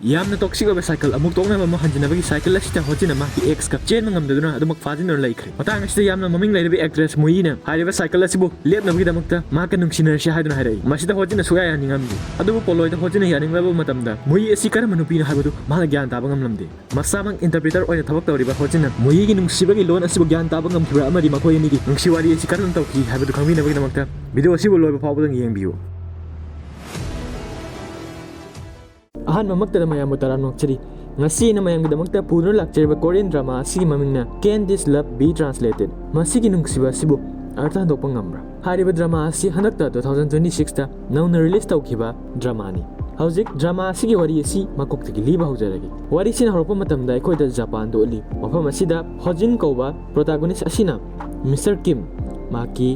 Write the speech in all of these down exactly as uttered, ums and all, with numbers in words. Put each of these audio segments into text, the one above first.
ꯌꯥꯝꯅ ꯇꯣꯛꯁꯤꯛ ꯑꯣꯏꯕ ꯁꯥꯏꯀꯜ ꯑꯃꯨꯛ ꯇꯣꯛꯅꯕ ꯑꯃꯨꯛ ꯍꯟꯖꯤꯟꯅꯕꯒꯤ ꯁꯥꯏꯀꯜ ꯑꯁꯤꯗ ꯍꯣꯖꯤꯟꯅ ꯃꯍꯥꯛꯀꯤ ꯑꯦꯛꯁꯀ ꯆꯦꯟꯕ ꯉꯝꯗꯗꯨꯅ ꯑꯗꯨꯃꯛ ꯐꯥꯖꯤꯟꯗꯨꯅ ꯂꯩꯈ꯭ꯔꯦ꯫ ꯃꯇꯥꯡ ꯑꯁꯤꯗ ꯌꯥꯝꯅ ꯃꯃꯤꯡ ꯂꯩꯔꯕ ꯑꯦꯛꯇ꯭ꯔꯦꯁ ꯃꯨꯌꯤꯅ ꯍꯥꯏꯔꯤꯕ ꯁꯥꯏꯀꯜ ꯑꯁꯤꯕꯨ ꯂꯦꯞꯅꯕꯒꯤꯗꯃꯛꯇ ꯃꯍꯥꯛꯀ ꯅꯨꯡꯁꯤꯅꯔꯁꯤ ꯍꯥꯏꯗꯨꯅ ꯍꯥꯏꯔꯛꯏ꯫ ꯃꯁꯤꯗ ꯍꯣꯖꯤꯟꯅ ꯁꯨꯛꯌꯥ ꯌꯥꯅꯤꯡꯉꯝꯗꯦ꯫ ꯑꯗꯨꯕꯨ ꯄꯣꯂꯣꯏꯗ ꯍꯣꯖꯤꯟꯅ ꯌꯥꯅꯤꯡꯂꯕ ꯃꯇꯝꯗ ꯃꯨꯌꯤ ꯑꯁꯤ ꯀꯔꯝꯕ ꯅꯨꯄꯤꯅꯣ ꯍꯥꯏꯕꯗꯨ ꯃꯍꯥꯛꯅ ꯒ꯭ꯌꯥꯟ ꯇꯥꯕ ꯉꯝꯂꯝꯗꯦ꯫ ꯃꯁꯥꯃꯛ ꯏꯟꯇꯔꯄ꯭ꯔꯤꯇꯔ ꯑꯣꯏꯅ ꯊꯕꯛ ꯇꯧꯔꯤꯕ ꯍꯣꯖꯤꯟꯅ ꯃꯨꯌꯤꯒꯤ ꯅꯨꯡꯁꯤꯕꯒꯤ ꯂꯣꯟ ꯑꯁꯤꯕꯨ ꯒ꯭ꯌꯥꯟ ꯇꯥꯕ ꯉꯝꯈꯤꯕ꯭ꯔꯥ ꯑꯃꯗꯤ ꯃꯈꯣꯏ ꯑꯅꯤꯒꯤ ꯅꯨꯡꯁꯤ ꯋꯥꯔꯤ ꯑꯁꯤ ꯀꯔꯝꯅ ꯇꯧꯈꯤ ꯍꯥꯏꯕꯗꯨ ꯈꯪꯕꯤꯅꯕꯒꯤꯗꯃꯛꯇ ꯚꯤꯗꯤꯑꯣ ꯑꯁꯤꯕꯨ ꯂꯣꯏꯕ ꯐꯥꯎꯕꯗꯪ ꯌꯦꯡꯕꯤꯌꯨ꯫ ꯑꯍꯥꯟꯕꯃꯛꯇꯗ ꯃꯌꯥꯝꯕꯨ ꯇꯔꯥꯝꯅ ꯑꯣꯛꯆꯔꯤ꯫ ꯉꯁꯤ ꯑꯩꯅ ꯃꯌꯥꯝꯒꯤꯗꯃꯛꯇ ꯄꯨꯗꯨꯅ ꯂꯥꯛꯆꯔꯤꯕ ꯀꯣꯔꯤꯌꯟ ꯗ꯭ꯔꯃꯥ ꯑꯁꯤꯒꯤ ꯃꯃꯤꯡꯅ Can This Love Be Translated? ꯃꯁꯤꯒꯤ ꯅꯨꯡꯁꯤꯕ ꯑꯁꯤꯕꯨ ꯑꯔꯊ ꯍꯟꯗꯣꯛꯄ ꯉꯝꯕ꯭ꯔꯥ? ꯍꯥꯏꯔꯤꯕ ꯗ꯭ꯔꯃꯥ ꯑꯁꯤ ꯍꯟꯗꯛꯇ two thousand twenty sixꯇ ꯅꯧꯅ ꯔꯤꯂꯤꯁ ꯇꯧꯈꯤꯕ ꯗ꯭ꯔꯃꯥꯅꯤ꯫ ꯍꯧꯖꯤꯛ ꯗ꯭ꯔꯃꯥ ꯑꯁꯤꯒꯤ ꯋꯥꯔꯤ ꯑꯁꯤ ꯃꯀꯣꯛꯇꯒꯤ ꯂꯤꯕ ꯍꯧꯖꯔꯒꯦ꯫ ꯋꯥꯔꯤꯁꯤꯅ ꯍꯧꯔꯛꯄ ꯃꯇꯝꯗ ꯑꯩꯈꯣꯏꯗ ꯖꯄꯥꯟꯗ ꯎꯠꯂꯤ꯫ ꯃꯐꯝ ꯑꯁꯤꯗ ꯍꯣꯖꯤꯟ ꯀꯧꯕ ꯄ꯭ꯔꯣꯇꯥꯒꯣꯅꯤꯁ ꯑꯁꯤꯅ ꯃꯤꯁꯇꯔ ꯀꯤꯝ, ꯃꯍꯥꯛꯀꯤ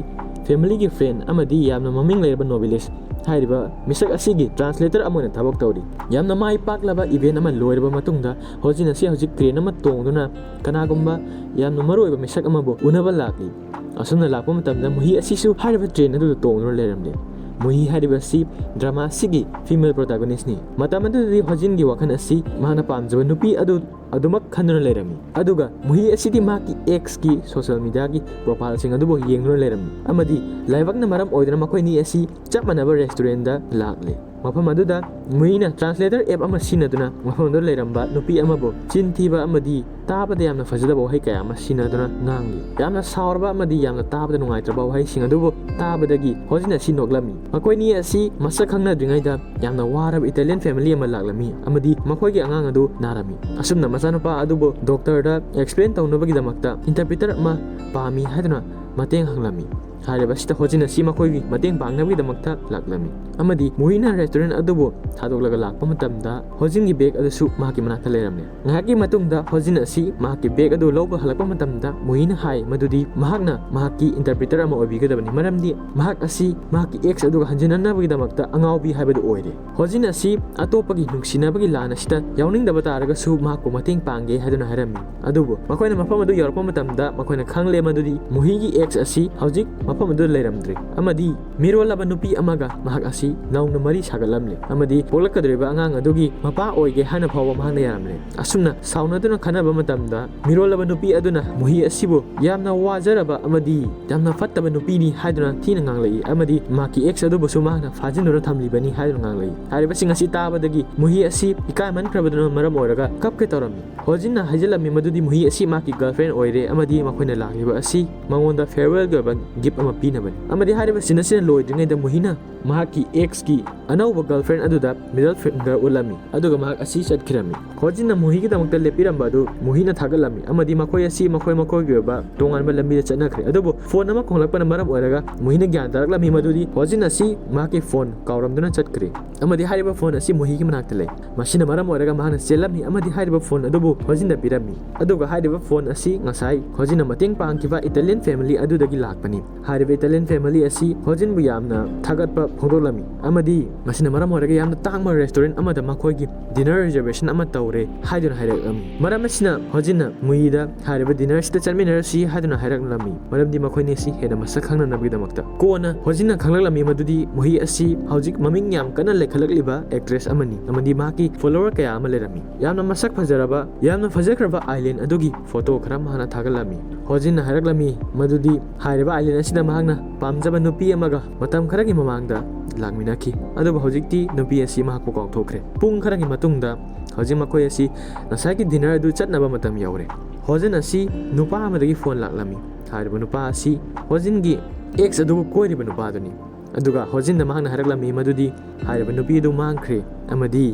ꯐꯦꯃꯤꯂꯤꯒꯤ ꯐ꯭ꯔꯦꯟ ꯑꯃꯗꯤ ꯌꯥꯝꯅ ꯃꯃꯤꯡ ꯂꯩꯔꯕ ꯅꯣꯕꯦꯂꯤꯁ ꯍꯥꯏꯔꯤꯕ ꯃꯤꯁꯛ ꯑꯁꯤꯒꯤ ꯇ꯭ꯔꯥꯟꯁꯂꯦꯇꯔ ꯑꯃ ꯑꯣꯏꯅ ꯊꯕꯛ ꯇꯧꯔꯤ꯫ ꯌꯥꯝꯅ ꯃꯥꯏ ꯄꯥꯛꯂꯕ ꯏꯚꯦꯟ ꯑꯃ ꯂꯣꯏꯔꯕ ꯃꯇꯨꯡꯗ ꯍꯣꯖꯤꯟ ꯑꯁꯤ ꯍꯧꯖꯤꯛ ꯇ꯭ꯔꯦꯟ ꯑꯃ ꯇꯣꯡꯗꯨꯅ ꯀꯅꯥꯒꯨꯝꯕ ꯌꯥꯝꯅ ꯃꯔꯨꯑꯣꯏꯕ ꯃꯤꯁꯛ ꯑꯃꯕꯨ ꯎꯅꯕ ꯂꯥꯛꯂꯤ꯫ ꯑꯁꯨꯝꯅ ꯂꯥꯛꯄ ꯃꯇꯝꯗ ꯃꯨꯍꯤ ꯑꯁꯤꯁꯨ ꯍꯥꯏꯔꯤꯕ ꯇ꯭ꯔꯦꯟ ꯑꯗꯨꯗ ꯇꯣꯡꯗꯨꯅ ꯂꯩꯔꯝꯂꯦ꯫ ꯃꯨꯍꯤ ꯍꯥꯏꯔꯤꯕ ꯑꯁꯤ ꯗ꯭ꯔꯃꯥ ꯑꯁꯤꯒꯤ ꯐꯤꯃꯦꯜ ꯄ꯭ꯔꯣꯇꯥꯒꯣꯅꯤꯁꯅꯤ꯫ ꯃꯇꯝ ꯑꯗꯨꯗꯗꯤ ꯍꯣꯖꯤꯟꯒꯤ ꯋꯥꯈꯜ ꯑꯁꯤ ꯃꯍꯥꯛꯅ ꯄꯥꯝꯖꯕ ꯅꯨꯄꯤ ꯑꯗꯨ ꯑꯗꯨꯃꯛ ꯈꯟꯗꯨꯅ ꯂꯩꯔꯝꯃꯤ꯫ ꯑꯗꯨꯒ ꯃꯨꯍꯤ ꯑꯁꯤꯗꯤ ꯃꯍꯥꯛꯀꯤ ꯑꯦꯛꯁꯀꯤ ꯁꯣꯁꯤꯌꯦꯜ ꯃꯤꯗꯤꯌꯥꯒꯤ ꯄ꯭ꯔꯣꯐꯥꯏꯜꯁꯤꯡ ꯑꯗꯨꯕꯨ ꯌꯦꯡꯗꯨꯅ ꯂꯩꯔꯝꯃꯤ ꯑꯃꯗꯤ ꯂꯥꯏꯕꯛꯅ ꯃꯔꯝ ꯑꯣꯏꯗꯨꯅ ꯃꯈꯣꯏꯅꯤ ꯑꯁꯤ ꯆꯞ ꯃꯥꯟꯅꯕ ꯔꯦꯁꯇꯨꯔꯦꯟꯗ ꯂꯥꯛꯂꯦ꯫ ꯃꯐꯝ ꯑꯗꯨꯗ ꯃꯨꯍꯤꯅ ꯇ꯭ꯔꯥꯟꯁꯂꯦꯇꯔ ꯑꯦꯞ ꯑꯃ ꯁꯤꯖꯤꯟꯅꯗꯨꯅ ꯃꯐꯝ ꯑꯗꯨꯗ ꯂꯩꯔꯝꯕ ꯅꯨꯄꯤ ꯑꯃꯕꯨ ꯆꯤꯟ ꯊꯤꯕ ꯑꯃꯗꯤ ꯇꯥꯕꯗ ꯌꯥꯝꯅ ꯐꯖꯗꯕ ꯋꯥꯍꯩ ꯀꯌꯥ ꯑꯃ ꯁꯤꯖꯤꯟꯅꯗꯨꯅ ꯉꯥꯡꯂꯤ꯫ ꯌꯥꯝꯅ ꯁꯥꯎꯔꯕ ꯑꯃꯗꯤ ꯌꯥꯝꯅ ꯇꯥꯕꯗ ꯅꯨꯡꯉꯥꯏꯇ꯭ꯔꯕ ꯋꯥꯍꯩꯁꯤꯡ ꯑꯗꯨꯕꯨ ꯇꯥꯕꯗꯒꯤ ꯍꯣꯖꯤꯟ ꯑꯁꯤ ꯅꯣꯛꯂꯝꯃꯤ꯫ ꯃꯈꯣꯏꯅꯤ ꯑꯁꯤ ꯃꯁꯛ ꯈꯪꯅꯗ꯭ꯔꯤꯉꯩꯗ ꯌꯥꯝꯅ ꯋꯥꯔꯕ ꯏꯇꯥꯂꯤꯌꯟ ꯐꯦꯃꯤꯂꯤ ꯑꯃ ꯂꯥꯛꯂꯝꯃꯤ ꯑꯃꯗꯤ ꯃꯈꯣꯏꯒꯤ ꯑꯉꯥꯡ ꯑꯗꯨ ꯅꯥꯔꯝꯃꯤ꯫ ꯑꯁꯨꯝꯅ ꯃꯆꯥꯅꯨꯄꯥ ꯑꯗꯨꯕꯨ ꯗꯣꯛꯇꯔꯗ ꯑꯦꯛꯁꯄ꯭ꯂꯦꯟ ꯇꯧꯅꯕꯒꯤꯗꯃꯛꯇ ꯏꯟꯇꯔꯄ꯭ꯔꯤꯇꯔ ꯑꯃ ꯄꯥꯝꯃꯤ ꯍꯥꯏꯗꯨꯅ ꯃꯇꯦꯡ ꯍꯪꯂꯝꯃꯤ꯫ ꯍꯥꯏꯔꯤꯕ ꯑꯁꯤꯗ ꯍꯣꯖꯤꯟ ꯑꯁꯤ ꯃꯈꯣꯏꯒꯤ ꯃꯇꯦꯡ ꯄꯥꯡꯅꯕꯒꯤꯗꯃꯛꯇ ꯂꯥꯛꯂꯝꯃꯤ ꯑꯃꯗꯤ ꯃꯨꯍꯤꯅ ꯔꯦꯁꯇꯨꯔꯦꯟ ꯑꯗꯨꯕꯨ ꯊꯥꯗꯣꯛꯂꯒ ꯂꯥꯛꯄ ꯃꯇꯝꯗ ꯍꯣꯖꯤꯟꯒꯤ ꯕꯦꯒ ꯑꯗꯨꯁꯨ ꯃꯍꯥꯛꯀꯤ ꯃꯅꯥꯛꯇ ꯂꯩꯔꯝꯃꯤ꯫ ꯉꯥꯏꯍꯥꯛꯀꯤ ꯃꯇꯨꯡꯗ ꯍꯣꯖꯤꯟ ꯑꯁꯤ ꯃꯍꯥꯛꯀꯤ ꯕꯦꯒ ꯑꯗꯨ ꯂꯧꯕ ꯍꯜꯂꯛꯄ ꯃꯇꯝꯗ ꯃꯨꯍꯤꯅ ꯍꯥꯏ ꯃꯗꯨꯗꯤ ꯃꯍꯥꯛꯅ ꯃꯍꯥꯛꯀꯤ ꯏꯟꯇꯔꯄ꯭ꯔꯤꯇꯔ ꯑꯃ ꯑꯣꯏꯕꯤꯒꯗꯕꯅꯤ, ꯃꯔꯝꯗꯤ ꯃꯍꯥꯛ ꯑꯁꯤ ꯃꯍꯥꯛꯀꯤ ꯑꯦꯛꯁ ꯑꯗꯨꯒ ꯍꯟꯖꯤꯟꯅꯅꯕꯒꯤꯗꯃꯛꯇ ꯑꯉꯥꯎꯕꯤ ꯍꯥꯏꯕꯗꯨ ꯑꯣꯏꯔꯦ꯫ ꯍꯣꯖꯤꯟ ꯑꯁꯤ ꯑꯇꯣꯞꯄꯒꯤ ꯅꯨꯡꯁꯤꯅꯕꯒꯤ ꯂꯥꯟ ꯑꯁꯤꯗ ꯌꯥꯎꯅꯤꯡꯗꯕ ꯇꯥꯔꯒꯁꯨ ꯃꯍꯥꯛꯄꯨ ꯃꯇꯦꯡ ꯄꯥꯡꯒꯦ ꯍꯥꯏꯗꯨꯅ ꯍꯥꯏꯔꯝꯃꯤ꯫ ꯑꯗꯨꯕꯨ ꯃꯈꯣꯏꯅ ꯃꯐꯝ ꯑꯗꯨ ꯌꯧꯔꯛꯄ ꯃꯇꯝꯗ ꯃꯈꯣꯏꯅ ꯈꯪꯂꯦ ꯃꯗꯨꯗꯤ ꯃꯨꯍꯤꯒꯤ ꯑꯦꯛꯁ ꯑꯁꯤ ꯍꯧꯖꯤꯛ ꯃꯐꯝ ꯑꯗꯨꯗ ꯂꯩꯔꯝꯗ꯭ꯔꯦ ꯑꯃꯗꯤ ꯃꯤꯔꯣꯜꯂꯕ ꯅꯨꯄꯤ ꯑꯃꯒ ꯃꯍꯥꯛ ꯑꯁꯤ ꯅꯧꯅ ꯃꯔꯤ ꯁꯥꯒꯠꯂꯝꯂꯦ ꯑꯃꯗꯤ ꯄꯣꯛꯂꯛꯀꯗꯧꯔꯤꯕ ꯑꯉꯥꯡ ꯑꯗꯨꯒꯤ ꯃꯄꯥ ꯑꯣꯏꯒꯦ ꯍꯥꯏꯅ ꯐꯥꯎꯕ ꯃꯍꯥꯛꯅ ꯌꯥꯔꯝꯂꯦ꯫ ꯑꯁꯨꯝꯅ ꯁꯥꯎꯅꯗꯨꯅ ꯈꯟꯅꯕ ꯃꯇꯝꯗ ꯃꯤꯔꯣꯜꯂꯕ ꯅꯨꯄꯤ ꯑꯗꯨꯅ ꯃꯨꯍꯤ ꯑꯁꯤꯕꯨ ꯌꯥꯝꯅ ꯋꯥꯖꯔꯕ ꯑꯃꯗꯤ ꯌꯥꯝꯅ ꯐꯠꯇꯕ ꯅꯨꯄꯤꯅꯤ ꯍꯥꯏꯗꯨꯅ ꯊꯤꯅ ꯉꯥꯡꯂꯛꯏ ꯑꯃꯗꯤ ꯃꯍꯥꯛꯀꯤ ꯑꯦꯛꯁ ꯑꯗꯨꯕꯨꯁꯨ ꯃꯍꯥꯛꯅ ꯐꯥꯖꯤꯟꯗꯨꯅ ꯊꯝꯂꯤꯕꯅꯤ ꯍꯥꯏꯗꯨꯅ ꯉꯥꯡꯂꯛꯏ꯫ ꯍꯥꯏꯔꯤꯕꯁꯤꯡ ꯑꯁꯤ ꯇꯥꯕꯗꯒꯤ ꯃꯨꯍꯤ ꯑꯁꯤ ꯏꯀꯥꯏꯃꯟꯈ꯭ꯔꯕꯗꯨꯅ ꯃꯔꯝ ꯑꯣꯏꯔꯒ ꯀꯞꯀꯦ ꯇꯧꯔꯝꯃꯤ꯫ ꯍꯣꯖꯤꯟꯅ ꯍꯥꯏꯖꯤꯜꯂꯝꯃꯤ ꯃꯗꯨꯗꯤ ꯃꯨꯍꯤ ꯑꯁꯤ ꯃꯍꯥꯛꯀꯤ ꯒꯔꯜꯐ꯭ꯔꯦꯟ ꯑꯣꯏꯔꯦ ꯑꯃꯗꯤ ꯃꯈꯣꯏꯅ ꯂꯥꯛꯂꯤꯕ ꯑꯁꯤ ꯃꯉꯣꯟꯗ ꯐꯦꯌꯔꯋꯦꯜꯒꯤ ꯑꯣꯏꯕ ꯒꯤꯐ ꯑꯃ ꯄꯤꯅꯕꯅꯤ ꯑꯃꯗꯤ ꯍꯥꯏꯔꯤꯕ ꯁꯤꯟ ꯑꯁꯤꯅ ꯂꯣꯏꯗ꯭ꯔꯤꯉꯩꯗ ꯃꯨꯍꯤꯅ ꯃꯍꯥꯛꯀꯤ ꯑꯦꯛꯁꯀꯤ ꯑꯅꯧꯕ ꯒꯔꯜꯐ꯭ꯔꯦꯟ ꯑꯗꯨꯗ ꯃꯤꯗꯜ ꯐꯤꯡꯒꯔ ꯎꯠꯂꯝꯃꯤ ꯑꯗꯨꯒ ꯃꯍꯥꯛ ꯑꯁꯤ ꯆꯠꯈꯤꯔꯝꯃꯤ꯫ ꯍꯣꯖꯤꯟꯅ ꯃꯨꯍꯤꯒꯤꯗꯃꯛꯇ ꯂꯦꯞꯄꯤꯔꯝꯕ ꯑꯗꯨ ꯃꯨꯍꯤꯅ ꯊꯥꯒꯠꯂꯝꯃꯤ ꯑꯃꯗꯤ ꯃꯈꯣꯏ ꯑꯁꯤ ꯃꯈꯣꯏ ꯃꯈꯣꯏꯒꯤ ꯑꯣꯏꯕ ꯇꯣꯉꯥꯟꯕ ꯂꯝꯕꯤꯗ ꯆꯠꯅꯈ꯭ꯔꯦ꯫ ꯑꯗꯨꯕꯨ ꯐꯣꯟ ꯑꯃ ꯈꯣꯡꯂꯛꯄꯅ ꯃꯔꯝ ꯑꯣꯏꯔꯒ ꯃꯨꯍꯤꯅ ꯒ꯭ꯌꯥꯟ ꯇꯥꯔꯛꯂꯝꯃꯤ ꯃꯗꯨꯗꯤ ꯍꯣꯖꯤꯟ ꯑꯁꯤ ꯃꯍꯥꯛꯀꯤ ꯐꯣꯟ ꯀꯥꯎꯔꯝꯗꯨꯅ ꯆꯠꯈ꯭ꯔꯦ ꯑꯃꯗꯤ ꯍꯥꯏꯔꯤꯕ ꯐꯣꯟ ꯑꯁꯤ ꯃꯨꯍꯤꯒꯤ ꯃꯅꯥꯛꯇ ꯂꯩ꯫ ꯃꯁꯤꯅ ꯃꯔꯝ ꯑꯣꯏꯔꯒ ꯃꯍꯥꯛꯅ ꯆꯦꯜꯂꯝꯃꯤ ꯑꯃꯗꯤ ꯍꯥꯏꯔꯤꯕ ꯐꯣꯟ ꯑꯗꯨꯕꯨ ꯍꯣꯖꯤꯟꯗ ꯄꯤꯔꯝꯃꯤ꯫ ꯑꯗꯨꯒ ꯍꯥꯏꯔꯤꯕ ꯐꯣꯟ ꯑꯁꯤ ꯉꯁꯥꯏ ꯍꯣꯖꯤꯟꯅ ꯃꯇꯦꯡ ꯄꯥꯡꯈꯤꯕ ꯏꯇꯥꯂꯤꯌꯟ ꯐꯦꯃꯤꯂꯤ ꯑꯗꯨꯗꯒꯤ ꯂꯥꯛꯄꯅꯤ꯫ ꯍꯥꯏꯔꯤꯕ ꯏꯇꯥꯂꯤꯌꯟ ꯐꯦꯃꯤꯂꯤ ꯑꯁꯤ ꯍꯣꯖꯤꯟꯕꯨ ꯌꯥꯝꯅ ꯊꯥꯒꯠꯄ ꯐꯣꯡꯗꯣꯛꯂꯝꯃꯤ ꯑꯃꯗꯤ ꯃꯁꯤꯅ ꯃꯔꯝ ꯑꯣꯏꯔꯒ ꯌꯥꯝꯅ ꯇꯥꯡꯕ ꯔꯦꯁꯇꯨꯔꯦꯟ ꯑꯃꯗ ꯃꯈꯣꯏꯒꯤ ꯗꯤꯅꯔ ꯔꯤꯖꯔꯕꯦꯁꯟ ꯑꯃ ꯇꯧꯔꯦ ꯍꯥꯏꯗꯨꯅ ꯍꯥꯏꯔꯛꯂꯝꯃꯤ꯫ ꯃꯔꯝ ꯑꯁꯤꯅ ꯍꯣꯖꯤꯟꯅ ꯃꯨꯍꯤꯗ ꯍꯥꯏꯔꯤꯕ ꯗꯤꯅꯔꯁꯤꯗ ꯆꯠꯃꯤꯟꯅꯔꯁꯤ ꯍꯥꯏꯗꯨꯅ ꯍꯥꯏꯔꯛꯂꯝꯃꯤ ꯃꯔꯝꯗꯤ ꯃꯈꯣꯏꯅꯤ ꯑꯁꯤ ꯍꯦꯟꯅ ꯃꯁꯛ ꯈꯪꯅꯅꯕꯒꯤꯗꯃꯛꯇ꯫ ꯀꯣꯟꯅ ꯍꯣꯖꯤꯟꯅ ꯈꯪꯂꯛꯂꯝꯃꯤ ꯃꯗꯨꯗꯤ ꯃꯨꯍꯤ ꯑꯁꯤ ꯍꯧꯖꯤꯛ ꯃꯃꯤꯡ ꯌꯥꯝ ꯀꯟꯅ ꯂꯩꯈꯠꯂꯛꯂꯤꯕ ꯑꯦꯛꯇ꯭ꯔꯦꯁ ꯑꯃꯅꯤ ꯑꯃꯗꯤ ꯃꯍꯥꯛꯀꯤ ꯐꯣꯂꯣꯋꯔ ꯀꯌꯥ ꯑꯃ ꯂꯩꯔꯝꯃꯤ꯫ ꯌꯥꯝꯅ ꯃꯁꯛ ꯐꯖꯔꯕ ꯌꯥꯝꯅ ꯐꯖꯈ꯭ꯔꯕ ꯑꯥꯏꯂꯦꯟ ꯑꯗꯨꯒꯤ ꯐꯣꯇꯣ ꯈꯔ ꯃꯍꯥꯛꯅ ꯊꯥꯒꯠꯂꯝꯃꯤ꯫ ꯍꯣꯖꯤꯟꯅ ꯍꯥꯏꯔꯛꯂꯝꯃꯤ ꯃꯗꯨꯗꯤ ꯍꯥꯏꯔꯤꯕ ꯑꯥꯏꯂꯦꯟ ꯑꯁꯤꯗ ꯃꯍꯥꯛꯅ ꯄꯥꯝꯖꯕ ꯅꯨꯄꯤ ꯑꯃꯒ ꯃꯇꯝ ꯈꯔꯒꯤ ꯃꯃꯥꯡꯗ ꯂꯥꯛꯃꯤꯟꯅꯈꯤ ꯑꯗꯨꯕꯨ ꯍꯧꯖꯤꯛꯇꯤ ꯅꯨꯄꯤ ꯑꯁꯤ ꯃꯍꯥꯛꯄꯨ ꯀꯥꯎꯊꯣꯛꯈ꯭ꯔꯦ꯫ ꯄꯨꯡ ꯈꯔꯒꯤ ꯃꯇꯨꯡꯗ ꯍꯧꯖꯤꯛ ꯃꯈꯣꯏ ꯑꯁꯤ ꯉꯁꯥꯏꯒꯤ ꯗꯤꯅꯔ ꯑꯗꯨ ꯆꯠꯅꯕ ꯃꯇꯝ ꯌꯧꯔꯦ꯫ ꯍꯣꯖꯤꯟ ꯑꯁꯤ ꯅꯨꯄꯥ ꯑꯃꯗꯒꯤ ꯐꯣꯟ ꯂꯥꯛꯂꯝꯃꯤ꯫ ꯍꯥꯏꯔꯤꯕ ꯅꯨꯄꯥ ꯑꯁꯤ ꯍꯣꯖꯤꯟꯒꯤ ꯑꯦꯛꯁ ꯑꯗꯨꯕꯨ ꯀꯣꯏꯔꯤꯕ ꯅꯨꯄꯥꯗꯨꯅꯤ꯫ ꯑꯗꯨꯒ ꯍꯣꯖꯤꯟꯗ ꯃꯍꯥꯛꯅ ꯍꯥꯏꯔꯛꯂꯝꯃꯤ ꯃꯗꯨꯗꯤ ꯍꯥꯏꯔꯤꯕ ꯅꯨꯄꯤ ꯑꯗꯨ ꯃꯥꯡꯈ꯭ꯔꯦ ꯑꯃꯗꯤ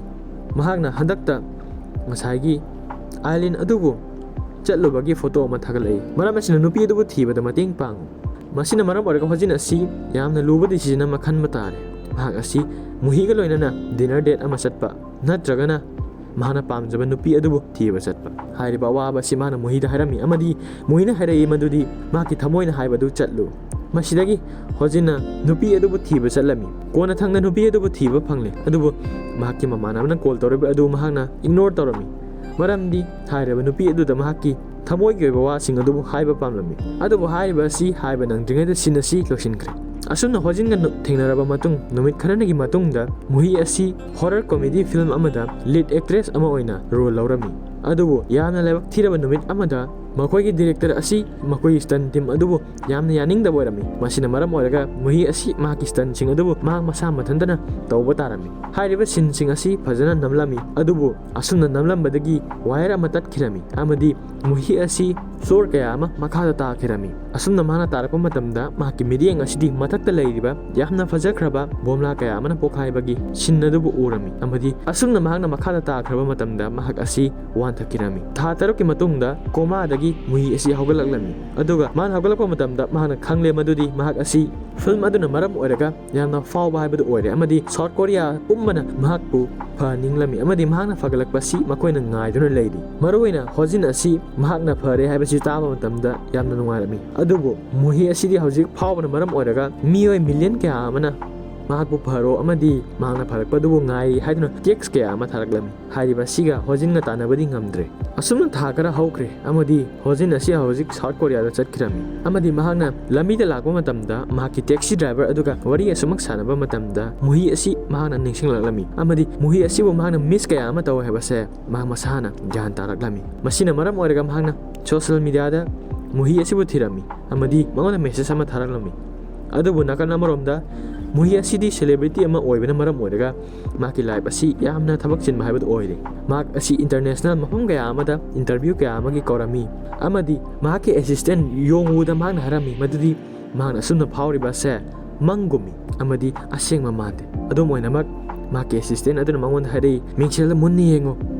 ꯃꯍꯥꯛꯅ ꯍꯟꯗꯛꯇ ꯉꯁꯥꯏꯒꯤ ꯑꯥꯏꯂꯦꯟ ꯑꯗꯨꯕꯨ ꯆꯠꯂꯨꯕꯒꯤ ꯐꯣꯇꯣ ꯑꯃ ꯊꯥꯒꯠꯂꯛꯏ꯫ ꯃꯔꯝ ꯑꯁꯤꯅ ꯅꯨꯄꯤ ꯑꯗꯨꯕꯨ ꯊꯤꯕꯗ ꯃꯇꯦꯡ ꯄꯥꯡꯉꯨ꯫ ꯃꯁꯤꯅ ꯃꯔꯝ ꯑꯣꯏꯔꯒ ꯍꯣꯖꯤꯟ ꯑꯁꯤ ꯌꯥꯝꯅ ꯂꯨꯕ ꯗꯤꯁꯤꯖꯟ ꯑꯃ ꯈꯟꯕ ꯇꯥꯔꯦ꯫ ꯃꯍꯥꯛ ꯑꯁꯤ ꯃꯨꯍꯤꯒ ꯂꯣꯏꯅꯅ ꯗꯤꯅꯔ ꯗꯦꯠ ꯑꯃ ꯆꯠꯄ ꯅꯠꯇ꯭ꯔꯒꯅ ꯃꯍꯥꯛꯅ ꯄꯥꯝꯖꯕ ꯅꯨꯄꯤ ꯑꯗꯨꯕꯨ ꯊꯤꯕ ꯆꯠꯄ꯫ ꯍꯥꯏꯔꯤꯕ ꯑꯋꯥꯕ ꯑꯁꯤ ꯃꯥꯅ ꯃꯨꯍꯤꯗ ꯍꯥꯏꯔꯝꯃꯤ ꯑꯃꯗꯤ ꯃꯨꯍꯤꯅ ꯍꯥꯏꯔꯛꯏ ꯃꯗꯨꯗꯤ ꯃꯍꯥꯛꯀꯤ ꯊꯃꯣꯏꯅ ꯍꯥꯏꯕꯗꯨ ꯆꯠꯂꯨ꯫ ꯃꯁꯤꯗꯒꯤ ꯍꯣꯖꯤꯟꯅ ꯅꯨꯄꯤ ꯑꯗꯨꯕꯨ ꯊꯤꯕ ꯆꯠꯂꯝꯃꯤ꯫ ꯀꯣꯟꯅ ꯊꯪꯅ ꯅꯨꯄꯤ ꯑꯗꯨꯕꯨ ꯊꯤꯕ ꯐꯪꯂꯦ ꯑꯗꯨꯕꯨ ꯃꯍꯥꯛꯀꯤ ꯃꯃꯥꯟꯅꯕꯅ ꯀꯣꯜ ꯇꯧꯔꯤꯕ ꯑꯗꯨ ꯃꯍꯥꯛꯅ ꯏꯒꯅꯣꯔ ꯇꯧꯔꯝꯃꯤ ꯃꯔꯝꯗꯤ ꯍꯥꯏꯔꯤꯕ ꯅꯨꯄꯤ ꯑꯗꯨꯗ ꯃꯍꯥꯛꯀꯤ ꯊꯃꯣꯏꯒꯤ ꯑꯣꯏꯕ ꯋꯥꯁꯤꯡ ꯑꯗꯨꯕꯨ ꯍꯥꯏꯕ ꯄꯥꯝꯂꯝꯃꯤ꯫ ꯑꯗꯨꯕꯨ ꯍꯥꯏꯔꯤꯕ ꯑꯁꯤ ꯍꯥꯏꯕ ꯅꯪꯗ꯭ꯔꯤꯉꯩꯗ ꯁꯤꯟ ꯑꯁꯤ ꯂꯣꯏꯁꯤꯟꯈ꯭ꯔꯦ꯫ ꯑꯁꯨꯝꯅ ꯍꯣꯖꯤꯟꯒ ꯅꯨ-, ꯊꯦꯡꯅꯔꯕ ꯃꯇꯨꯡ ꯅꯨꯃꯤꯠ ꯈꯔꯅꯤꯒꯤ ꯃꯇꯨꯡꯗ ꯃꯨꯍꯤ ꯑꯁꯤ horror comedy film ꯑꯃꯗ lead actress ꯑꯃ ꯑꯣꯏꯅ role ꯂꯧꯔꯝꯃꯤ꯫ ꯑꯗꯨꯕꯨ ꯌꯥꯝꯅ ꯂꯥꯏꯕꯛ ꯊꯤꯔꯕ ꯅꯨꯃꯤꯠ ꯑꯃꯗ ꯃꯈꯣꯏꯒꯤ director ꯑꯁꯤ ꯃꯈꯣꯏꯒꯤ stunt team ꯑꯗꯨꯕꯨ ꯌꯥꯝꯅ ꯌꯥꯅꯤꯡꯗꯕ ꯑꯣꯏꯔꯝꯃꯤ꯫ ꯃꯁꯤꯅ ꯃꯔꯝ ꯑꯣꯏꯔꯒ ꯃꯨꯍꯤ ꯑꯁꯤ ꯃꯍꯥꯛꯀꯤ stuntꯁꯤꯡ ꯑꯗꯨꯕꯨ ꯃꯍꯥꯛ ꯃꯁꯥ ꯃꯊꯟꯇꯅ ꯇꯧꯕ ꯇꯥꯔꯝꯃꯤ꯫ ꯍꯥꯏꯔꯤꯕ ꯁꯤꯟꯁꯤꯡ ꯑꯁꯤ ꯐꯖꯅ ꯅꯝꯂꯝꯃꯤ, ꯑꯗꯨꯕꯨ ꯑꯁꯨꯝꯅ ꯅꯝꯂꯝꯕꯗꯒꯤ wire ꯑꯃ ꯇꯠꯈꯤꯔꯝꯃꯤ ꯑꯃꯗꯤ ꯃꯨꯍꯤ ꯑꯁꯤ floor ꯀꯌꯥ ꯑꯃ ꯃꯈꯥꯗ ꯇꯥꯈꯤꯔꯝꯃꯤ꯫ ꯑꯁꯨꯝꯅ ꯃꯍꯥꯛꯅ ꯇꯥꯔꯛꯄ ꯃꯇꯝꯗ ꯃꯍꯥꯛꯀꯤ ꯃꯤꯠꯌꯦꯡ ꯑꯁꯤꯗꯤ ꯃꯊꯛꯇ ꯂꯩꯔꯤꯕ ꯌꯥꯝꯅ ꯐꯖꯈ꯭ꯔꯕ ꯕꯣꯝꯂꯥ ꯀꯌꯥ ꯑꯃꯅ ꯄꯣꯈꯥꯏꯕꯒꯤ ꯁꯤꯟ ꯑꯗꯨꯕꯨ ꯎꯔꯝꯃꯤ ꯑꯃꯗꯤ ꯑꯁꯨꯝꯅ ꯃꯍꯥꯛꯅ ꯃꯈꯥꯗ ꯇꯥꯈ꯭ꯔꯕ ꯃꯇꯝꯗ ꯃꯍꯥꯛ ꯑꯁꯤ ꯋꯥꯟꯊꯈꯤꯔꯝꯃꯤ꯫ ꯊꯥ ꯇꯔꯨꯛꯀꯤ ꯃꯇꯨꯡꯗ ꯀꯣꯃꯥꯗꯒꯤ ꯃꯨꯍꯤ ꯑꯁꯤ ꯍꯧꯒꯠꯂꯛꯂꯝꯃꯤ, ꯑꯗꯨꯒ ꯃꯥꯅ ꯍꯧꯒꯠꯂꯛꯄ ꯃꯇꯝꯗ ꯃꯍꯥꯛꯅ ꯈꯪꯂꯦ ꯃꯗꯨꯗꯤ ꯃꯍꯥꯛ ꯑꯁꯤ film ꯑꯗꯨꯅ ꯃꯔꯝ ꯑꯣꯏꯔꯒ ꯌꯥꯝꯅ ꯐꯥꯎꯕ ꯍꯥꯏꯕꯗꯨ ꯑꯣꯏꯔꯦ ꯑꯃꯗꯤ South Korea ꯄꯨꯝꯕꯅ ꯃꯍꯥꯛꯄꯨ ꯐꯍꯟꯅꯤꯡꯂꯝꯃꯤ ꯑꯃꯗꯤ ꯃꯍꯥꯛꯅ ꯐꯒꯠꯂꯛꯄ ꯑꯁꯤ ꯃꯈꯣꯏꯅ ꯉꯥꯏꯗꯨꯅ ꯂꯩꯔꯤ꯫ ꯃꯔꯨꯑꯣꯏꯅ ꯍꯣꯖꯤꯟ ꯑꯁꯤ ꯃꯍꯥꯛꯅ ꯐꯔꯦ ꯍꯥꯏꯕꯁꯤ ꯇꯥꯕ ꯃꯇꯝꯗ ꯌꯥꯝꯅ ꯅꯨꯡꯉꯥꯏꯔꯝꯃꯤ꯫ ꯑꯗꯨꯕꯨ ꯃꯨꯍꯤ ꯑꯁꯤꯗꯤ ꯍꯧꯖꯤꯛ ꯐꯥꯎꯕꯅ ꯃꯔꯝ ꯑꯣꯏꯔꯒ ꯃꯤꯑꯣꯏ million ꯀꯌꯥ ꯑꯃꯅ ꯃꯍꯥꯛꯄꯨ ꯐꯔꯣ ꯑꯃꯗꯤ ꯃꯍꯥꯛꯅ ꯐꯔꯛꯄ ꯑꯗꯨꯕꯨ ꯉꯥꯏꯔꯤ ꯍꯥꯏꯗꯨꯅ text ꯀꯌꯥ ꯑꯃ ꯊꯥꯔꯛꯂꯝꯃꯤ꯫ ꯍꯥꯏꯔꯤꯕ ꯑꯁꯤꯒ ꯍꯣꯖꯤꯟꯒ ꯇꯥꯟꯅꯕꯗꯤ ꯉꯝꯗ꯭ꯔꯦ꯫ ꯑꯁꯨꯝꯅ ꯊꯥ ꯈꯔ ꯍꯧꯈ꯭ꯔꯦ ꯑꯃꯗꯤ ꯍꯣꯖꯤꯟ ꯑꯁꯤ ꯍꯧꯖꯤꯛ South Korea ꯗ ꯆꯠꯈꯤꯔꯝꯃꯤ ꯑꯃꯗꯤ ꯃꯍꯥꯛꯅ ꯂꯝꯕꯤꯗ ꯂꯥꯛꯄ ꯃꯇꯝꯗ ꯃꯍꯥꯛꯀꯤ taxi driver ꯑꯗꯨꯒ ꯋꯥꯔꯤ ꯑꯁꯨꯃꯛ ꯁꯥꯟꯅꯕ ꯃꯇꯝꯗ ꯃꯨꯍꯤ ꯑꯁꯤ ꯃꯍꯥꯛꯅ ꯅꯤꯡꯁꯤꯡꯂꯛꯂꯝꯃꯤ ꯑꯃꯗꯤ ꯃꯨꯍꯤ ꯑꯁꯤꯕꯨ ꯃꯍꯥꯛꯅ miss ꯀꯌꯥ ꯑꯃ ꯇꯧꯋꯦ ꯍꯥꯏꯕꯁꯦ ꯃꯍꯥꯛ ꯃꯁꯥꯅ ꯒ꯭ꯌꯥꯟ ꯇꯥꯔꯛꯂꯝꯃꯤ꯫ ꯃꯁꯤꯅ ꯃꯔꯝ ꯑꯣꯏꯔꯒ ꯃꯍꯥꯛꯅ social media ꯗ ꯃꯨꯍꯤ ꯑꯁꯤꯕꯨ ꯊꯤꯔꯝꯃꯤ ꯑꯃꯗꯤ ꯃꯉꯣꯟꯗ message ꯑꯃ ꯊꯥꯔꯛꯂꯝꯃꯤ꯫ ꯑꯗꯨꯕꯨ ꯅꯥꯀꯜ ꯑꯃꯔꯣꯝꯗ ꯃꯨꯍꯤ ꯑꯁꯤꯗꯤ celebrity ꯑꯃ ꯑꯣꯏꯕꯅ ꯃꯔꯝ ꯑꯣꯏꯔꯒ ꯃꯍꯥꯛꯀꯤ life ꯑꯁꯤ ꯌꯥꯝꯅ ꯊꯕꯛ ꯆꯤꯟꯕ ꯍꯥꯏꯕꯗꯨ ꯑꯣꯏꯔꯦ꯫ ꯃꯍꯥꯛ ꯑꯁꯤ international ꯃꯐꯝ ꯀꯌꯥ ꯑꯃꯗ interview ꯀꯌꯥ ꯑꯃꯒꯤ ꯀꯧꯔꯝꯃꯤ ꯑꯃꯗꯤ ꯃꯍꯥꯛꯀꯤ assistant Yong Woo ꯗ ꯃꯍꯥꯛꯅ ꯍꯥꯏꯔꯝꯃꯤ ꯃꯗꯨꯗꯤ ꯃꯍꯥꯛꯅ ꯑꯁꯨꯝꯅ ꯐꯥꯎꯔꯤꯕ ꯑꯁꯦ ꯃꯪꯒꯨꯝꯃꯤ ꯑꯃꯗꯤ ꯑꯁꯦꯡꯕ ꯃꯥꯟꯗꯦ꯫ ꯑꯗꯨꯝ ꯑꯣꯏꯅꯃꯛ ꯃꯍꯥꯛꯀꯤ assistant ꯑꯗꯨꯅ ꯃꯉꯣꯟꯗ ꯍꯥꯏꯔꯛꯏ, "ꯃꯤꯡꯁꯦꯜꯗ ꯃꯨꯟꯅ ꯌꯦꯡꯉꯨ,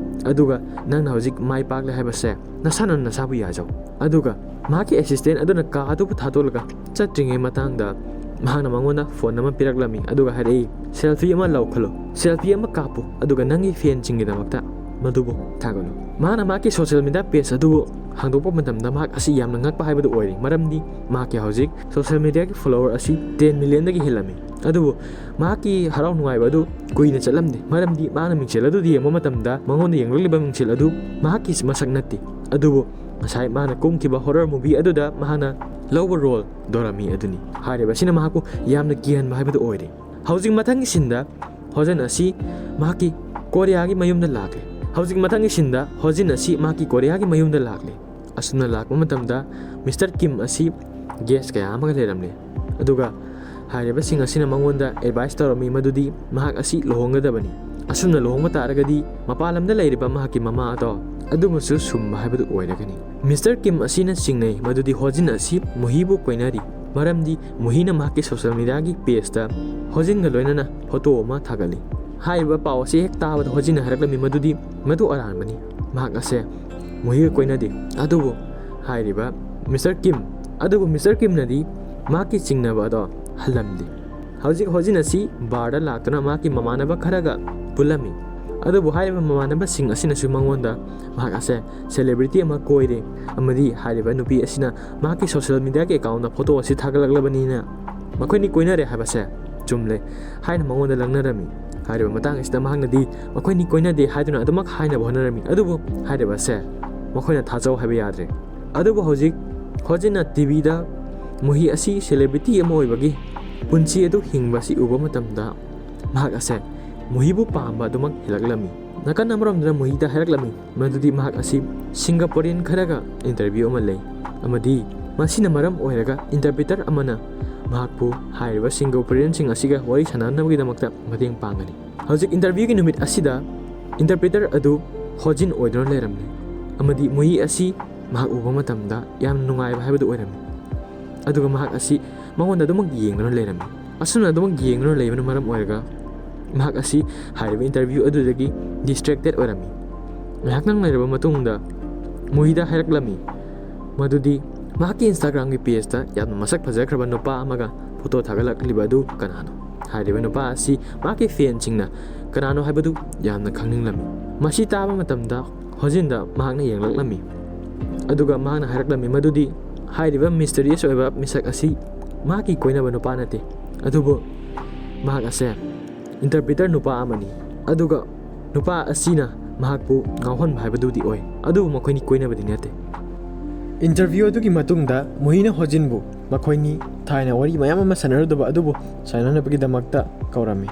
ꯑꯗꯨꯒ ꯅꯪꯅ ꯍꯧꯖꯤꯛ ꯃꯥꯏ ꯄꯥꯛꯂꯦ ꯍꯥꯏꯕꯁꯦ ꯅꯁꯥꯅ ꯅꯁꯥꯕꯨ ꯌꯥꯖꯧ"꯫ ꯑꯗꯨꯒ ꯃꯍꯥꯛꯀꯤ assistant ꯑꯗꯨꯅ ꯀꯥ ꯑꯗꯨꯕꯨ ꯊꯥꯗꯣꯛꯂꯒ ꯆꯠꯇ꯭ꯔꯤꯉꯩ ꯃꯇꯥꯡꯗ ꯃꯍꯥꯛꯅ ꯃꯉꯣꯟꯗ phone ꯑꯃ ꯄꯤꯔꯛꯂꯝꯃꯤ, ꯑꯗꯨꯒ ꯍꯥꯏꯔꯛꯏ, "Selfie ꯑꯃ ꯂꯧꯈꯠꯂꯨ, selfie ꯑꯃ ꯀꯥꯞꯄꯨ, ꯑꯗꯨꯒ ꯅꯪꯒꯤ fanꯁꯤꯡꯒꯤꯗꯃꯛꯇ ꯃꯗꯨꯕꯨ ꯊꯥꯒꯠꯂꯨ"꯫ ꯃꯍꯥꯛꯅ ꯃꯍꯥꯛꯀꯤ social media page ꯑꯗꯨꯕꯨ ꯍꯥꯡꯗꯣꯛꯄ ꯃꯇꯝꯗ ꯃꯍꯥꯛ ꯑꯁꯤ ꯌꯥꯝꯅ ꯉꯛꯄ ꯍꯥꯏꯕꯗꯨ ꯑꯣꯏꯔꯤ, ꯃꯔꯝꯗꯤ ꯃꯍꯥꯛꯀꯤ ꯍꯧꯖꯤꯛ social media ꯒꯤ follower ꯑꯁꯤ ten million ꯗꯒꯤ ꯍꯦꯜꯂꯝꯃꯤ꯫ ꯑꯗꯨꯕꯨ ꯃꯍꯥꯛꯀꯤ ꯍꯔꯥꯎ ꯅꯨꯡꯉꯥꯏꯕ ꯑꯗꯨ ꯀꯨꯏꯅ ꯆꯠꯂꯝꯗꯦ, ꯃꯔꯝꯗꯤ ꯃꯍꯥꯛꯅ ꯃꯤꯡꯁꯦꯜ ꯑꯗꯨꯗ ꯌꯦꯡꯕ ꯃꯇꯝꯗ ꯃꯉꯣꯟꯗ ꯌꯦꯡꯂꯛꯂꯤꯕ ꯃꯤꯡꯁꯦꯜ ꯑꯗꯨ ꯃꯍꯥꯛꯀꯤ ꯃꯁꯛ ꯅꯠꯇꯦ꯫ ꯑꯗꯨꯕꯨ ꯉꯁꯥꯏ ꯃꯍꯥꯛꯅ ꯀꯨꯝꯈꯤꯕ horror movie ꯑꯗꯨꯗ ꯃꯍꯥꯛꯅ ꯂꯧꯕ role ꯗꯣꯔꯥꯃꯤ ꯑꯗꯨꯅꯤ꯫ ꯍꯥꯏꯔꯤꯕ ꯑꯁꯤꯅ ꯃꯍꯥꯛꯄꯨ ꯌꯥꯝꯅ ꯀꯤꯍꯟꯕ ꯍꯥꯏꯕꯗꯨ ꯑꯣꯏꯔꯦ꯫ ꯍꯧꯖꯤꯛ ꯃꯊꯪꯒꯤ ꯁꯤꯟꯗ ꯍꯣꯖꯤꯟ ꯑꯁꯤ ꯃꯍꯥꯛꯀꯤ ꯀꯣꯔꯤꯌꯥꯒꯤ ꯃꯌꯨꯝꯗ ꯂꯥꯛꯂꯦ꯫ ꯍꯧꯖꯤꯛ ꯃꯊꯪꯒꯤ ꯁꯤꯟꯗ ꯍꯣꯖꯤꯟ ꯑꯁꯤ ꯃꯍꯥꯛꯀꯤ ꯀꯣꯔꯤꯌꯥꯒꯤ ꯃꯌꯨꯝꯗ ꯂꯥꯛꯂꯦ꯫ ꯑꯁꯨꯝꯅ ꯂꯥꯛꯄ ꯃꯇꯝꯗ ꯃꯤꯁꯇꯔ ꯀꯤꯝ ꯑꯁꯤ ꯒꯦꯁ ꯀꯌꯥ ꯑꯃꯒ ꯂꯩꯔꯝꯂꯦ꯫ ꯑꯗꯨꯒ ꯍꯥꯏꯔꯤꯕꯁꯤꯡ ꯑꯁꯤꯅ ꯃꯉꯣꯟꯗ ꯑꯦꯗꯚꯥꯏꯁ ꯇꯧꯔꯝꯃꯤ ꯃꯗꯨꯗꯤ ꯃꯍꯥꯛ ꯑꯁꯤ ꯂꯨꯍꯣꯡꯒꯗꯕꯅꯤ꯫ ꯑꯁꯨꯝꯅ ꯂꯨꯍꯣꯡꯕ ꯇꯥꯔꯒꯗꯤ ꯃꯄꯥꯟ ꯂꯝꯗ ꯂꯩꯔꯤꯕ ꯃꯍꯥꯛꯀꯤ ꯃꯃꯥ ꯑꯗꯣ ꯑꯗꯨꯕꯨꯁꯨ ꯁꯨꯝꯕ ꯍꯥꯏꯕꯗꯨ ꯑꯣꯏꯔꯒꯅꯤ꯫ ꯃꯤꯁꯇꯔ ꯀꯤꯝ ꯑꯁꯤꯅ ꯆꯤꯡꯅꯩ ꯃꯗꯨꯗꯤ ꯍꯣꯖꯤꯟ ꯑꯁꯤ ꯃꯨꯍꯤꯕꯨ ꯀꯣꯏꯅꯔꯤ, ꯃꯔꯝꯗꯤ ꯃꯨꯍꯤꯅ ꯃꯍꯥꯛꯀꯤ ꯁꯣꯁꯤꯌꯦꯜ ꯃꯤꯗꯤꯌꯥꯒꯤ ꯄꯦꯖꯇ ꯍꯣꯖꯤꯟꯒ ꯂꯣꯏꯅꯅ ꯐꯣꯇꯣ ꯑꯃ ꯊꯥꯒꯠꯂꯤ꯫ ꯍꯥꯏꯔꯤꯕ ꯄꯥꯎ ꯑꯁꯤ ꯍꯦꯛ ꯇꯥꯕꯗ ꯍꯣꯖꯤꯟꯅ ꯍꯥꯏꯔꯛꯂꯝꯃꯤ ꯃꯗꯨꯗꯤ ꯃꯗꯨ ꯑꯔꯥꯟꯕꯅꯤ, ꯃꯍꯥꯛ ꯑꯁꯦ ꯃꯨꯍꯤꯒ ꯀꯣꯏꯅꯗꯦ꯫ ꯑꯗꯨꯕꯨ ꯍꯥꯏꯔꯤꯕ ꯃꯤꯁꯇꯔ ꯀꯤꯝ, ꯑꯗꯨꯕꯨ ꯃꯤꯁꯇꯔ ꯀꯤꯝꯅꯗꯤ ꯃꯍꯥꯛꯀꯤ ꯆꯤꯡꯅꯕ ꯑꯗꯣ ꯍꯜꯂꯝꯗꯦ꯫ ꯍꯧꯖꯤꯛ ꯍꯣꯖꯤꯟ ꯑꯁꯤ ꯕꯥꯔꯗ ꯂꯥꯛꯇꯨꯅ ꯃꯍꯥꯛꯀꯤ ꯃꯃꯥꯟꯅꯕ ꯈꯔꯒ ꯄꯨꯜꯂꯝꯃꯤ꯫ ꯑꯗꯨꯕꯨ ꯍꯥꯏꯔꯤꯕ ꯃꯃꯥꯟꯅꯕꯁꯤꯡ ꯑꯁꯤꯅꯁꯨ ꯃꯉꯣꯟꯗ ꯃꯍꯥꯛ ꯑꯁꯦ ꯁꯦꯂꯦꯕ꯭ꯔꯤꯇꯤ ꯑꯃ ꯀꯣꯏꯔꯦ ꯑꯃꯗꯤ ꯍꯥꯏꯔꯤꯕ ꯅꯨꯄꯤ ꯑꯁꯤꯅ ꯃꯍꯥꯛꯀꯤ ꯁꯣꯁꯤꯌꯦꯜ ꯃꯤꯗꯤꯌꯥꯒꯤ ꯑꯦꯀꯥꯎꯟꯗ ꯐꯣꯇꯣ ꯑꯁꯤ ꯊꯥꯒꯠꯂꯛꯂꯕꯅꯤꯅ ꯃꯈꯣꯏꯅꯤ ꯀꯣꯏꯅꯔꯦ ꯍꯥꯏꯕꯁꯦ ꯆꯨꯝꯂꯦ ꯍꯥꯏꯅ ꯃꯉꯣꯟꯗ ꯂꯪꯅꯔꯝꯃꯤ꯫ ꯍꯥꯏꯔꯤꯕ ꯃꯇꯥꯡ ꯑꯁꯤꯗ ꯃꯍꯥꯛꯅꯗꯤ ꯃꯈꯣꯏꯅꯤ ꯀꯣꯏꯅꯗꯦ ꯍꯥꯏꯗꯨꯅ ꯑꯗꯨꯃꯛ ꯍꯥꯏꯅꯕ ꯍꯣꯠꯅꯔꯝꯃꯤ, ꯑꯗꯨꯕꯨ ꯍꯥꯏꯔꯤꯕ ꯑꯁꯦ ꯃꯈꯣꯏꯅ ꯊꯥꯖꯧ ꯍꯥꯏꯕ ꯌꯥꯗ꯭ꯔꯦ꯫ ꯑꯗꯨꯕꯨ ꯍꯧꯖꯤꯛ ꯍꯣꯖꯤꯟꯅ ꯇꯤꯚꯤꯗ ꯃꯨꯍꯤ ꯑꯁꯤ ꯁꯦꯂꯦꯕ꯭ꯔꯤꯇꯤ ꯑꯃ ꯑꯣꯏꯕꯒꯤ ꯄꯨꯟꯁꯤ ꯑꯗꯨ ꯍꯤꯡꯕ ꯑꯁꯤ ꯎꯕ ꯃꯇꯝꯗ ꯃꯍꯥꯛ ꯑꯁꯦ ꯃꯨꯍꯤꯕꯨ ꯄꯥꯝꯕ ꯑꯗꯨꯃꯛ ꯍꯦꯜꯂꯛꯂꯝꯃꯤ꯫ ꯅꯥꯀꯟ ꯑꯃꯔꯣꯝꯗꯅ ꯃꯨꯍꯤꯗ ꯍꯥꯏꯔꯛꯂꯝꯃꯤ ꯃꯗꯨꯗꯤ ꯃꯍꯥꯛ ꯑꯁꯤ ꯁꯤꯡꯒꯥꯄꯨꯔꯤꯌꯟ ꯈꯔꯒ ꯏꯟꯇꯔꯚ꯭ꯌꯨ ꯑꯃ ꯂꯩ ꯑꯃꯗꯤ ꯃꯁꯤꯅ ꯃꯔꯝ ꯑꯣꯏꯔꯒ ꯏꯟꯇꯔꯄ꯭ꯔꯤꯇꯔ ꯑꯃꯅ ꯃꯍꯥꯛꯄꯨ ꯍꯥꯏꯔꯤꯕ ꯁꯤꯡꯒꯥꯄꯨꯔꯤꯌꯟꯁꯤꯡ ꯑꯁꯤꯒ ꯋꯥꯔꯤ ꯁꯥꯟꯅꯅꯕꯒꯤꯗꯃꯛꯇ ꯃꯇꯦꯡ ꯄꯥꯡꯒꯅꯤ꯫ ꯍꯧꯖꯤꯛ ꯏꯟꯇꯔꯚ꯭ꯌꯨꯒꯤ ꯅꯨꯃꯤꯠ ꯑꯁꯤꯗ ꯏꯟꯇꯔꯄ꯭ꯔꯤꯇꯔ ꯑꯗꯨ ꯍꯣꯖꯤꯟ ꯑꯣꯏꯗꯨꯅ ꯂꯩꯔꯝꯂꯦ ꯑꯃꯗꯤ ꯃꯨꯍꯤ ꯑꯁꯤ ꯃꯍꯥꯛ ꯎꯕ ꯃꯇꯝꯗ ꯌꯥꯝꯅ ꯅꯨꯡꯉꯥꯏꯕ ꯍꯥꯏꯕꯗꯨ ꯑꯣꯏꯔꯝꯃꯤ꯫ ꯑꯗꯨꯒ ꯃꯍꯥꯛ ꯑꯁꯤ ꯃꯉꯣꯟꯗ ꯑꯗꯨꯃꯛ ꯌꯦꯡꯗꯨꯅ ꯂꯩꯔꯝꯃꯤ꯫ ꯑꯁꯨꯝꯅ ꯑꯗꯨꯃꯛ ꯌꯦꯡꯗꯨꯅ ꯂꯩꯕꯅ ꯃꯔꯝ ꯑꯣꯏꯔꯒ ꯃꯍꯥꯛ ꯑꯁꯤ ꯍꯥꯏꯔꯤꯕ ꯏꯟꯇꯔꯚ꯭ꯌꯨ ꯑꯗꯨꯗꯒꯤ ꯗꯤꯁꯇ꯭ꯔꯦꯛꯇꯦꯠ ꯑꯣꯏꯔꯝꯃꯤ꯫ ꯉꯥꯏꯍꯥꯛꯇꯪ ꯂꯩꯔꯕ ꯃꯇꯨꯡꯗ ꯃꯨꯍꯤꯗ ꯍꯥꯏꯔꯛꯂꯝꯃꯤ ꯃꯗꯨꯗꯤ ꯃꯍꯥꯛꯀꯤ ꯏꯟꯁꯇꯥꯒ꯭ꯔꯥꯝꯒꯤ ꯄꯦꯖꯇ ꯌꯥꯝꯅ ꯃꯁꯛ ꯐꯖꯈ꯭ꯔꯕ ꯅꯨꯄꯥ ꯑꯃꯒ ꯐꯣꯇꯣ ꯊꯥꯒꯠꯂꯛꯂꯤꯕ ꯑꯗꯨ ꯀꯅꯥꯅꯣ? ꯍꯥꯏꯔꯤꯕ ꯅꯨꯄꯥ ꯑꯁꯤ ꯃꯍꯥꯛꯀꯤ ꯐꯦꯟꯁꯤꯡꯅ ꯀꯅꯥꯅꯣ ꯍꯥꯏꯕꯗꯨ ꯌꯥꯝꯅ ꯈꯪꯅꯤꯡꯂꯝꯃꯤ꯫ ꯃꯁꯤ ꯇꯥꯕ ꯃꯇꯝꯗ ꯍꯣꯖꯤꯟꯗ ꯃꯍꯥꯛꯅ ꯌꯦꯡꯂꯛꯂꯝꯃꯤ, ꯑꯗꯨꯒ ꯃꯍꯥꯛꯅ ꯍꯥꯏꯔꯛꯂꯝꯃꯤ ꯃꯗꯨꯗꯤ ꯍꯥꯏꯔꯤꯕ ꯃꯤꯁꯇꯔꯤꯌꯁ ꯑꯣꯏꯕ ꯃꯤꯁꯛ ꯑꯁꯤ ꯃꯍꯥꯛꯀꯤ ꯀꯣꯏꯅꯕ ꯅꯨꯄꯥ ꯅꯠꯇꯦ, ꯑꯗꯨꯕꯨ ꯃꯍꯥꯛ ꯑꯁꯦ ꯏꯟꯇꯔꯄ꯭ꯔꯤꯇꯔ ꯅꯨꯄꯥ ꯑꯃꯅꯤ꯫ ꯑꯗꯨꯒ ꯅꯨꯄꯥ ꯑꯁꯤꯅ ꯃꯍꯥꯛꯄꯨ ꯉꯥꯎꯍꯟꯕ ꯍꯥꯏꯕꯗꯨꯗꯤ ꯑꯣꯏ, ꯑꯗꯨꯕꯨ ꯃꯈꯣꯏꯅꯤ ꯀꯣꯏꯅꯕꯗꯤ ꯅꯠꯇꯦ꯫ ꯏꯟꯇꯔꯚ꯭ꯌꯨ ꯑꯗꯨꯒꯤ ꯃꯇꯨꯡꯗ ꯃꯨꯍꯤꯅ ꯍꯣꯖꯤꯟꯕꯨ ꯃꯈꯣꯏꯅꯤ ꯊꯥꯏꯅ ꯋꯥꯔꯤ ꯃꯌꯥꯝ ꯑꯃ ꯁꯥꯟꯅꯔꯨꯗꯕ ꯑꯗꯨꯕꯨ ꯁꯥꯟꯅꯅꯕꯒꯤꯗꯃꯛꯇ ꯀꯧꯔꯝꯃꯤ꯫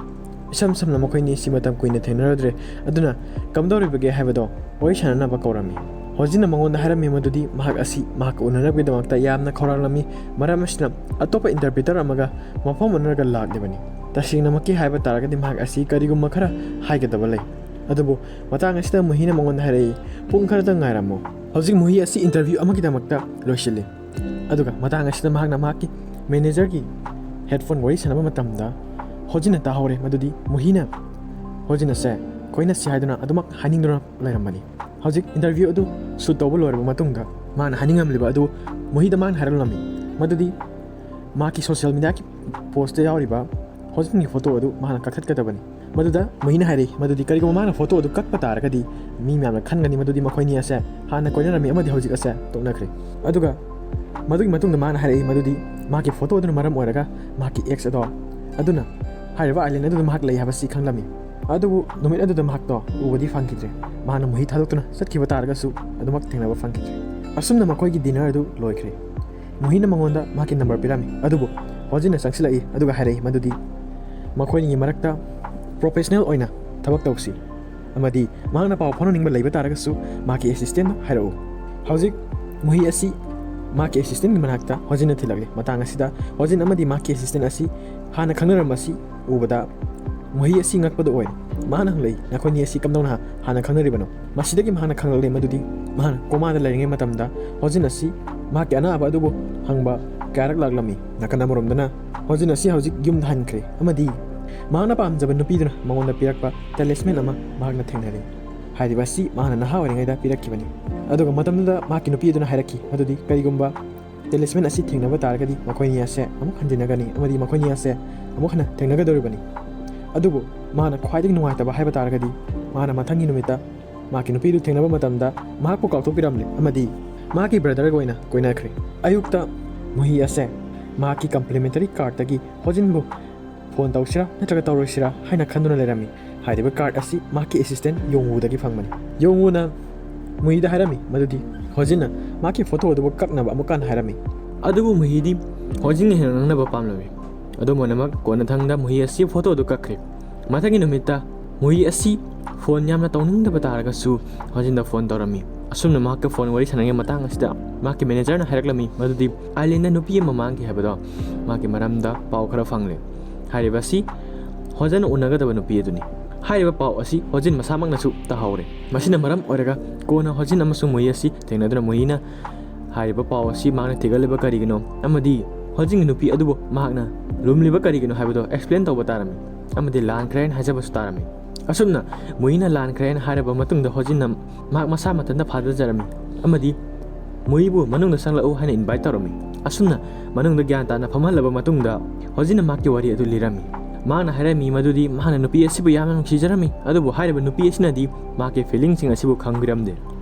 ꯏꯁꯝ ꯁꯝꯅ ꯃꯈꯣꯏꯅꯤ ꯑꯁꯤ ꯃꯇꯝ ꯀꯨꯏꯅ ꯊꯦꯡꯅꯔꯨꯗ꯭ꯔꯦ, ꯑꯗꯨꯅ ꯀꯝꯗꯧꯔꯤꯕꯒꯦ ꯍꯥꯏꯕꯗꯣ ꯋꯥꯔꯤ ꯁꯥꯟꯅꯅꯕ ꯀꯧꯔꯝꯃꯤ꯫ ꯍꯣꯖꯤꯟꯅ ꯃꯉꯣꯟꯗ ꯍꯥꯏꯔꯝꯃꯤ ꯃꯗꯨꯗꯤ ꯃꯍꯥꯛ ꯑꯁꯤ ꯃꯍꯥꯛꯀ ꯎꯅꯅꯕꯒꯤꯗꯃꯛꯇ ꯌꯥꯝꯅ ꯈꯧꯔꯥꯡꯂꯝꯃꯤ, ꯃꯔꯝ ꯑꯁꯤꯅ ꯑꯇꯣꯞꯄ ꯏꯟꯇꯔꯄ꯭ꯔꯤꯇꯔ ꯑꯃꯒ ꯃꯐꯝ ꯑꯣꯟꯅꯔꯒ ꯂꯥꯛꯂꯤꯕꯅꯤ꯫ ꯇꯁꯦꯡꯅꯃꯛꯀꯤ ꯍꯥꯏꯕ ꯇꯥꯔꯒꯗꯤ ꯃꯍꯥꯛ ꯑꯁꯤ ꯀꯔꯤꯒꯨꯝꯕ ꯈꯔ ꯍꯥꯏꯒꯗꯕ ꯂꯩ꯫ ꯑꯗꯨꯕꯨ ꯃꯇꯥꯡ ꯑꯁꯤꯗ ꯃꯨꯍꯤꯅ ꯃꯉꯣꯟꯗ ꯍꯥꯏꯔꯛꯏ, "ꯄꯨꯡ ꯈꯔꯇꯪ ꯉꯥꯏꯔꯝꯃꯨ꯫ ꯍꯧꯖꯤꯛ ꯃꯨꯍꯤ ꯑꯁꯤ ꯏꯟꯇꯔꯚ꯭ꯌꯨ ꯑꯃꯒꯤꯗꯃꯛꯇ ꯂꯣꯏꯁꯤꯜꯂꯤ"꯫ ꯑꯗꯨꯒ ꯃꯇꯥꯡ ꯑꯁꯤꯗ ꯃꯍꯥꯛꯅ ꯃꯍꯥꯛꯀꯤ ꯃꯦꯅꯦꯖꯔꯒꯤ ꯍꯦꯗꯐꯣꯟ ꯋꯥꯔꯤ ꯁꯥꯟꯅꯕ ꯃꯇꯝꯗ ꯍꯣꯖꯤꯟꯅ ꯇꯥꯍꯧꯔꯦ ꯃꯗꯨꯗꯤ ꯃꯨꯍꯤꯅ ꯍꯣꯖꯤꯟ ꯑꯁꯦ ꯀꯣꯏꯅꯁꯤ ꯍꯥꯏꯗꯨꯅ ꯑꯗꯨꯃꯛ ꯍꯥꯏꯅꯤꯡꯗꯨꯅ ꯂꯩꯔꯝꯕꯅꯤ꯫ ꯍꯧꯖꯤꯛ ꯏꯟꯇꯔꯚ꯭ꯌꯨ ꯑꯗꯨ ꯁꯨꯠ ꯇꯧꯕ ꯂꯣꯏꯔꯕ ꯃꯇꯨꯡꯗ ꯃꯥꯅ ꯍꯥꯏꯅꯤꯡꯉꯝꯂꯤꯕ ꯑꯗꯨ ꯃꯨꯍꯤꯗ ꯃꯥꯅ ꯍꯥꯏꯔꯛꯂꯝꯃꯤ ꯃꯗꯨꯗꯤ ꯃꯍꯥꯛꯀꯤ ꯁꯣꯁꯤꯌꯦꯜ ꯃꯤꯗꯤꯌꯥꯒꯤ ꯄꯣꯁꯇ ꯌꯥꯎꯔꯤꯕ ꯍꯣꯖꯤꯟꯒꯤ ꯐꯣꯇꯣ ꯑꯗꯨ ꯃꯍꯥꯛꯅ ꯀꯛꯊꯠꯀꯗꯕꯅꯤ꯫ ꯃꯗꯨꯗ ꯃꯨꯍꯤꯅ ꯍꯥꯏꯔꯛꯏ ꯃꯗꯨꯗꯤ ꯀꯔꯤꯒꯨꯝꯕ ꯃꯥꯅ ꯐꯣꯇꯣ ꯑꯗꯨ ꯀꯛꯄ ꯇꯥꯔꯒꯗꯤ ꯃꯤ ꯃꯌꯥꯝꯅ ꯈꯟꯒꯅꯤ ꯃꯗꯨꯗꯤ ꯃꯈꯣꯏꯅꯤ ꯑꯁꯦ ꯍꯥꯟꯅ ꯀꯣꯏꯅꯔꯝꯃꯤ ꯑꯃꯗꯤ ꯍꯧꯖꯤꯛ ꯑꯁꯦ ꯇꯣꯛꯅꯈ꯭ꯔꯦ꯫ ꯑꯗꯨꯒ ꯃꯗꯨꯒꯤ ꯃꯇꯨꯡꯗ ꯃꯥꯅ ꯍꯥꯏꯔꯛꯏ ꯃꯗꯨꯗꯤ ꯃꯍꯥꯛꯀꯤ ꯐꯣꯇꯣ ꯑꯗꯨꯅ ꯃꯔꯝ ꯑꯣꯏꯔꯒ ꯃꯍꯥꯛꯀꯤ ꯑꯦꯛꯁ ꯑꯗꯣ ꯑꯗꯨꯅ ꯍꯥꯏꯔꯤꯕ ꯑꯥꯏꯂꯦꯟ ꯑꯗꯨꯗ ꯃꯍꯥꯛ ꯂꯩ ꯍꯥꯏꯕꯁꯤ ꯈꯪꯂꯝꯃꯤ꯫ ꯑꯗꯨꯕꯨ ꯅꯨꯃꯤꯠ ꯑꯗꯨꯗ ꯃꯍꯥꯛꯇꯣ ꯎꯕꯗꯤ ꯐꯪꯈꯤꯗ꯭ꯔꯦ꯫ ꯃꯍꯥꯛꯅ ꯃꯨꯍꯤ ꯊꯥꯗꯣꯛꯇꯨꯅ ꯆꯠꯈꯤꯕ ꯇꯥꯔꯒꯁꯨ ꯑꯗꯨꯃꯛ ꯊꯦꯡꯅꯕ ꯐꯪꯈꯤꯗ꯭ꯔꯦ꯫ ꯑꯁꯨꯝꯅ ꯃꯈꯣꯏꯒꯤ ꯗꯤꯅꯔ ꯑꯗꯨ ꯂꯣꯏꯈ꯭ꯔꯦ꯫ ꯃꯨꯍꯤꯅ ꯃꯉꯣꯟꯗ ꯃꯍꯥꯛꯀꯤ ꯅꯝꯕꯔ ꯄꯤꯔꯝꯃꯤ, ꯑꯗꯨꯕꯨ ꯍꯣꯖꯤꯟꯅ ꯆꯪꯁꯤꯜꯂꯛꯏ ꯑꯗꯨꯒ ꯍꯥꯏꯔꯛꯏ ꯃꯗꯨꯗꯤ ꯃꯈꯣꯏꯒꯤ ꯃꯔꯛꯇ ꯄ꯭ꯔꯣꯐꯦꯁꯅꯦꯜ ꯑꯣꯏꯅ ꯊꯕꯛ ꯇꯧꯁꯤ ꯑꯃꯗꯤ ꯃꯍꯥꯛꯅ ꯄꯥꯎ ꯐꯥꯎꯅꯅꯤꯡꯕ ꯂꯩꯕ ꯇꯥꯔꯒꯁꯨ ꯃꯍꯥꯛꯀꯤ ꯑꯦꯁꯤꯁꯇꯦꯟꯗ ꯍꯥꯏꯔꯛꯎ꯫ ꯍꯧꯖꯤꯛ ꯃꯨꯍꯤ ꯑꯁꯤ ꯃꯍꯥꯛꯀꯤ ꯑꯦꯁꯤꯁꯇꯦꯟꯒꯤ ꯃꯅꯥꯛꯇ ꯍꯣꯖꯤꯟꯅ ꯊꯤꯜꯂꯛꯂꯤ꯫ ꯃꯇꯥꯡ ꯑꯁꯤꯗ ꯍꯣꯖꯤꯟ ꯑꯃꯗꯤ ꯃꯍꯥꯛꯀꯤ ꯑꯦꯁꯤꯁꯇꯦꯟ ꯑꯁꯤ ꯍꯥꯟꯅ ꯈꯪꯅꯔꯝꯕ ꯑꯁꯤ ꯎꯕꯗ ꯃꯨꯍꯤ ꯑꯁꯤ ꯉꯛꯄꯗ ꯑꯣꯏꯔꯦ꯫ ꯃꯍꯥꯛꯅ ꯍꯪꯂꯛꯏ, "ꯅꯈꯣꯏꯅꯤ ꯑꯁꯤ ꯀꯝꯗꯧꯅ ꯍꯥꯟꯅ ꯈꯪꯅꯔꯤꯕꯅꯣ?" ꯃꯁꯤꯗꯒꯤ ꯃꯍꯥꯛꯅ ꯈꯪꯂꯛꯂꯤ ꯃꯗꯨꯗꯤ ꯃꯍꯥꯛꯅ ꯀꯣꯃꯥꯗ ꯂꯩꯔꯤꯉꯩ ꯃꯇꯝꯗ ꯍꯣꯖꯤꯟ ꯑꯁꯤ ꯃꯍꯥꯛꯀꯤ ꯑꯅꯥꯕ ꯑꯗꯨꯕꯨ ꯍꯪꯕ ꯀꯌꯥꯔꯛ ꯂꯥꯛꯂꯝꯃꯤ꯫ ꯅꯥꯀꯟ ꯑꯃꯔꯣꯝꯗꯅ ꯍꯣꯖꯤꯟ ꯑꯁꯤ ꯍꯧꯖꯤꯛ ꯌꯨꯝꯗ ꯍꯟꯈ꯭ꯔꯦ ꯑꯃꯗꯤ ꯃꯍꯥꯛꯅ ꯄꯥꯝꯖꯕ ꯅꯨꯄꯤꯗꯨꯅ ꯃꯉꯣꯟꯗ ꯄꯤꯔꯛꯄ ꯇꯦꯂꯤꯁꯃꯦꯟ ꯑꯃ ꯃꯍꯥꯛꯅ ꯊꯦꯡꯅꯔꯦ꯫ ꯍꯥꯏꯔꯤꯕ ꯑꯁꯤ ꯃꯍꯥꯛꯅ ꯅꯍꯥ ꯑꯣꯏꯔꯤꯉꯩꯗ ꯄꯤꯔꯛꯈꯤꯕꯅꯤ꯫ ꯑꯗꯨꯒ ꯃꯇꯝꯗꯨꯗ ꯃꯍꯥꯛꯀꯤ ꯅꯨꯄꯤ ꯑꯗꯨꯅ ꯍꯥꯏꯔꯛꯈꯤ ꯃꯗꯨꯗꯤ ꯀꯔꯤꯒꯨꯝꯕ ꯇꯦꯂꯤꯁꯃꯦꯟ ꯑꯁꯤ ꯊꯦꯡꯅꯕ ꯇꯥꯔꯒꯗꯤ ꯃꯈꯣꯏꯅꯤ ꯑꯁꯦ ꯑꯃꯨꯛ ꯍꯟꯖꯤꯟꯅꯒꯅꯤ ꯑꯃꯗꯤ ꯃꯈꯣꯏꯅꯤ ꯑꯁꯦ ꯑꯃꯨꯛ ꯍꯟꯅ ꯊꯦꯡꯅꯒꯗꯧꯔꯤꯕꯅꯤ꯫ ꯑꯗꯨꯕꯨ ꯃꯍꯥꯛꯅ ꯈ꯭ꯋꯥꯏꯗꯒꯤ ꯅꯨꯡꯉꯥꯏꯇꯕ ꯍꯥꯏꯕ ꯇꯥꯔꯒꯗꯤ ꯃꯍꯥꯛꯅ ꯃꯊꯪꯒꯤ ꯅꯨꯃꯤꯠꯇ ꯃꯍꯥꯛꯀꯤ ꯅꯨꯄꯤꯗꯨ ꯊꯦꯡꯅꯕ ꯃꯇꯝꯗ ꯃꯍꯥꯛꯄꯨ ꯀꯥꯎꯊꯣꯛꯄꯤꯔꯝꯂꯦ ꯑꯃꯗꯤ ꯃꯍꯥꯛꯀꯤ ꯕ꯭ꯔꯗꯔꯒ ꯑꯣꯏꯅ ꯀꯣꯏꯅꯈ꯭ꯔꯦ꯫ ꯑꯌꯨꯛꯇ ꯃꯨꯍꯤ ꯑꯁꯦ ꯃꯍꯥꯛꯀꯤ ꯀꯝꯄ꯭ꯂꯤꯃꯦꯟꯇꯔꯤ ꯀꯥꯔꯠꯇꯒꯤ ꯍꯣꯖꯤꯟꯕꯨ ꯐꯣꯟ ꯇꯧꯁꯤꯔꯥ ꯅꯠꯇ꯭ꯔꯒ ꯇꯧꯔꯣꯏꯁꯤꯔꯥ ꯍꯥꯏꯅ ꯈꯟꯗꯨꯅ ꯂꯩꯔꯝꯃꯤ꯫ ꯍꯥꯏꯔꯤꯕ ꯀꯥꯔꯠ ꯑꯁꯤ ꯃꯍꯥꯛꯀꯤ ꯑꯦꯁꯤꯁꯇꯦꯟ ꯌꯣꯡꯋꯨꯗꯒꯤ ꯐꯪꯕꯅꯤ꯫ ꯌꯣꯡꯋꯨꯅ ꯃꯨꯍꯤꯗ ꯍꯥꯏꯔꯝꯃꯤ ꯃꯗꯨꯗꯤ ꯍꯣꯖꯤꯟꯅ ꯃꯍꯥꯛꯀꯤ ꯐꯣꯇꯣ ꯑꯗꯨꯕꯨ ꯀꯛꯅꯕ ꯑꯃꯨꯛ ꯍꯟꯅ ꯍꯥꯏꯔꯝꯃꯤ꯫ ꯑꯗꯨꯕꯨ ꯃꯨꯍꯤꯗꯤ ꯍꯣꯖꯤꯟꯒ ꯍꯦꯟꯅ ꯉꯥꯡꯅꯕ ꯄꯥꯝꯂꯝꯃꯤ꯫ ꯑꯗꯨꯝ ꯑꯣꯏꯅꯃꯛ, ꯀꯣꯟꯅꯊꯪꯗ ꯃꯨꯍꯤ ꯑꯁꯤ ꯐꯣꯇꯣ ꯑꯗꯨ ꯀꯛꯈ꯭ꯔꯦ꯫ ꯃꯊꯪꯒꯤ ꯅꯨꯃꯤꯠꯇ ꯃꯨꯍꯤ ꯑꯁꯤ ꯐꯣꯟ ꯌꯥꯝꯅ ꯇꯧꯅꯤꯡꯗꯕ ꯇꯥꯔꯒꯁꯨ ꯍꯣꯖꯤꯟꯗ ꯐꯣꯟ ꯇꯧꯔꯝꯃꯤ꯫ ꯑꯁꯨꯝꯅ ꯃꯍꯥꯛꯀ ꯐꯣꯟ ꯋꯥꯔꯤ ꯁꯥꯟꯅꯔꯤꯉꯩ ꯃꯇꯥꯡ ꯑꯁꯤꯗ ꯃꯍꯥꯛꯀꯤ ꯃꯦꯅꯦꯖꯔꯅ ꯍꯥꯏꯔꯛꯂꯝꯃꯤ ꯃꯗꯨꯗꯤ ꯑꯥꯏꯂꯦꯟꯗ ꯅꯨꯄꯤ ꯑꯃ ꯃꯥꯡꯈꯤ ꯍꯥꯏꯕꯗꯣ ꯃꯍꯥꯛꯀꯤ ꯃꯔꯝꯗ ꯄꯥꯎ ꯈꯔ ꯐꯪꯂꯦ꯫ ꯍꯥꯏꯔꯤꯕ ꯑꯁꯤ ꯍꯣꯖꯤꯟꯅ ꯎꯅꯒꯗꯕ ꯅꯨꯄꯤ ꯑꯗꯨꯅꯤ꯫ ꯍꯥꯏꯔꯤꯕ ꯄꯥꯎ ꯑꯁꯤ ꯍꯣꯖꯤꯟ ꯃꯁꯥꯃꯛꯅꯁꯨ ꯇꯥꯍꯧꯔꯦ꯫ ꯃꯁꯤꯅ ꯃꯔꯝ ꯑꯣꯏꯔꯒ ꯀꯣꯟꯅ ꯍꯣꯖꯤꯟ ꯑꯃꯁꯨꯡ ꯃꯨꯍꯤ ꯑꯁꯤ ꯊꯦꯡꯅꯗꯨꯅ ꯃꯨꯍꯤꯅ ꯍꯥꯏꯔꯤꯕ ꯄꯥꯎ ꯑꯁꯤ ꯃꯍꯥꯛꯅ ꯊꯤꯒꯠꯂꯤꯕ ꯀꯔꯤꯒꯤꯅꯣ ꯑꯃꯗꯤ ꯍꯣꯖꯤꯟꯒꯤ ꯅꯨꯄꯤ ꯑꯗꯨꯕꯨ ꯃꯍꯥꯛꯅ ꯂꯨꯝꯂꯤꯕ ꯀꯔꯤꯒꯤꯅꯣ ꯍꯥꯏꯕꯗꯣ ꯑꯦꯛꯁꯄ꯭ꯂꯦꯟ ꯇꯧꯕ ꯇꯥꯔꯝꯃꯤ ꯑꯃꯗꯤ ꯂꯥꯟꯈ꯭ꯔꯦ ꯍꯥꯏꯅ ꯍꯥꯏꯖꯕꯁꯨ ꯇꯥꯔꯝꯃꯤ꯫ ꯑꯁꯨꯝꯅ ꯃꯨꯍꯤꯅ ꯂꯥꯟꯈ꯭ꯔꯦ ꯍꯥꯏꯅ ꯍꯥꯏꯔꯕ ꯃꯇꯨꯡꯗ ꯍꯣꯖꯤꯟꯅ ꯃꯍꯥꯛ ꯃꯁꯥ ꯃꯊꯟꯇ ꯐꯥꯖꯖꯔꯝꯃꯤ ꯑꯃꯗꯤ ꯃꯨꯍꯤꯕꯨ ꯃꯅꯨꯡꯗ ꯆꯪꯂꯛꯎ ꯍꯥꯏꯅ ꯏꯟꯚꯥꯏꯠ ꯇꯧꯔꯝꯃꯤ꯫ ꯑꯁꯨꯝꯅ ꯃꯅꯨꯡꯗ ꯒ꯭ꯌꯥꯟ ꯇꯥꯅ ꯐꯝꯍꯜꯂꯕ ꯃꯇꯨꯡꯗ ꯍꯣꯖꯤꯟꯅ ꯃꯍꯥꯛꯀꯤ ꯋꯥꯔꯤ ꯑꯗꯨ ꯂꯤꯔꯝꯃꯤ꯫ ꯃꯍꯥꯛꯅ ꯍꯥꯏꯔꯝꯃꯤ ꯃꯗꯨꯗꯤ ꯃꯍꯥꯛꯅ ꯅꯨꯄꯤ ꯑꯁꯤꯕꯨ ꯌꯥꯝꯅ ꯅꯨꯡꯁꯤꯖꯔꯝꯃꯤ, ꯑꯗꯨꯕꯨ ꯍꯥꯏꯔꯤꯕ ꯅꯨꯄꯤ ꯑꯁꯤꯅꯗꯤ ꯃꯍꯥꯛꯀꯤ ꯐꯤꯂꯤꯡꯁꯤꯡ ꯑꯁꯤꯕꯨ ꯈꯪꯕꯤꯔꯝꯗꯦ꯫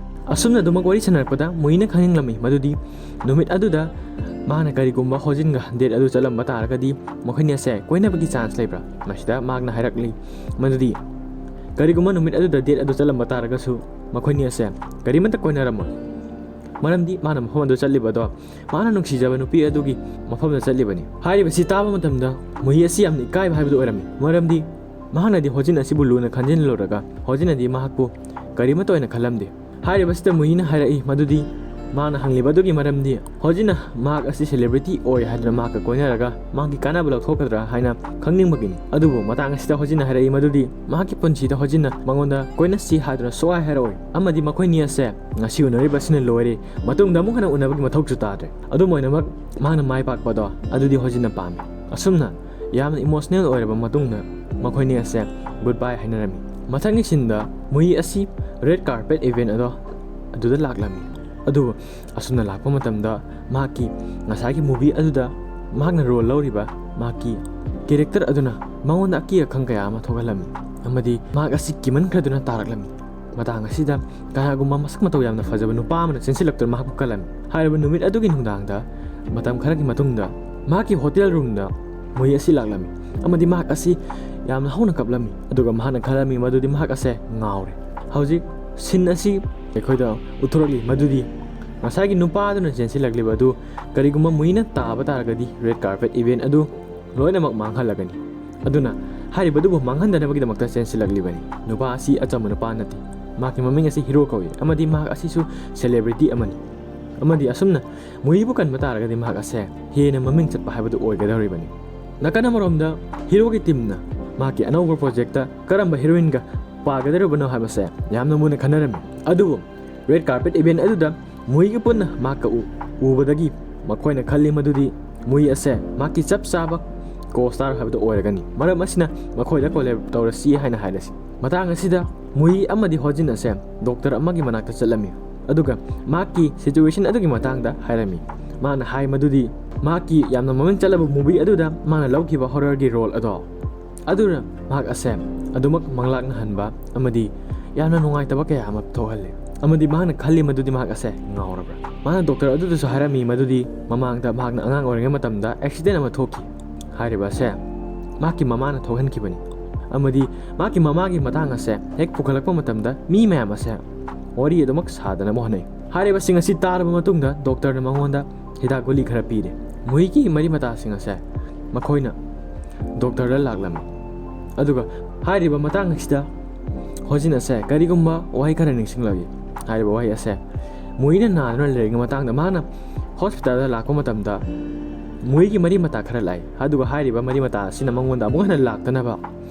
ꯑꯁꯨꯝꯅ ꯑꯗꯨꯃꯛ ꯋꯥꯔꯤ ꯁꯥꯟꯅꯔꯛꯄꯗ ꯃꯨꯍꯤꯅ ꯈꯪꯅꯤꯡꯂꯝꯃꯤ ꯃꯗꯨꯗꯤ ꯅꯨꯃꯤꯠ ꯑꯗꯨꯗ ꯃꯍꯥꯛꯅ ꯀꯔꯤꯒꯨꯝꯕ ꯍꯣꯖꯤꯟꯒ ꯗꯦꯠ ꯑꯗꯨ ꯆꯠꯂꯝꯕ ꯇꯥꯔꯒꯗꯤ ꯃꯈꯣꯏꯅꯤ ꯑꯁꯦ ꯀꯣꯏꯅꯕꯒꯤ ꯆꯥꯟꯁ ꯂꯩꯕ꯭ꯔꯥ? ꯃꯁꯤꯗ ꯃꯍꯥꯛꯅ ꯍꯥꯏꯔꯛꯂꯤ ꯃꯗꯨꯗꯤ ꯀꯔꯤꯒꯨꯝꯕ ꯅꯨꯃꯤꯠ ꯑꯗꯨꯗ ꯗꯦꯠ ꯑꯗꯨ ꯆꯠꯂꯝꯕ ꯇꯥꯔꯒꯁꯨ ꯃꯈꯣꯏꯅꯤ ꯑꯁꯦ ꯀꯔꯤꯃꯠꯇ ꯀꯣꯏꯅꯔꯝꯃꯣꯏ꯫ ꯃꯔꯝꯗꯤ ꯃꯥꯅ ꯃꯐꯝ ꯑꯗꯨ ꯆꯠꯂꯤꯕ ꯑꯗꯣ ꯃꯥꯅ ꯅꯨꯡꯁꯤꯖꯕ ꯅꯨꯄꯤ ꯑꯗꯨꯒꯤ ꯃꯐꯝꯗ ꯆꯠꯂꯤꯕꯅꯤ꯫ ꯍꯥꯏꯔꯤꯕꯁꯤ ꯇꯥꯕ ꯃꯇꯝꯗ ꯃꯨꯍꯤ ꯑꯁꯤ ꯌꯥꯝꯅ ꯏꯀꯥꯏꯕ ꯍꯥꯏꯕꯗꯨ ꯑꯣꯏꯔꯝꯃꯤ, ꯃꯔꯝꯗꯤ ꯃꯍꯥꯛꯅꯗꯤ ꯍꯣꯖꯤꯟ ꯑꯁꯤꯕꯨ ꯂꯨꯅ ꯈꯟꯖꯤꯜꯂꯨꯔꯒ ꯍꯣꯖꯤꯟꯅꯗꯤ ꯃꯍꯥꯛꯄꯨ ꯀꯔꯤꯃꯠꯇ ꯑꯣꯏꯅ ꯈꯜꯂꯝꯗꯦ꯫ ꯍꯥꯏꯔꯤꯕꯁꯤꯗ ꯃꯨꯍꯤꯅ ꯍꯥꯏꯔꯛꯏ ꯃꯗꯨꯗꯤ ꯃꯍꯥꯛꯅ ꯍꯪꯂꯤꯕ ꯑꯗꯨꯒꯤ ꯃꯔꯝꯗꯤ ꯍꯣꯖꯤꯟꯅ ꯃꯍꯥꯛ ꯑꯁꯤ ꯁꯦꯂꯦꯕ꯭ꯔꯤꯇꯤ ꯑꯣꯏ ꯍꯥꯏꯗꯨꯅ ꯃꯍꯥꯛꯀ ꯀꯣꯏꯅꯔꯒ ꯃꯍꯥꯛꯀꯤ ꯀꯥꯟꯅꯕ ꯂꯧꯊꯣꯛꯀꯗ꯭ꯔꯥ ꯍꯥꯏꯅ ꯈꯪꯅꯤꯡꯕꯒꯤꯅꯤ꯫ ꯑꯗꯨꯕꯨ ꯃꯇꯥꯡ ꯑꯁꯤꯗ ꯍꯣꯖꯤꯟꯅ ꯍꯥꯏꯔꯛꯏ ꯃꯗꯨꯗꯤ ꯃꯍꯥꯛꯀꯤ ꯄꯨꯟꯁꯤꯗ ꯍꯣꯖꯤꯟꯅ ꯃꯉꯣꯟꯗ ꯀꯣꯏꯅꯁꯤ ꯍꯥꯏꯗꯨꯅ ꯁꯨꯛꯍꯥꯏ ꯍꯥꯏꯔꯛꯑꯣꯏ ꯑꯃꯗꯤ ꯃꯈꯣꯏꯅꯤ ꯑꯁꯦ ꯉꯁꯤ ꯎꯅꯔꯤꯕ ꯑꯁꯤꯅ ꯂꯣꯏꯔꯦ, ꯃꯇꯨꯡꯗ ꯑꯃꯨꯛ ꯍꯟꯅ ꯎꯅꯕꯒꯤ ꯃꯊꯧꯁꯨ ꯇꯥꯗ꯭ꯔꯦ꯫ ꯑꯗꯨꯝ ꯑꯣꯏꯅꯃꯛ ꯃꯍꯥꯛꯅ ꯃꯥꯏ ꯄꯥꯛꯄꯗꯣ ꯑꯗꯨꯗꯤ ꯍꯣꯖꯤꯟꯅ ꯄꯥꯝꯃꯤ꯫ ꯑꯁꯨꯝꯅ ꯌꯥꯝꯅ ꯏꯃꯣꯁꯅꯦꯜ ꯑꯣꯏꯔꯕ ꯃꯇꯨꯡꯗ ꯃꯈꯣꯏꯅꯤ ꯑꯁꯦ ꯒꯨꯗ ꯕꯥꯏ ꯍꯥꯏꯅꯔꯝꯃꯤ꯫ ꯃꯊꯪꯒꯤ ꯁꯤꯟꯗ ꯃꯨꯍꯤ ꯑꯁꯤ ꯔꯦꯗ ꯀꯥꯔꯄꯦꯠ ꯏꯚꯦꯟ ꯑꯗꯣ ꯑꯗꯨꯗ ꯂꯥꯛꯂꯝꯃꯤ꯫ ꯑꯗꯨꯕꯨ ꯑꯁꯨꯝꯅ ꯂꯥꯛꯄ ꯃꯇꯝꯗ ꯃꯍꯥꯛꯀꯤ ꯉꯁꯥꯏꯒꯤ ꯃꯨꯚꯤ ꯑꯗꯨꯗ ꯃꯍꯥꯛꯅ ꯔꯣꯜ ꯂꯧꯔꯤꯕ ꯃꯍꯥꯛꯀꯤ ꯀꯦꯔꯦꯛꯇꯔ ꯑꯗꯨꯅ ꯃꯉꯣꯟꯗ ꯑꯀꯤ ꯑꯈꯪ ꯀꯌꯥ ꯑꯃ ꯊꯣꯛꯍꯜꯂꯝꯃꯤ ꯑꯃꯗꯤ ꯃꯍꯥꯛ ꯑꯁꯤ ꯀꯤꯃꯟꯈ꯭ꯔꯗꯨꯅ ꯇꯥꯔꯛꯂꯝꯃꯤ꯫ ꯃꯇꯥꯡ ꯑꯁꯤꯗ ꯀꯅꯥꯒꯨꯝꯕ ꯃꯁꯛ ꯃꯇꯧ ꯌꯥꯝꯅ ꯐꯖꯕ ꯅꯨꯄꯥ ꯑꯃꯅ ꯆꯦꯟꯁꯤꯜꯂꯛꯇꯨꯅ ꯃꯍꯥꯛꯄꯨ ꯀꯜꯂꯝꯃꯤ꯫ ꯍꯥꯏꯔꯤꯕ ꯅꯨꯃꯤꯠ ꯑꯗꯨꯒꯤ ꯅꯨꯡꯗꯥꯡꯗ ꯃꯇꯝ ꯈꯔꯒꯤ ꯃꯇꯨꯡꯗ ꯃꯍꯥꯛꯀꯤ ꯍꯣꯇꯦꯜ ꯔꯨꯝꯗ ꯃꯨꯍꯤ ꯑꯁꯤ ꯂꯥꯛꯂꯝꯃꯤ ꯑꯃꯗꯤ ꯃꯍꯥꯛ ꯑꯁꯤ ꯌꯥꯝꯅ ꯍꯧꯅ ꯀꯞꯂꯝꯃꯤ꯫ ꯑꯗꯨꯒ ꯃꯍꯥꯛꯅ ꯈꯜꯂꯝꯃꯤ ꯃꯗꯨꯗꯤ ꯃꯍꯥꯛ ꯑꯁꯦ ꯉꯥꯎꯔꯦ꯫ ꯍꯧꯖꯤꯛ ꯁꯤꯟ ꯑꯁꯤ ꯑꯩꯈꯣꯏꯗ ꯎꯠꯊꯣꯔꯛꯂꯤ ꯃꯗꯨꯗꯤ ꯉꯁꯥꯏꯒꯤ ꯅꯨꯄꯥ ꯑꯗꯨꯅ ꯆꯦꯟꯁꯤꯜꯂꯛꯂꯤꯕ ꯑꯗꯨ ꯀꯔꯤꯒꯨꯝꯕ ꯃꯨꯏꯅ ꯇꯥꯕ ꯇꯥꯔꯒꯗꯤ red carpet event ꯑꯗꯨ ꯂꯣꯏꯅꯃꯛ ꯃꯥꯡꯍꯜꯂꯒꯅꯤ꯫ ꯑꯗꯨꯅ ꯍꯥꯏꯔꯤꯕꯗꯨꯕꯨ ꯃꯥꯡꯍꯟꯗꯅꯕꯒꯤꯗꯃꯛꯇ ꯆꯦꯟꯁꯤꯜꯂꯛꯂꯤꯕꯅꯤ꯫ ꯅꯨꯄꯥ ꯑꯁꯤ ꯑꯆꯝꯕ ꯅꯨꯄꯥ ꯅꯠꯇꯦ꯫ ꯃꯍꯥꯛꯀꯤ ꯃꯃꯤꯡ ꯑꯁꯤ ꯍꯤꯔꯣ ꯀꯧꯏ ꯑꯃꯗꯤ ꯃꯍꯥꯛ ꯑꯁꯤꯁꯨ celebrity ꯑꯃꯅꯤ꯫ ꯑꯃꯗꯤ ꯑꯁꯨꯝꯅ ꯃꯨꯏꯕꯨ ꯀꯟꯕ ꯇꯥꯔꯒꯗꯤ ꯃꯍꯥꯛ ꯑꯁꯦ ꯍꯦꯟꯅ ꯃꯃꯤꯡ ꯆꯠꯄ ꯍꯥꯏꯕꯗꯨ ꯑꯣꯏꯒꯗꯧꯔꯤꯕꯅꯤ꯫ ꯅꯥꯀꯟ ꯑꯃꯔꯣꯝꯗ ꯍꯤꯔꯣꯒꯤ teamꯅ ꯃꯍꯥꯛꯀꯤ ꯑꯅꯧꯕ projectꯇ ꯀꯔꯝꯕ heroineꯒ ꯄꯥꯒꯗꯧꯔꯤꯕꯅꯣ ꯍꯥꯏꯕꯁꯦ ꯌꯥꯝꯅ ꯃꯨꯟꯅ ꯈꯟꯅꯔꯝꯃꯤ꯫ ꯑꯗꯨꯕꯨ red carpet event ꯑꯗꯨꯗ ꯃꯨꯏꯒ ꯄꯨꯟꯅ ꯃꯍꯥꯛꯀ ꯎ-, ꯎꯕꯗꯒꯤ ꯃꯈꯣꯏꯅ ꯈꯜꯂꯤ ꯃꯗꯨꯗꯤ ꯃꯨꯏ ꯑꯁꯦ ꯃꯍꯥꯛꯀꯤ ꯆꯞ ꯆꯥꯕ co-star ꯍꯥꯏꯕꯗꯨ ꯑꯣꯏꯔꯒꯅꯤ꯫ ꯃꯔꯝ ꯑꯁꯤꯅ ꯃꯈꯣꯏꯗ collab ꯇꯧꯔꯁꯤ ꯍꯥꯏꯅ ꯍꯥꯏꯔꯁꯤ꯫ ꯃꯇꯥꯡ ꯑꯁꯤꯗ ꯃꯨꯏ ꯑꯃꯗꯤ ꯍꯣꯖꯤꯟ ꯑꯁꯦ doctor ꯑꯃꯒꯤ ꯃꯅꯥꯛꯇ ꯆꯠꯂꯝꯃꯤ, ꯑꯗꯨꯒ ꯃꯍꯥꯛꯀꯤ situation ꯑꯗꯨꯒꯤ ꯃꯇꯥꯡꯗ ꯍꯥꯏꯔꯝꯃꯤ꯫ ꯃꯥꯅ ꯍꯥꯏ ꯃꯗꯨꯗꯤ ꯃꯍꯥꯛꯀꯤ ꯌꯥꯝꯅ ꯃꯃꯤꯡ ꯆꯠꯂꯕ movie ꯑꯗꯨꯗ ꯃꯥꯅ ꯂꯧꯈꯤꯕ horrorꯒꯤ role ꯑꯗꯣ ꯑꯗꯨꯅ ꯃꯍꯥꯛ ꯑꯁꯦ ꯑꯗꯨꯃꯛ ꯃꯪꯂꯥꯛꯅꯍꯟꯕ ꯑꯃꯗꯤ ꯌꯥꯝꯅ ꯅꯨꯡꯉꯥꯏꯇꯕ ꯀꯌꯥ ꯑꯃ ꯊꯣꯛꯍꯜꯂꯤ, ꯑꯃꯗꯤ ꯃꯍꯥꯛꯅ ꯈꯜꯂꯤ ꯃꯗꯨꯗꯤ ꯃꯍꯥꯛ ꯑꯁꯦ ꯉꯥꯎꯔꯕ꯭ꯔꯥ꯫ ꯃꯥꯅ doctor ꯑꯗꯨꯗꯁꯨ ꯍꯥꯏꯔꯝꯃꯤ ꯃꯗꯨꯗꯤ ꯃꯃꯥꯡꯗ ꯃꯍꯥꯛꯅ ꯑꯉꯥꯡ ꯑꯣꯏꯔꯤꯉꯩ ꯃꯇꯝꯗ accident ꯑꯃ ꯊꯣꯛꯈꯤ꯫ ꯍꯥꯏꯔꯤꯕ ꯑꯁꯦ ꯃꯍꯥꯛꯀꯤ ꯃꯃꯥꯅ ꯊꯣꯛꯍꯟꯈꯤꯕꯅꯤ, ꯑꯃꯗꯤ ꯃꯍꯥꯛꯀꯤ ꯃꯃꯥꯒꯤ ꯃꯇꯥꯡ ꯑꯁꯦ ꯍꯦꯛ ꯄꯨꯈꯠꯂꯛꯄ ꯃꯇꯝꯗ ꯃꯤ ꯃꯌꯥꯝ ꯑꯁꯦ ꯋꯥꯔꯤ ꯑꯗꯨꯃꯛ ꯁꯥꯗꯅꯕ ꯍꯣꯠꯅꯩ꯫ ꯍꯥꯏꯔꯤꯕꯁꯤꯡ ꯑꯁꯤ ꯇꯥꯔꯕ ꯃꯇꯨꯡꯗ doctorꯅ ꯃꯉꯣꯟꯗ ꯍꯤꯗꯥꯛ ꯒꯨꯂꯤ ꯈꯔ ꯄꯤꯔꯦ꯫ ꯃꯨꯏꯒꯤ ꯃꯔꯤ ꯃꯇꯥꯁꯤꯡ ꯑꯁꯦ ꯃꯈꯣꯏꯅ doctorꯗ ꯂꯥꯛꯂꯝꯃꯤ꯫ ꯑꯗꯨꯒ ꯍꯥꯏꯔꯤꯕ ꯃꯇꯥꯡ ꯑꯁꯤꯗ ꯍꯣꯖꯤꯟ ꯑꯁꯦ ꯀꯔꯤꯒꯨꯝꯕ ꯋꯥꯍꯩ ꯈꯔ ꯅꯤꯡꯁꯤꯡꯂꯛꯏ꯫ ꯍꯥꯏꯔꯤꯕ ꯋꯥꯍꯩ ꯑꯁꯦ ꯃꯨꯏꯅ ꯅꯥꯗꯨꯅ ꯂꯩꯔꯤꯉꯩ ꯃꯇꯥꯡꯗ ꯃꯍꯥꯛꯅ hospitalꯗ ꯂꯥꯛꯄ ꯃꯇꯝꯗ ꯃꯨꯏꯒꯤ ꯃꯔꯤ ꯃꯇꯥ ꯈꯔ ꯂꯥꯛꯏ꯫ ꯑꯗꯨꯒ ꯍꯥꯏꯔꯤꯕ ꯃꯔꯤ ꯃꯇꯥ ꯑꯁꯤꯅ ꯃꯉꯣꯟꯗ ꯑꯃꯨꯛ ꯍꯟꯅ ꯂꯥꯛꯇꯅꯕ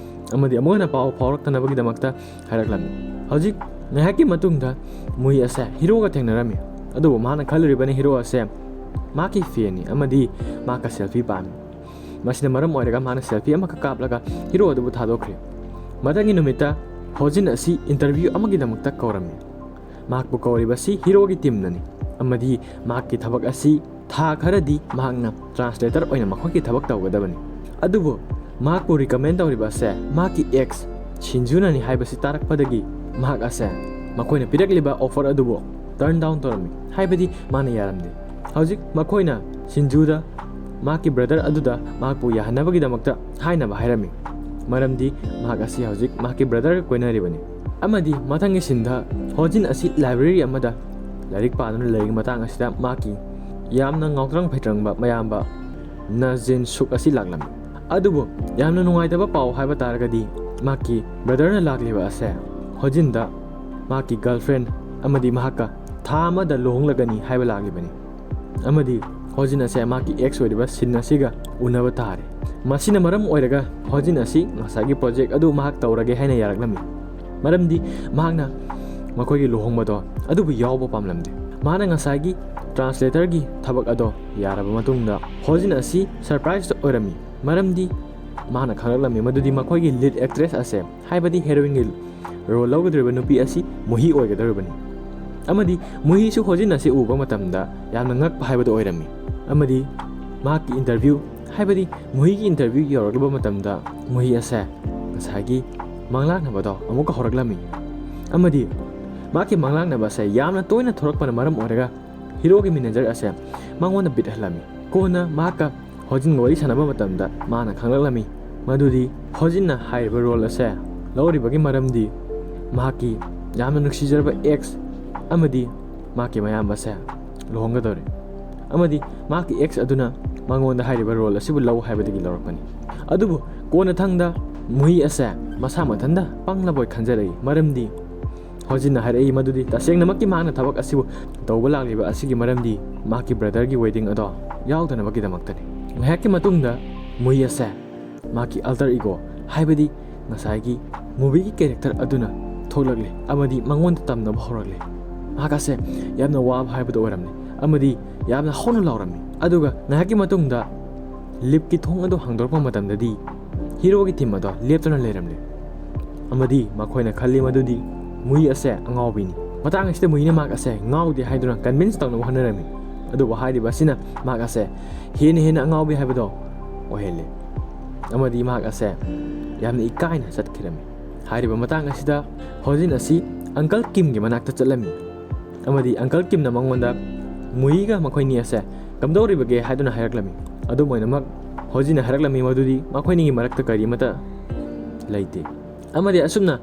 ꯑꯃꯗꯤ ꯑꯃꯨꯛ ꯍꯟꯅ ꯄꯥꯎ ꯐꯥꯎꯔꯛꯇꯅꯕꯒꯤꯗꯃꯛꯇ ꯍꯥꯏꯔꯛꯂꯝꯃꯤ꯫ ꯍꯧꯖꯤꯛ ꯉꯥꯏꯍꯥꯛꯀꯤ ꯃꯇꯨꯡꯗ ꯃꯨꯏ ꯑꯁꯦ ꯍꯤꯔꯣꯒ ꯊꯦꯡꯅꯔꯝꯃꯤ꯫ ꯑꯗꯨꯕꯨ ꯃꯍꯥꯛꯅ ꯈꯜꯂꯨꯔꯤꯕꯅꯤ ꯍꯤꯔꯣ ꯑꯁꯦ ꯃꯍꯥꯛꯀꯤ fanꯅꯤ ꯑꯃꯗꯤ ꯃꯍꯥꯛꯀ selfie ꯄꯥꯝꯃꯤ꯫ ꯃꯁꯤꯅ ꯃꯔꯝ ꯑꯣꯏꯔꯒ ꯃꯍꯥꯛꯅ selfie ꯑꯃꯈꯛ ꯀꯥꯞꯂꯒ ꯍꯤꯔꯣ ꯑꯗꯨꯕꯨ ꯊꯥꯗꯣꯛꯈ꯭ꯔꯦ꯫ ꯃꯊꯪꯒꯤ ꯅꯨꯃꯤꯠꯇ ꯍꯣꯖꯤꯟ ꯑꯁꯤ interview ꯑꯃꯒꯤꯗꯃꯛꯇ ꯀꯧꯔꯝꯃꯤ꯫ ꯃꯍꯥꯛꯄꯨ ꯀꯧꯔꯤꯕꯁꯤ ꯍꯤꯔꯣꯒꯤ teamꯅꯅꯤ ꯑꯃꯗꯤ ꯃꯍꯥꯛꯀꯤ ꯊꯕꯛ ꯑꯁꯤ ꯊꯥ ꯈꯔꯗꯤ ꯃꯍꯥꯛꯅ translator ꯑꯣꯏꯅ ꯃꯈꯣꯏꯒꯤ ꯊꯕꯛ ꯇꯧꯒꯗꯕꯅꯤ꯫ ꯑꯗꯨꯕꯨ ꯃꯍꯥꯛꯄꯨ recommend ꯇꯧꯔꯤꯕ ꯑꯁꯦ ꯃꯍꯥꯛꯀꯤ ex ꯁꯤꯟꯖꯨꯅꯅꯤ ꯍꯥꯏꯕꯁꯤ ꯇꯥꯔꯛꯄꯗꯒꯤ ꯃꯍꯥꯛ ꯑꯁꯦ ꯃꯈꯣꯏꯅ ꯄꯤꯔꯛꯂꯤꯕ offer ꯑꯗꯨꯕꯨ turn down ꯇꯧꯔꯝꯃꯤ, ꯍꯥꯏꯕꯗꯤ ꯃꯥꯅ ꯌꯥꯔꯝꯗꯦ꯫ ꯍꯧꯖꯤꯛ ꯃꯈꯣꯏꯅ ꯁꯤꯟꯖꯨꯗ ꯃꯍꯥꯛꯀꯤ brother ꯑꯗꯨꯗ ꯃꯍꯥꯛꯄꯨ ꯌꯥꯍꯟꯅꯕꯒꯤꯗꯃꯛꯇ ꯍꯥꯏꯅꯕ ꯍꯥꯏꯔꯝꯃꯤ, ꯃꯔꯝꯗꯤ ꯃꯍꯥꯛ ꯑꯁꯤ ꯍꯧꯖꯤꯛ ꯃꯍꯥꯛꯀꯤ brotherꯒ ꯀꯣꯏꯅꯔꯤꯕꯅꯤ꯫ ꯑꯃꯗꯤ ꯃꯊꯪꯒꯤ sceneꯗ ꯍꯣꯖꯤꯟ ꯑꯁꯤ library ꯑꯃꯗ ꯂꯥꯏꯔꯤꯛ ꯄꯥꯗꯨꯅ ꯂꯩꯔꯤꯉꯩ ꯃꯇꯥꯡ ꯑꯁꯤꯗ ꯃꯍꯥꯛꯀꯤ ꯌꯥꯝꯅ ꯉꯥꯎꯇ꯭ꯔꯪ ꯐꯩꯇ꯭ꯔꯪꯕ ꯃꯌꯥꯝꯕ ꯅꯖꯤꯟ ꯁꯨꯛ ꯑꯁꯤ ꯂꯥꯛꯂꯝꯃꯤ꯫ ꯑꯗꯨꯕꯨ ꯌꯥꯝꯅ ꯅꯨꯡꯉꯥꯏꯇꯕ ꯄꯥꯎ ꯍꯥꯏꯕ ꯇꯥꯔꯒꯗꯤ, ꯃꯍꯥꯛꯀꯤ ꯕ꯭ꯔꯗꯔꯅ ꯂꯥꯛꯂꯤꯕ ꯑꯁꯦ ꯍꯣꯖꯤꯟꯗ ꯃꯍꯥꯛꯀꯤ ꯒꯔꯜꯐ꯭ꯔꯦꯟ ꯑꯃꯗꯤ ꯃꯍꯥꯛꯀ ꯊꯥ ꯑꯃꯗ ꯂꯨꯍꯣꯡꯂꯒꯅꯤ ꯍꯥꯏꯕ ꯂꯥꯛꯂꯤꯕꯅꯤ꯫ ꯑꯃꯗꯤ ꯍꯣꯖꯤꯟ ꯑꯁꯦ ꯃꯍꯥꯛꯀꯤ ꯑꯦꯛꯁ ꯑꯣꯏꯔꯤꯕ ꯁꯤꯟ ꯑꯁꯤꯒ ꯎꯅꯕ ꯇꯥꯔꯦ꯫ ꯃꯁꯤꯅ ꯃꯔꯝ ꯑꯣꯏꯔꯒ ꯍꯣꯖꯤꯟ ꯑꯁꯤ ꯉꯁꯥꯏꯒꯤ ꯄ꯭ꯔꯣꯖꯦꯛ ꯑꯗꯨ ꯃꯍꯥꯛ ꯇꯧꯔꯒꯦ ꯍꯥꯏꯅ ꯌꯥꯔꯛꯂꯝꯃꯤ, ꯃꯔꯝꯗꯤ ꯃꯍꯥꯛꯅ ꯃꯈꯣꯏꯒꯤ ꯂꯨꯍꯣꯡꯕꯗꯣ ꯑꯗꯨꯕꯨ ꯌꯥꯎꯕ ꯄꯥꯝꯂꯝꯗꯦ꯫ ꯃꯍꯥꯛꯅ ꯉꯁꯥꯏꯒꯤ ꯇ꯭ꯔꯥꯟꯁꯂꯦꯇꯔꯒꯤ ꯊꯕꯛ ꯑꯗꯣ ꯌꯥꯔꯕ ꯃꯇꯨꯡꯗ ꯍꯣꯖꯤꯟ ꯑꯁꯤ ꯁꯔꯄ꯭ꯔꯥꯏꯖ ꯑꯣꯏꯔꯝꯃꯤ, ꯃꯔꯝꯗꯤ ꯃꯍꯥꯛꯅ ꯈꯪꯂꯛꯂꯝꯃꯤ ꯃꯗꯨꯗꯤ ꯃꯈꯣꯏꯒꯤ ꯂꯤꯗ ꯑꯦꯛꯇ꯭ꯔꯦꯁ ꯑꯁꯦ, ꯍꯥꯏꯕꯗꯤ ꯍꯦꯔꯣꯏꯟꯒꯤ ꯔꯣꯜ ꯂꯧꯒꯗꯧꯔꯤꯕ ꯅꯨꯄꯤ ꯑꯁꯤ ꯃꯨꯍꯤ ꯑꯣꯏꯒꯗꯧꯔꯤꯕꯅꯤ꯫ ꯑꯃꯗꯤ ꯃꯨꯍꯤꯁꯨ ꯍꯣꯖꯤꯟ ꯑꯁꯤ ꯎꯕ ꯃꯇꯝꯗ ꯌꯥꯝꯅ ꯉꯛꯄ ꯍꯥꯏꯕꯗꯨ ꯑꯣꯏꯔꯝꯃꯤ꯫ ꯑꯃꯗꯤ ꯃꯍꯥꯛꯀꯤ ꯏꯟꯇꯔꯚ꯭ꯌꯨ, ꯍꯥꯏꯕꯗꯤ ꯃꯨꯍꯤꯒꯤ ꯏꯟꯇꯔꯚ꯭ꯌꯨ ꯌꯧꯔꯛꯂꯕ ꯃꯇꯝꯗ ꯃꯨꯍꯤ ꯑꯁꯦ ꯉꯁꯥꯏꯒꯤ ꯃꯪꯂꯥꯛꯅꯕꯗꯣ ꯑꯃꯨꯛꯀ ꯍꯧꯔꯛꯂꯝꯃꯤ꯫ ꯑꯃꯗꯤ ꯃꯍꯥꯛꯀꯤ ꯃꯪꯂꯥꯛꯅꯕ ꯑꯁꯦ ꯌꯥꯝꯅ ꯇꯣꯏꯅ ꯊꯣꯔꯛꯄꯅ ꯃꯔꯝ ꯑꯣꯏꯔꯒ ꯍꯤꯔꯣꯒꯤ ꯃꯦꯅꯦꯖꯔ ꯑꯁꯦ ꯃꯉꯣꯟꯗ ꯕꯤꯠ ꯍꯜꯂꯝꯃꯤ꯫ ꯀꯣꯟꯅ ꯃꯍꯥꯛꯀ ꯍꯣꯖꯤꯟꯒ ꯋꯥꯔꯤ ꯁꯥꯟꯅꯕ ꯃꯇꯝꯗ ꯃꯥꯅ ꯈꯪꯂꯛꯂꯝꯃꯤ ꯃꯗꯨꯗꯤ ꯍꯣꯖꯤꯟꯅ ꯍꯥꯏꯔꯤꯕ ꯔꯣꯜ ꯑꯁꯦ ꯂꯧꯔꯤꯕꯒꯤ ꯃꯔꯝꯗꯤ ꯃꯍꯥꯛꯀꯤ ꯌꯥꯝꯅ ꯅꯨꯡꯁꯤꯖꯔꯕ ꯑꯦꯛꯁ ꯑꯃꯗꯤ ꯃꯍꯥꯛꯀꯤ ꯃꯌꯥꯝꯕ ꯑꯁꯦ ꯂꯨꯍꯣꯡꯒꯗꯧꯔꯦ, ꯑꯃꯗꯤ ꯃꯍꯥꯛꯀꯤ ꯑꯦꯛꯁ ꯑꯗꯨꯅ ꯃꯉꯣꯟꯗ ꯍꯥꯏꯔꯤꯕ ꯔꯣꯜ ꯑꯁꯤꯕꯨ ꯂꯧ ꯍꯥꯏꯕꯗꯒꯤ ꯂꯧꯔꯛꯄꯅꯤ꯫ ꯑꯗꯨꯕꯨ ꯀꯣꯟꯅꯊꯪꯗ ꯃꯨꯍꯤ ꯑꯁꯦ ꯃꯁꯥ ꯃꯊꯟꯇ ꯄꯪꯂꯕꯣꯏ ꯈꯟꯖꯔꯛꯏ, ꯃꯔꯝꯗꯤ ꯍꯣꯖꯤꯟꯅ ꯍꯥꯏꯔꯛꯏ ꯃꯗꯨꯗꯤ ꯇꯁꯦꯡꯅꯃꯛꯀꯤ ꯃꯍꯥꯛꯅ ꯊꯕꯛ ꯑꯁꯤꯕꯨ ꯇꯧꯕ ꯂꯥꯛꯂꯤꯕ ꯑꯁꯤꯒꯤ ꯃꯔꯝꯗꯤ ꯃꯍꯥꯛꯀꯤ ꯕ꯭ꯔꯗꯔꯒꯤ ꯋꯦꯗꯤꯡ ꯑꯗꯣ ꯌꯥꯎꯗꯅꯕꯒꯤꯗꯃꯛꯇꯅꯤ꯫ ꯉꯥꯏꯍꯥꯛꯀꯤ ꯃꯇꯨꯡꯗ ꯃꯨꯍꯤ ꯑꯁꯦ ꯃꯍꯥꯛꯀꯤ ꯑꯜꯇꯔ ꯏꯒꯣ, ꯍꯥꯏꯕꯗꯤ ꯉꯁꯥꯏꯒꯤ ꯃꯨꯚꯤꯒꯤ ꯀꯦꯔꯦꯛꯇꯔ ꯑꯗꯨꯅ ꯊꯣꯛꯂꯛꯂꯦ ꯑꯃꯗꯤ ꯃꯉꯣꯟꯗ ꯇꯝꯅꯕ ꯍꯧꯔꯛꯂꯦ꯫ ꯃꯍꯥꯛ ꯑꯁꯦ ꯌꯥꯝꯅ ꯋꯥꯕ ꯍꯥꯏꯕꯗꯨ ꯑꯣꯏꯔꯝꯂꯦ ꯑꯃꯗꯤ ꯌꯥꯝꯅ ꯍꯧꯅ ꯂꯥꯎꯔꯝꯃꯤ꯫ ꯑꯗꯨꯒ ꯉꯥꯏꯍꯥꯛꯀꯤ ꯃꯇꯨꯡꯗ ꯂꯤꯐꯀꯤ ꯊꯣꯡ ꯑꯗꯨ ꯍꯥꯡꯗꯣꯔꯛꯄ ꯃꯇꯝꯗꯗꯤ ꯍꯤꯔꯣꯒꯤ ꯇꯤꯝ ꯑꯗꯣ ꯂꯦꯞꯇꯨꯅ ꯂꯩꯔꯝꯂꯦ ꯑꯃꯗꯤ ꯃꯈꯣꯏꯅ ꯈꯜꯂꯤ ꯃꯗꯨꯗꯤ ꯃꯨꯍꯤ ꯑꯁꯦ ꯑꯉꯥꯎꯕꯤꯅꯤ꯫ ꯃꯇꯥꯡ ꯑꯁꯤꯗ ꯃꯨꯍꯤꯅ ꯃꯍꯥꯛ ꯑꯁꯦ ꯉꯥꯎꯗꯦ ꯍꯥꯏꯗꯨꯅ ꯀꯟꯚꯤꯟꯁ ꯇꯧꯅꯕ ꯍꯣꯠꯅꯔꯝꯃꯤ, ꯑꯗꯨꯕꯨ ꯍꯥꯏꯔꯤꯕ ꯑꯁꯤꯅ ꯃꯍꯥꯛ ꯑꯁꯦ ꯍꯦꯟꯅ ꯍꯦꯟꯅ ꯑꯉꯥꯎꯕꯤ ꯍꯥꯏꯕꯗꯣ ꯑꯣꯏꯍꯜꯂꯤ ꯑꯃꯗꯤ ꯃꯍꯥꯛ ꯑꯁꯦ ꯌꯥꯝꯅ ꯏꯀꯥꯏꯅ ꯆꯠꯈꯤꯔꯝꯃꯤ꯫ ꯍꯥꯏꯔꯤꯕ ꯃꯇꯥꯡ ꯑꯁꯤꯗ ꯍꯣꯖꯤꯟ ꯑꯁꯤ ꯑꯪꯀꯜ ꯀꯤꯝꯒꯤ ꯃꯅꯥꯛꯇ ꯆꯠꯂꯝꯃꯤ ꯑꯃꯗꯤ ꯑꯪꯀꯜ ꯀꯤꯝꯅ ꯃꯉꯣꯟꯗ ꯃꯨꯍꯤꯒ ꯃꯈꯣꯏꯅꯤ ꯑꯁꯦ ꯀꯝꯗꯧꯔꯤꯕꯒꯦ ꯍꯥꯏꯗꯨꯅ ꯍꯥꯏꯔꯛꯂꯝꯃꯤ꯫ ꯑꯗꯨꯝ ꯑꯣꯏꯅꯃꯛ ꯍꯣꯖꯤꯟꯅ ꯍꯥꯏꯔꯛꯂꯝꯃꯤ ꯃꯗꯨꯗꯤ ꯃꯈꯣꯏꯅꯤꯒꯤ ꯃꯔꯛꯇ ꯀꯔꯤꯃꯠꯇ ꯂꯩꯇꯦ ꯑꯃꯗꯤ ꯑꯁꯨꯝꯅ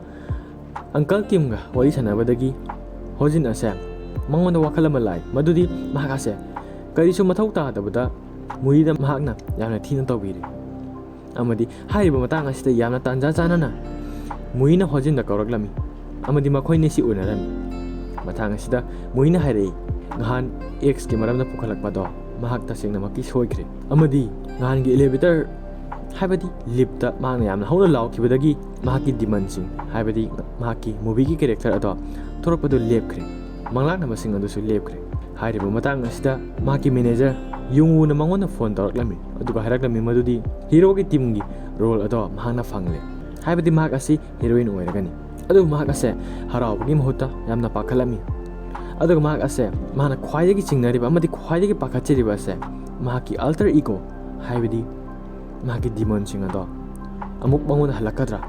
ꯑꯪꯀꯜ ꯀꯤꯝꯒ ꯋꯥꯔꯤ ꯁꯥꯟꯅꯕꯗꯒꯤ ꯍꯣꯖꯤꯟ ꯑꯁꯦ ꯃꯉꯣꯟꯗ ꯋꯥꯈꯜ ꯑꯃ ꯂꯥꯛꯏ, ꯃꯗꯨꯗꯤ ꯃꯍꯥꯛ ꯑꯁꯦ ꯀꯔꯤꯁꯨ ꯃꯊꯧ ꯇꯥꯗꯕꯗ ꯃꯨꯏꯗ ꯃꯍꯥꯛꯅ ꯌꯥꯝꯅ ꯊꯤꯅ ꯇꯧꯕꯤꯔꯦ꯫ ꯑꯃꯗꯤ ꯍꯥꯏꯔꯤꯕ ꯃꯇꯥꯡ ꯑꯁꯤꯗ ꯌꯥꯝꯅ ꯇꯥꯟꯖꯥ ꯆꯥꯅꯅ ꯃꯨꯏꯅ ꯍꯣꯖꯤꯟꯗ ꯀꯧꯔꯛꯂꯝꯃꯤ ꯑꯃꯗꯤ ꯃꯈꯣꯏꯅꯤꯁꯤ ꯎꯅꯔꯝꯃꯤ꯫ ꯃꯇꯥꯡ ꯑꯁꯤꯗ ꯃꯨꯏꯅ ꯍꯥꯏꯔꯛꯏ, ꯅꯍꯥꯟ ꯑꯦꯛꯁꯀꯤ ꯃꯔꯝꯗ ꯄꯨꯈꯠꯂꯛꯄꯗꯣ ꯃꯍꯥꯛ ꯇꯁꯦꯡꯅꯃꯛꯀꯤ ꯁꯣꯏꯈ꯭ꯔꯦ ꯑꯃꯗꯤ ꯅꯍꯥꯟꯒꯤ ꯏꯂꯦꯚꯦꯇꯔ, ꯍꯥꯏꯕꯗꯤ ꯂꯤꯞꯇ ꯃꯍꯥꯛꯅ ꯌꯥꯝꯅ ꯍꯧꯅ ꯂꯥꯎꯈꯤꯕꯗꯒꯤ ꯃꯍꯥꯛꯀꯤ ꯗꯤꯃꯟꯁꯤꯡ, ꯍꯥꯏꯕꯗꯤ ꯃꯍꯥꯛꯀꯤ ꯃꯨꯚꯤꯒꯤ ꯀꯦꯔꯦꯛꯇꯔ ꯑꯗꯣ ꯊꯣꯔꯛꯄꯗꯨ ꯂꯦꯞꯈ꯭ꯔꯦ꯫ ꯃꯪꯂꯥꯛꯅꯕꯁꯤꯡ ꯑꯗꯨꯁꯨ ꯂꯦꯞꯈ꯭ꯔꯦ꯫ ꯍꯥꯏꯔꯤꯕ ꯃꯇꯥꯡ ꯑꯁꯤꯗ ꯃꯍꯥꯛꯀꯤ ꯃꯦꯅꯦꯖꯔ ꯌꯨꯡꯋꯨꯅ ꯃꯉꯣꯟꯗ ꯐꯣꯟ ꯇꯧꯔꯛꯂꯝꯃꯤ, ꯑꯗꯨꯒ ꯍꯥꯏꯔꯛꯂꯝꯃꯤ ꯃꯗꯨꯗꯤ ꯍꯤꯔꯣꯒꯤ ꯇꯤꯝꯒꯤ ꯔꯣꯜ ꯑꯗꯣ ꯃꯍꯥꯛꯅ ꯐꯪꯂꯦ, ꯍꯥꯏꯕꯗꯤ ꯃꯍꯥꯛ ꯑꯁꯤ ꯍꯤꯔꯣꯏꯟ ꯑꯣꯏꯔꯒꯅꯤ꯫ ꯑꯗꯨꯕꯨ ꯃꯍꯥꯛ ꯑꯁꯦ ꯍꯔꯥꯎꯕꯒꯤ ꯃꯍꯨꯠꯇ ꯌꯥꯝꯅ ꯄꯥꯈꯠꯂꯝꯃꯤ꯫ ꯑꯗꯨꯒ ꯃꯍꯥꯛ ꯑꯁꯦ ꯃꯍꯥꯛꯅ ꯈ꯭ꯋꯥꯏꯗꯒꯤ ꯆꯤꯡꯅꯔꯤꯕ ꯑꯃꯗꯤ ꯈ꯭ꯋꯥꯏꯗꯒꯤ ꯄꯥꯈꯠꯆꯔꯤꯕ ꯑꯁꯦ ꯃꯍꯥꯛꯀꯤ ꯑꯜꯇꯔ ꯏꯒꯣ, ꯍꯥꯏꯕꯗꯤ ꯃꯍꯥꯛꯀꯤ ꯗꯤꯃꯣꯟꯁꯤꯡ ꯑꯗꯣ ꯑꯃꯨꯛ ꯃꯉꯣꯟꯗ ꯍꯜꯂꯛꯀꯗ꯭ꯔꯥ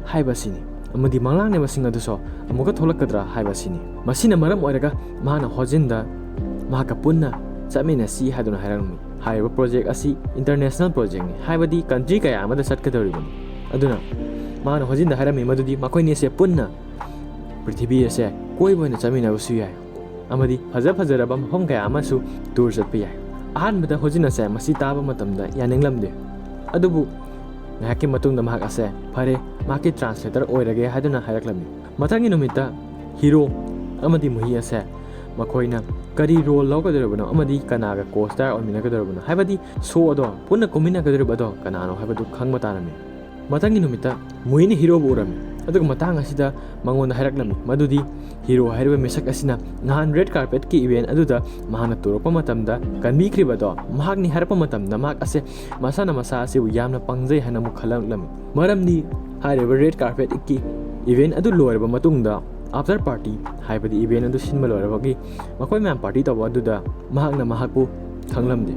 ꯍꯥꯏꯕ ꯑꯁꯤꯅꯤ, ꯑꯃꯗꯤ ꯃꯪꯂꯥꯛꯅꯕꯁꯤꯡ ꯑꯗꯨꯁꯨ ꯑꯃꯨꯛꯀ ꯊꯣꯛꯂꯛꯀꯗ꯭ꯔꯥ ꯍꯥꯏꯕ ꯑꯁꯤꯅꯤ꯫ ꯃꯁꯤꯅ ꯃꯔꯝ ꯑꯣꯏꯔꯒ ꯃꯍꯥꯛꯅ ꯍꯣꯖꯤꯟꯗ ꯃꯍꯥꯛꯀ ꯄꯨꯟꯅ ꯆꯠꯃꯤꯟꯅꯁꯤ ꯍꯥꯏꯗꯨꯅ ꯍꯥꯏꯔꯝꯃꯤ꯫ ꯍꯥꯏꯔꯤꯕ ꯄ꯭ꯔꯣꯖꯦꯛ ꯑꯁꯤ ꯏꯟꯇꯔꯅꯦꯁꯅꯦꯜ ꯄ꯭ꯔꯣꯖꯦꯛꯅꯤ, ꯍꯥꯏꯕꯗꯤ ꯀꯟꯇ꯭ꯔꯤ ꯀꯌꯥ ꯑꯃꯗ ꯆꯠꯀꯗꯧꯔꯤꯕꯅꯤ꯫ ꯑꯗꯨꯅ ꯃꯍꯥꯛꯅ ꯍꯣꯖꯤꯟꯗ ꯍꯥꯏꯔꯝꯃꯤ ꯃꯗꯨꯗꯤ ꯃꯈꯣꯏꯅꯤ ꯑꯁꯦ ꯄꯨꯟꯅ ꯄ꯭ꯔꯤꯊꯤꯕꯤ ꯑꯁꯦ ꯀꯣꯏꯕ ꯑꯣꯏꯅ ꯆꯠꯃꯤꯟꯅꯕꯁꯨ ꯌꯥꯏ ꯑꯃꯗꯤ ꯐꯖ ꯐꯖꯔꯕ ꯃꯐꯝ ꯀꯌꯥ ꯑꯃꯁꯨ ꯇꯨꯔ ꯆꯠꯄ ꯌꯥꯏ꯫ ꯑꯍꯥꯟꯕꯗ ꯍꯣꯖꯤꯟ ꯑꯁꯦ ꯃꯁꯤ ꯇꯥꯕ ꯃꯇꯝꯗ ꯌꯥꯅꯤꯡꯂꯝꯗꯦ, ꯑꯗꯨꯕꯨ ꯉꯥꯏꯍꯥꯛꯀꯤ ꯃꯇꯨꯡꯗ ꯃꯍꯥꯛ ꯑꯁꯦ ꯐꯔꯦ, ꯃꯍꯥꯛꯀꯤ ꯇ꯭ꯔꯥꯟꯁꯂꯦꯇꯔ ꯑꯣꯏꯔꯒꯦ ꯍꯥꯏꯗꯨꯅ ꯍꯥꯏꯔꯛꯂꯝꯃꯤ꯫ ꯃꯊꯪꯒꯤ ꯅꯨꯃꯤꯠꯇ ꯍꯤꯔꯣ ꯑꯃꯗꯤ ꯃꯨꯍꯤ ꯑꯁꯦ ꯃꯈꯣꯏꯅ ꯀꯔꯤ ꯔꯣꯜ ꯂꯧꯒꯗꯧꯔꯤꯕꯅꯣ ꯑꯃꯗꯤ ꯀꯅꯥꯒ ꯀꯣ ꯁ꯭ꯇꯥꯔ ꯑꯣꯏꯃꯤꯟꯅꯒꯗꯧꯔꯤꯕꯅꯣ, ꯍꯥꯏꯕꯗꯤ ꯁꯣ ꯑꯗꯣ ꯄꯨꯟꯅ ꯀꯨꯝꯃꯤꯟꯅꯒꯗꯧꯔꯤꯕ ꯑꯗꯣ ꯀꯅꯥꯅꯣ ꯍꯥꯏꯕꯗꯨ ꯈꯪꯕ ꯇꯥꯔꯝꯃꯤ꯫ ꯃꯊꯪꯒꯤ ꯅꯨꯃꯤꯠꯇ ꯃꯨꯍꯤꯅ ꯍꯤꯔꯣꯕꯨ ꯎꯔꯝꯃꯤ, ꯑꯗꯨꯒ ꯃꯇꯥꯡ ꯑꯁꯤꯗ ꯃꯉꯣꯟꯗ ꯍꯥꯏꯔꯛꯂꯝꯃꯤ ꯃꯗꯨꯗꯤ ꯍꯤꯔꯣ ꯍꯥꯏꯔꯤꯕ ꯃꯤꯁꯛ ꯑꯁꯤꯅ ꯅꯍꯥꯟ ꯔꯦꯗ ꯀꯥꯔꯄꯦꯠꯀꯤ ꯏꯚꯦꯟ ꯑꯗꯨꯗ ꯃꯍꯥꯛꯅ ꯇꯣꯔꯛꯄ ꯃꯇꯝꯗ ꯀꯟꯕꯤꯈ꯭ꯔꯤꯕꯗꯣ ꯃꯍꯥꯛꯅꯤ ꯍꯥꯏꯔꯛꯄ ꯃꯇꯝꯗ ꯃꯍꯥꯛ ꯑꯁꯦ ꯃꯁꯥꯅ ꯃꯁꯥ ꯑꯁꯤꯕꯨ ꯌꯥꯝꯅ ꯄꯪꯖꯩ ꯍꯥꯏꯅ ꯑꯃꯨꯛ ꯈꯜꯂꯛꯂꯝꯃꯤ꯫ ꯃꯔꯝꯗꯤ ꯍꯥꯏꯔꯤꯕ ꯔꯦꯗ ꯀꯥꯔꯄꯦꯠꯀꯤ ꯏꯚꯦꯟ ꯑꯗꯨ ꯂꯣꯏꯔꯕ ꯃꯇꯨꯡꯗ ꯑꯥꯐꯇꯔ ꯄꯥꯔꯇꯤ, ꯍꯥꯏꯕꯗꯤ ꯏꯚꯦꯟ ꯑꯗꯨ ꯁꯤꯟꯕ ꯂꯣꯏꯔꯕꯒꯤ ꯃꯈꯣꯏ ꯃꯌꯥꯝ ꯄꯥꯔꯇꯤ ꯇꯧꯕ ꯑꯗꯨꯗ ꯃꯍꯥꯛꯅ ꯃꯍꯥꯛꯄꯨ ꯈꯪꯂꯝꯗꯦ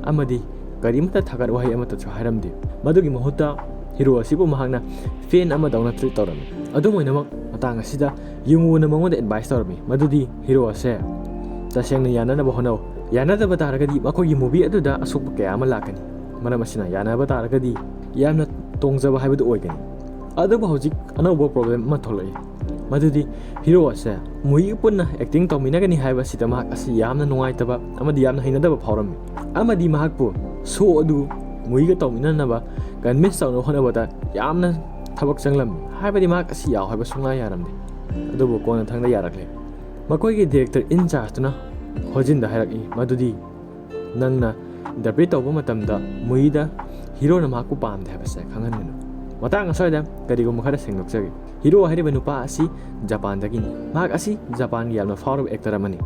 ꯑꯃꯗꯤ ꯀꯔꯤꯃꯠꯇ ꯊꯥꯒꯠ ꯋꯥꯍꯩ ꯑꯃꯠꯇꯁꯨ ꯍꯥꯏꯔꯝꯗꯦ꯫ ꯃꯗꯨꯒꯤ ꯃꯍꯨꯠꯇ ꯍꯤꯔꯣ ꯑꯁꯤꯕꯨ ꯃꯍꯥꯛꯅ ꯐꯦꯟ ꯑꯃꯗꯧꯅ ꯇ꯭ꯔꯤꯠ ꯇꯧꯔꯝꯃꯤ꯫ ꯑꯗꯨꯝ ꯑꯣꯏꯅꯃꯛ, ꯃꯇꯥꯡ ꯑꯁꯤꯗ ꯌꯨꯡꯋꯨꯅ ꯃꯉꯣꯟꯗ ꯑꯦꯗꯚꯥꯏꯁ ꯇꯧꯔꯝꯃꯤ ꯃꯗꯨꯗꯤ ꯍꯤꯔꯣ ꯑꯁꯦ ꯇꯁꯦꯡꯅ ꯌꯥꯅꯅꯕ ꯍꯣꯠꯅꯧ, ꯌꯥꯅꯗꯕ ꯇꯥꯔꯒꯗꯤ ꯃꯈꯣꯏꯒꯤ ꯃꯨꯚꯤ ꯑꯗꯨꯗ ꯑꯁꯣꯛꯄ ꯀꯌꯥ ꯑꯃ ꯂꯥꯛꯀꯅꯤ꯫ ꯃꯔꯝ ꯑꯁꯤꯅ ꯌꯥꯅꯕ ꯇꯥꯔꯒꯗꯤ ꯌꯥꯝꯅ ꯇꯣꯡꯖꯕ ꯍꯥꯏꯕꯗꯨ ꯑꯣꯏꯒꯅꯤ꯫ ꯑꯗꯨꯕꯨ ꯍꯧꯖꯤꯛ ꯑꯅꯧꯕ ꯄ꯭ꯔꯣꯕ꯭ꯂꯦꯝ ꯑꯃ ꯊꯣꯛꯂꯛꯏ꯫ ꯃꯗꯨꯗꯤ ꯍꯤꯔꯣ ꯑꯁꯦ ꯃꯨꯍꯤꯒ ꯄꯨꯟꯅ ꯑꯦꯛꯇꯤꯡ ꯇꯧꯃꯤꯟꯅꯒꯅꯤ ꯍꯥꯏꯕꯁꯤꯗ ꯃꯍꯥꯛ ꯑꯁꯤ ꯌꯥꯝꯅ ꯅꯨꯡꯉꯥꯏꯇꯕ ꯑꯃꯗꯤ ꯌꯥꯝꯅ ꯍꯩꯅꯗꯕ ꯐꯥꯎꯔꯝꯃꯤ꯫ ꯑꯃꯗꯤ ꯃꯍꯥꯛꯄꯨ ꯁꯣ ꯑꯗꯨ ꯃꯨꯍꯤꯒ ꯇꯧꯃꯤꯟꯅꯅꯕ ꯀꯟꯚꯤꯟꯁ ꯇꯧꯅꯕ ꯍꯣꯠꯅꯕꯗ ꯌꯥꯝꯅ ꯊꯕꯛ ꯆꯪꯂꯝꯃꯤ꯫ ꯍꯥꯏꯕꯗꯤ ꯃꯍꯥꯛ ꯑꯁꯤ ꯌꯥꯎ ꯍꯥꯏꯕ ꯁꯨꯡꯌꯥ ꯌꯥꯔꯝꯗꯦ꯫ ꯑꯗꯨꯕꯨ ꯀꯣꯟꯅꯊꯪꯗ ꯌꯥꯔꯛꯂꯦ꯫ ꯃꯈꯣꯏꯒꯤ ꯗꯤꯔꯦꯛꯇꯔ ꯏꯟ ꯆꯥꯔꯖꯇꯨꯅ ꯍꯣꯖꯤꯟꯗ ꯍꯥꯏꯔꯛꯏ ꯃꯗꯨꯗꯤ ꯅꯪꯅ ꯏꯟꯇꯔꯄ꯭ꯔꯤꯠ ꯇꯧꯕ ꯃꯇꯝꯗ ꯃꯨꯍꯤꯗ ꯍꯤꯔꯣꯅ ꯃꯍꯥꯛꯄꯨ ꯄꯥꯝꯗꯦ ꯍꯥꯏꯕꯁꯦ ꯈꯪꯍꯟꯒꯅꯨ꯫ ꯃꯇꯥꯡ ꯑꯁ꯭ꯋꯥꯏꯗ ꯀꯔꯤꯒꯨꯝꯕ ꯈꯔ ꯁꯦꯡꯗꯣꯛꯆꯒꯦ꯫ ꯍꯤꯔꯣ ꯍꯥꯏꯔꯤꯕ ꯅꯨꯄꯥ ꯑꯁꯤ ꯖꯄꯥꯟꯗꯒꯤꯅꯤ꯫ ꯃꯍꯥꯛ ꯑꯁꯤ ꯖꯄꯥꯟꯒꯤ ꯌꯥꯝꯅ ꯐꯥꯎꯔꯕ ꯑꯦꯛꯇꯔ ꯑꯃꯅꯤ꯫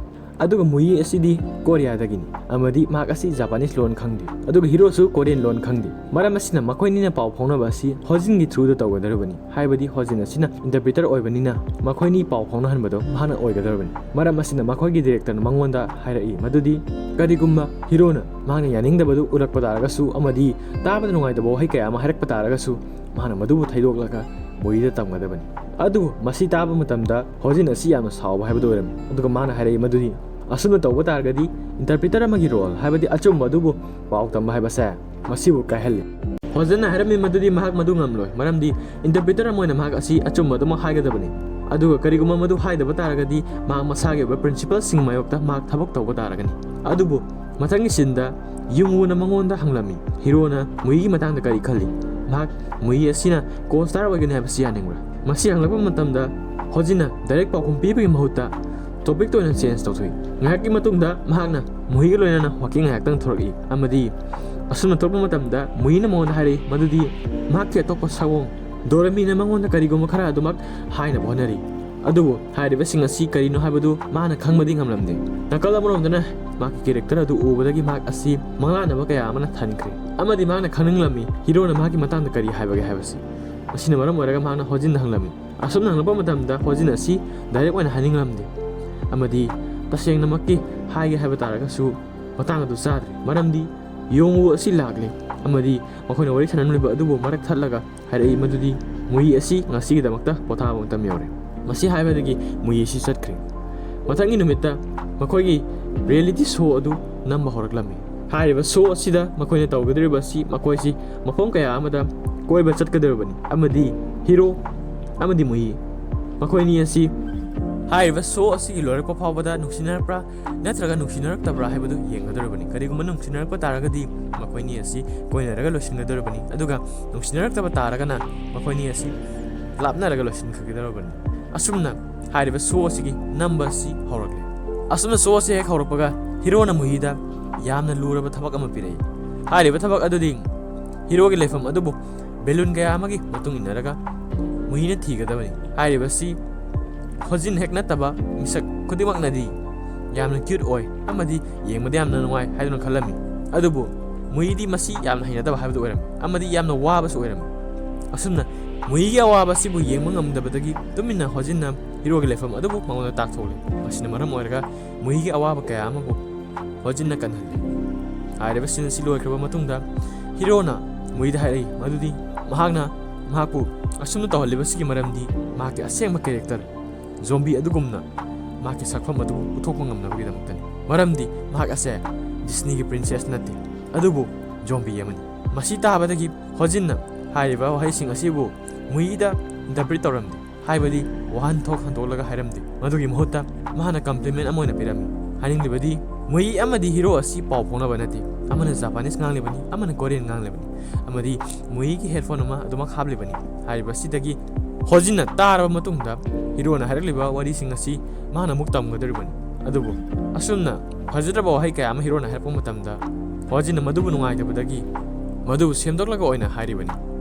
ꯑꯗꯨꯒ ꯃꯨꯍꯤ ꯑꯁꯤꯗꯤ ꯀꯣꯔꯤꯌꯥꯗꯒꯤꯅꯤ ꯑꯃꯗꯤ ꯃꯍꯥꯛ ꯑꯁꯤ ꯖꯄꯥꯅꯤꯁ ꯂꯣꯟ ꯈꯪꯗꯦ, ꯑꯗꯨꯒ ꯍꯤꯔꯣꯁꯨ ꯀꯣꯔꯤꯌꯟ ꯂꯣꯟ ꯈꯪꯗꯦ꯫ ꯃꯔꯝ ꯑꯁꯤꯅ ꯃꯈꯣꯏꯅꯤꯅ ꯄꯥꯎ ꯐꯥꯎꯅꯕ ꯑꯁꯤ ꯍꯣꯖꯤꯟꯒꯤ ꯊ꯭ꯔꯨꯗ ꯇꯧꯒꯗꯧꯔꯤꯕꯅꯤ꯫ ꯍꯥꯏꯕꯗꯤ ꯍꯣꯖꯤꯟ ꯑꯁꯤꯅ ꯏꯟꯇꯔꯄ꯭ꯔꯤꯇꯔ ꯑꯣꯏꯕꯅꯤꯅ ꯃꯈꯣꯏꯅꯤ ꯄꯥꯎ ꯐꯥꯎꯅꯍꯟꯕꯗꯣ ꯃꯍꯥꯛꯅ ꯑꯣꯏꯒꯗꯧꯔꯤꯕꯅꯤ꯫ ꯃꯔꯝ ꯑꯁꯤꯅ ꯃꯈꯣꯏꯒꯤ ꯗꯤꯔꯦꯛꯇꯔꯅ ꯃꯉꯣꯟꯗ ꯍꯥꯏꯔꯛꯏ ꯃꯗꯨꯗꯤ ꯀꯔꯤꯒꯨꯝꯕ ꯍꯤꯔꯣꯅ ꯃꯍꯥꯛꯅ ꯌꯥꯅꯤꯡꯗꯕꯗꯨ ꯎꯠꯂꯛꯄ ꯇꯥꯔꯒꯁꯨ ꯑꯃꯗꯤ ꯇꯥꯕꯗ ꯅꯨꯡꯉꯥꯏꯇꯕ ꯋꯥꯍꯩ ꯀꯌꯥ ꯑꯃ ꯍꯥꯏꯔꯛꯄ ꯇꯥꯔꯒꯁꯨ ꯃꯍꯥꯛꯅ ꯃꯗꯨꯕꯨ ꯊꯩꯗꯣꯛꯂꯒ ꯃꯨꯍꯤꯗ ꯇꯝꯒꯗꯕꯅꯤ꯫ ꯑꯗꯨꯕꯨ ꯃꯁꯤ ꯇꯥꯕ ꯃꯇꯝꯗ ꯍꯣꯖꯤꯟ ꯑꯁꯤ ꯌꯥꯝꯅ ꯁꯥꯎꯕ ꯍꯥꯏꯕꯗꯨ ꯑꯣꯏꯔꯝꯃꯤ꯫ ꯑꯗꯨꯒ ꯃꯥꯅ ꯍꯥꯏꯔꯛꯏ ꯃꯗꯨꯗꯤ ꯑꯁꯨꯝꯅ ꯇꯧꯕ ꯇꯥꯔꯒꯗꯤ ꯏꯟꯇꯔꯄ꯭ꯔꯤꯇꯔ ꯑꯃꯒꯤ ꯔꯣꯜ, ꯍꯥꯏꯕꯗꯤ ꯑꯆꯨꯝꯕ ꯑꯗꯨꯕꯨ ꯄꯥꯎ ꯇꯝꯕ ꯍꯥꯏꯕꯁꯦ ꯃꯁꯤꯕꯨ ꯀꯥꯏꯍꯜꯂꯤ꯫ ꯍꯣꯖꯤꯟꯅ ꯍꯥꯏꯔꯝꯃꯤ ꯃꯗꯨꯗꯤ ꯃꯍꯥꯛ ꯃꯗꯨ ꯉꯝꯂꯣꯏ, ꯃꯔꯝꯗꯤ ꯏꯟꯇꯔꯄ꯭ꯔꯤꯇꯔ ꯑꯃ ꯑꯣꯏꯅ ꯃꯍꯥꯛ ꯑꯁꯤ ꯑꯆꯨꯝꯕ ꯑꯗꯨꯃꯛ ꯍꯥꯏꯒꯗꯕꯅꯤ꯫ ꯑꯗꯨꯒ ꯀꯔꯤꯒꯨꯝꯕ ꯃꯗꯨ ꯍꯥꯏꯗꯕ ꯇꯥꯔꯒꯗꯤ ꯃꯍꯥꯛ ꯃꯁꯥꯒꯤ ꯑꯣꯏꯕ ꯄ꯭ꯔꯤꯟꯁꯤꯄꯜꯁꯤꯡ ꯃꯥꯌꯣꯛꯇ ꯃꯍꯥꯛ ꯊꯕꯛ ꯇꯧꯕ ꯇꯥꯔꯒꯅꯤ꯫ ꯑꯗꯨꯕꯨ ꯃꯊꯪꯒꯤ ꯁꯤꯟꯗ ꯌꯨꯡꯋꯨꯅ ꯃꯉꯣꯟꯗ ꯍꯪꯂꯝꯃꯤ, ꯍꯤꯔꯣꯅ ꯃꯨꯍꯤꯒꯤ ꯃꯇꯥꯡꯗ ꯀꯔꯤ ꯈꯜꯂꯤ? ꯃꯍꯥꯛ ꯃꯨꯍꯤ ꯑꯁꯤꯅ ꯀꯣ ꯁ꯭ꯇꯥꯔ ꯑꯣꯏꯒꯅꯤ ꯍꯥꯏꯕꯁꯤ ꯌꯥꯅꯤꯡꯕ꯭ꯔꯥ? ꯃꯁꯤ ꯍꯪꯂꯛꯄ ꯃꯇꯝꯗ ꯍꯣꯖꯤꯟꯅ ꯗꯥꯏꯔꯦꯛ ꯄꯥꯎꯈꯨꯝ ꯄꯤꯕꯒꯤ ꯃꯍꯨꯠꯇ ꯇꯣꯄꯤꯛꯇ ꯑꯣꯏꯅ ꯆꯦꯟꯖ ꯇꯧꯊꯣꯛꯏ꯫ ꯉꯥꯏꯍꯥꯛꯀꯤ ꯃꯇꯨꯡꯗ ꯃꯍꯥꯛꯅ ꯃꯨꯍꯤꯒ ꯂꯣꯏꯅꯅ ꯋꯥꯀꯤꯡ ꯉꯥꯏꯍꯥꯛꯇꯪ ꯊꯣꯔꯛꯏ ꯑꯃꯗꯤ ꯑꯁꯨꯝꯅ ꯊꯣꯛꯄ ꯃꯇꯝꯗ ꯃꯨꯍꯤꯅ ꯃꯉꯣꯟꯗ ꯍꯥꯏꯔꯛꯏ ꯃꯗꯨꯗꯤ ꯃꯍꯥꯛꯀꯤ ꯑꯇꯣꯞꯄ ꯁꯑꯣꯡ ꯗꯣꯔꯦꯃꯤꯅ ꯃꯉꯣꯟꯗ ꯀꯔꯤꯒꯨꯝꯕ ꯈꯔ ꯑꯗꯨꯃꯛ ꯍꯥꯏꯅꯕ ꯍꯣꯠꯅꯔꯤ꯫ ꯑꯗꯨꯕꯨ ꯍꯥꯏꯔꯤꯕꯁꯤꯡ ꯑꯁꯤ ꯀꯔꯤꯅꯣ ꯍꯥꯏꯕꯗꯨ ꯃꯥꯅ ꯈꯪꯕꯗꯤ ꯉꯝꯂꯝꯗꯦ꯫ ꯅꯥꯀꯜ ꯑꯃꯔꯣꯝꯗꯅ ꯃꯍꯥꯛꯀꯤ ꯀꯦꯔꯦꯛꯇꯔ ꯑꯗꯨ ꯎꯕꯗꯒꯤ ꯃꯍꯥꯛ ꯑꯁꯤ ꯃꯪꯂꯥꯟꯅꯕ ꯀꯌꯥ ꯑꯃꯅ ꯊꯟꯈ꯭ꯔꯦ ꯑꯃꯗꯤ ꯃꯍꯥꯛꯅ ꯈꯪꯅꯤꯡꯂꯝꯃꯤ ꯍꯤꯔꯣꯅ ꯃꯍꯥꯛꯀꯤ ꯃꯇꯥꯡꯗ ꯀꯔꯤ ꯍꯥꯏꯕꯒꯦ ꯍꯥꯏꯕꯁꯤ꯫ ꯃꯁꯤꯅ ꯃꯔꯝ ꯑꯣꯏꯔꯒ ꯃꯍꯥꯛꯅ ꯍꯣꯖꯤꯟꯗ ꯍꯪꯂꯝꯃꯤ꯫ ꯑꯁꯨꯝꯅ ꯍꯪꯂꯛꯄ ꯃꯇꯝꯗ ꯍꯣꯖꯤꯟ ꯑꯁꯤ ꯗꯥꯏꯔꯦꯛ ꯑꯣꯏꯅ ꯍꯥꯏꯅꯤꯡꯂꯝꯗꯦ ꯑꯃꯗꯤ ꯇꯁꯦꯡꯅꯃꯛꯀꯤ ꯍꯥꯏꯒꯦ ꯍꯥꯏꯕ ꯇꯥꯔꯒꯁꯨ ꯃꯇꯥꯡ ꯑꯗꯨ ꯆꯥꯗ꯭ꯔꯦ, ꯃꯔꯝꯗꯤ ꯌꯣꯡꯋꯨ ꯑꯁꯤ ꯂꯥꯛꯂꯦ ꯑꯃꯗꯤ ꯃꯈꯣꯏꯅ ꯋꯥꯔꯤ ꯁꯥꯟꯅꯔꯝꯂꯤꯕ ꯑꯗꯨꯕꯨ ꯃꯔꯛ ꯊꯠꯂꯒ ꯍꯥꯏꯔꯛꯏ ꯃꯗꯨꯗꯤ ꯃꯨꯍꯤ ꯑꯁꯤ ꯉꯁꯤꯒꯤꯗꯃꯛꯇ ꯄꯣꯊꯥꯕ ꯃꯇꯝ ꯌꯧꯔꯦ꯫ ꯃꯁꯤ ꯍꯥꯏꯕꯗꯒꯤ ꯃꯨꯍꯤ ꯑꯁꯤ ꯆꯠꯈ꯭ꯔꯦ꯫ ꯃꯊꯪꯒꯤ ꯅꯨꯃꯤꯠꯇ ꯃꯈꯣꯏꯒꯤ ꯔꯤꯌꯦꯂꯤꯇꯤ ꯁꯣ ꯑꯗꯨ ꯅꯝꯕ ꯍꯧꯔꯛꯂꯝꯃꯤ꯫ ꯍꯥꯏꯔꯤꯕ ꯁꯣ ꯑꯁꯤꯗ ꯃꯈꯣꯏꯅ ꯇꯧꯒꯗꯧꯔꯤꯕ ꯑꯁꯤ ꯃꯈꯣꯏꯁꯤ ꯃꯐꯝ ꯀꯌꯥ ꯑꯃꯗ ꯀꯣꯏꯕ ꯆꯠꯀꯗꯧꯔꯤꯕꯅꯤ ꯑꯃꯗꯤ ꯍꯤꯔꯣ ꯑꯃꯗꯤ ꯃꯨꯍꯤ ꯃꯈꯣꯏꯅꯤ ꯑꯁꯤ ꯍꯥꯏꯔꯤꯕ ꯁꯣ ꯑꯁꯤꯒꯤ ꯂꯣꯏꯔꯛꯄ ꯐꯥꯎꯕꯗ ꯅꯨꯡꯁꯤꯅꯔꯛꯄ꯭ꯔꯥ ꯅꯠꯇ꯭ꯔꯒ ꯅꯨꯡꯁꯤꯅꯔꯛꯇꯕ꯭ꯔꯥ ꯍꯥꯏꯕꯗꯨ ꯌꯦꯡꯒꯗꯧꯔꯤꯕꯅꯤ꯫ ꯀꯔꯤꯒꯨꯝꯕ ꯅꯨꯡꯁꯤꯅꯔꯛꯄ ꯇꯥꯔꯒꯗꯤ ꯃꯈꯣꯏꯅꯤ ꯑꯁꯤ ꯀꯣꯏꯅꯔꯒ ꯂꯣꯏꯁꯤꯟꯒꯗꯧꯔꯤꯕꯅꯤ, ꯑꯗꯨꯒ ꯅꯨꯡꯁꯤꯅꯔꯛꯇꯕ ꯇꯥꯔꯒꯅ ꯃꯈꯣꯏꯅꯤ ꯑꯁꯤ ꯂꯥꯞꯅꯔꯒ ꯂꯣꯏꯁꯤꯟꯈꯤꯒꯗꯧꯔꯤꯕꯅꯤ꯫ ꯑꯁꯨꯝꯅ ꯍꯥꯏꯔꯤꯕ ꯁꯣ ꯑꯁꯤꯒꯤ ꯅꯝꯕ ꯑꯁꯤ ꯍꯧꯔꯛꯂꯦ꯫ ꯑꯁꯨꯝꯅ ꯁꯣ ꯑꯁꯤ ꯍꯦꯛ ꯍꯧꯔꯛꯄꯒ ꯍꯤꯔꯣꯅ ꯃꯨꯍꯤꯗ ꯌꯥꯝꯅ ꯂꯨꯔꯕ ꯊꯕꯛ ꯑꯃ ꯄꯤꯔꯛꯏ꯫ ꯍꯥꯏꯔꯤꯕ ꯊꯕꯛ ꯑꯗꯨꯗꯤ ꯍꯤꯔꯣꯒꯤ ꯂꯩꯐꯝ ꯑꯗꯨꯕꯨ ꯕꯦꯂꯨꯟ ꯀꯌꯥ ꯑꯃꯒꯤ ꯃꯇꯨꯡ ꯏꯟꯅꯔꯒ ꯃꯨꯍꯤꯅ ꯊꯤꯒꯗꯕꯅꯤ꯫ ꯍꯥꯏꯔꯤꯕꯁꯤ ꯍꯣꯖꯤꯟ ꯍꯦꯛ ꯅꯠꯇꯕ ꯃꯤꯁꯛ ꯈꯨꯗꯤꯡꯃꯛꯅꯗꯤ ꯌꯥꯝꯅ ꯀ꯭ꯌꯨꯠ ꯑꯣꯏ ꯑꯃꯗꯤ ꯌꯦꯡꯕꯗ ꯌꯥꯝꯅ ꯅꯨꯡꯉꯥꯏ ꯍꯥꯏꯗꯨꯅ ꯈꯜꯂꯝꯃꯤ꯫ ꯑꯗꯨꯕꯨ ꯃꯨꯍꯤꯗꯤ ꯃꯁꯤ ꯌꯥꯝꯅ ꯍꯩꯅꯗꯕ ꯍꯥꯏꯕꯗꯨ ꯑꯣꯏꯔꯝꯃꯤ ꯑꯃꯗꯤ ꯌꯥꯝꯅ ꯋꯥꯕꯁꯨ ꯑꯣꯏꯔꯝꯃꯤ꯫ ꯑꯁꯨꯝꯅ ꯃꯨꯍꯤꯒꯤ ꯑꯋꯥꯕ ꯑꯁꯤꯕꯨ ꯌꯦꯡꯕ ꯉꯝꯗꯕꯗꯒꯤ ꯇꯨꯃꯤꯟꯅ ꯍꯣꯖꯤꯟꯅ ꯍꯤꯔꯣꯒꯤ ꯂꯩꯐꯝ ꯑꯗꯨꯕꯨ ꯃꯉꯣꯟꯗ ꯇꯥꯛꯊꯣꯛꯂꯦ꯫ ꯃꯁꯤꯅ ꯃꯔꯝ ꯑꯣꯏꯔꯒ ꯃꯨꯍꯤꯒꯤ ꯑꯋꯥꯕ ꯀꯌꯥ ꯑꯃꯕꯨ ꯍꯣꯖꯤꯟꯅ ꯀꯟꯍꯜꯂꯤ꯫ ꯍꯥꯏꯔꯤꯕ ꯁꯤꯟ ꯑꯁꯤ ꯂꯣꯏꯈ꯭ꯔꯕ ꯃꯇꯨꯡꯗ ꯍꯤꯔꯣꯅ ꯃꯨꯍꯤꯗ ꯍꯥꯏꯔꯛꯏ ꯃꯗꯨꯗꯤ ꯃꯍꯥꯛꯅ ꯃꯍꯥꯛꯄꯨ ꯑꯁꯨꯝꯅ ꯇꯧꯍꯜꯂꯤꯕꯁꯤꯒꯤ ꯃꯔꯝꯗꯤ ꯃꯍꯥꯛꯀꯤ ꯑꯁꯦꯡꯕ ꯀꯦꯔꯦꯛꯇꯔ ꯖꯣꯝꯕꯤ ꯑꯗꯨꯒꯨꯝꯅ ꯃꯍꯥꯛꯀꯤ ꯁꯛꯐꯝ ꯑꯗꯨ ꯎꯠꯊꯣꯛꯄ ꯉꯝꯅꯕꯒꯤꯗꯃꯛꯇꯅꯤ꯫ ꯃꯔꯝꯗꯤ ꯃꯍꯥꯛ ꯑꯁꯦ ꯗꯤꯁꯅꯤꯒꯤ ꯄ꯭ꯔꯤꯟꯁꯦꯁ ꯅꯠꯇꯦ, ꯑꯗꯨꯕꯨ ꯖꯣꯝꯕꯤ ꯑꯃꯅꯤ꯫ ꯃꯁꯤ ꯇꯥꯕꯗꯒꯤ ꯍꯣꯖꯤꯟꯅ ꯍꯥꯏꯔꯤꯕ ꯋꯥꯍꯩꯁꯤꯡ ꯑꯁꯤꯕꯨ ꯃꯨꯍꯤꯗ ꯏꯟꯇꯔꯄ꯭ꯔꯤꯠ ꯇꯧꯔꯝꯗꯦ, ꯍꯥꯏꯕꯗꯤ ꯋꯥꯍꯟꯊꯣꯛ ꯍꯟꯗꯣꯛꯂꯒ ꯍꯥꯏꯔꯝꯗꯦ꯫ ꯃꯗꯨꯒꯤ ꯃꯍꯨꯠꯇ ꯃꯍꯥꯛꯅ ꯀꯝꯄ꯭ꯂꯤꯃꯦꯟ ꯑꯃ ꯑꯣꯏꯅ ꯄꯤꯔꯝꯃꯤ꯫ ꯍꯥꯏꯅꯤꯡꯂꯤꯕꯗꯤ ꯃꯨꯍꯤ ꯑꯃꯗꯤ ꯍꯤꯔꯣ ꯑꯁꯤ ꯄꯥꯎ ꯐꯥꯎꯅꯕ ꯅꯠꯇꯦ, ꯑꯃꯅ ꯖꯄꯥꯅꯤꯁ ꯉꯥꯡꯂꯤꯕꯅꯤ, ꯑꯃꯅ ꯀꯣꯔꯤꯌꯟ ꯉꯥꯡꯂꯤꯕꯅꯤ, ꯑꯃꯗꯤ ꯃꯨꯍꯤꯒꯤ ꯍꯦꯗꯐꯣꯟ ꯑꯃ ꯑꯗꯨꯃꯛ ꯍꯥꯞꯂꯤꯕꯅꯤ꯫ ꯍꯥꯏꯔꯤꯕꯁꯤꯗꯒꯤ ꯍꯣꯖꯤꯟꯅ ꯇꯥꯔꯕ ꯃꯇꯨꯡꯗ ꯍꯤꯔꯣꯅ ꯍꯥꯏꯔꯛꯂꯤꯕ ꯋꯥꯔꯤꯁꯤꯡ ꯑꯁꯤ ꯃꯍꯥꯛꯅ ꯑꯃꯨꯛ ꯇꯝꯒꯗꯧꯔꯤꯕꯅꯤ꯫ ꯑꯗꯨꯕꯨ ꯑꯁꯨꯝꯅ ꯐꯖꯗ꯭ꯔꯕ ꯋꯥꯍꯩ ꯀꯌꯥ ꯑꯃ ꯍꯤꯔꯣꯅ ꯍꯥꯏꯔꯛꯄ ꯃꯇꯝꯗ ꯍꯣꯖꯤꯟꯅ ꯃꯗꯨꯕꯨ ꯅꯨꯡꯉꯥꯏꯇꯕꯗꯒꯤ ꯃꯗꯨꯕꯨ ꯁꯦꯝꯗꯣꯛꯂꯒ ꯑꯣꯏꯅ ꯍꯥꯏꯔꯤꯕꯅꯤ꯫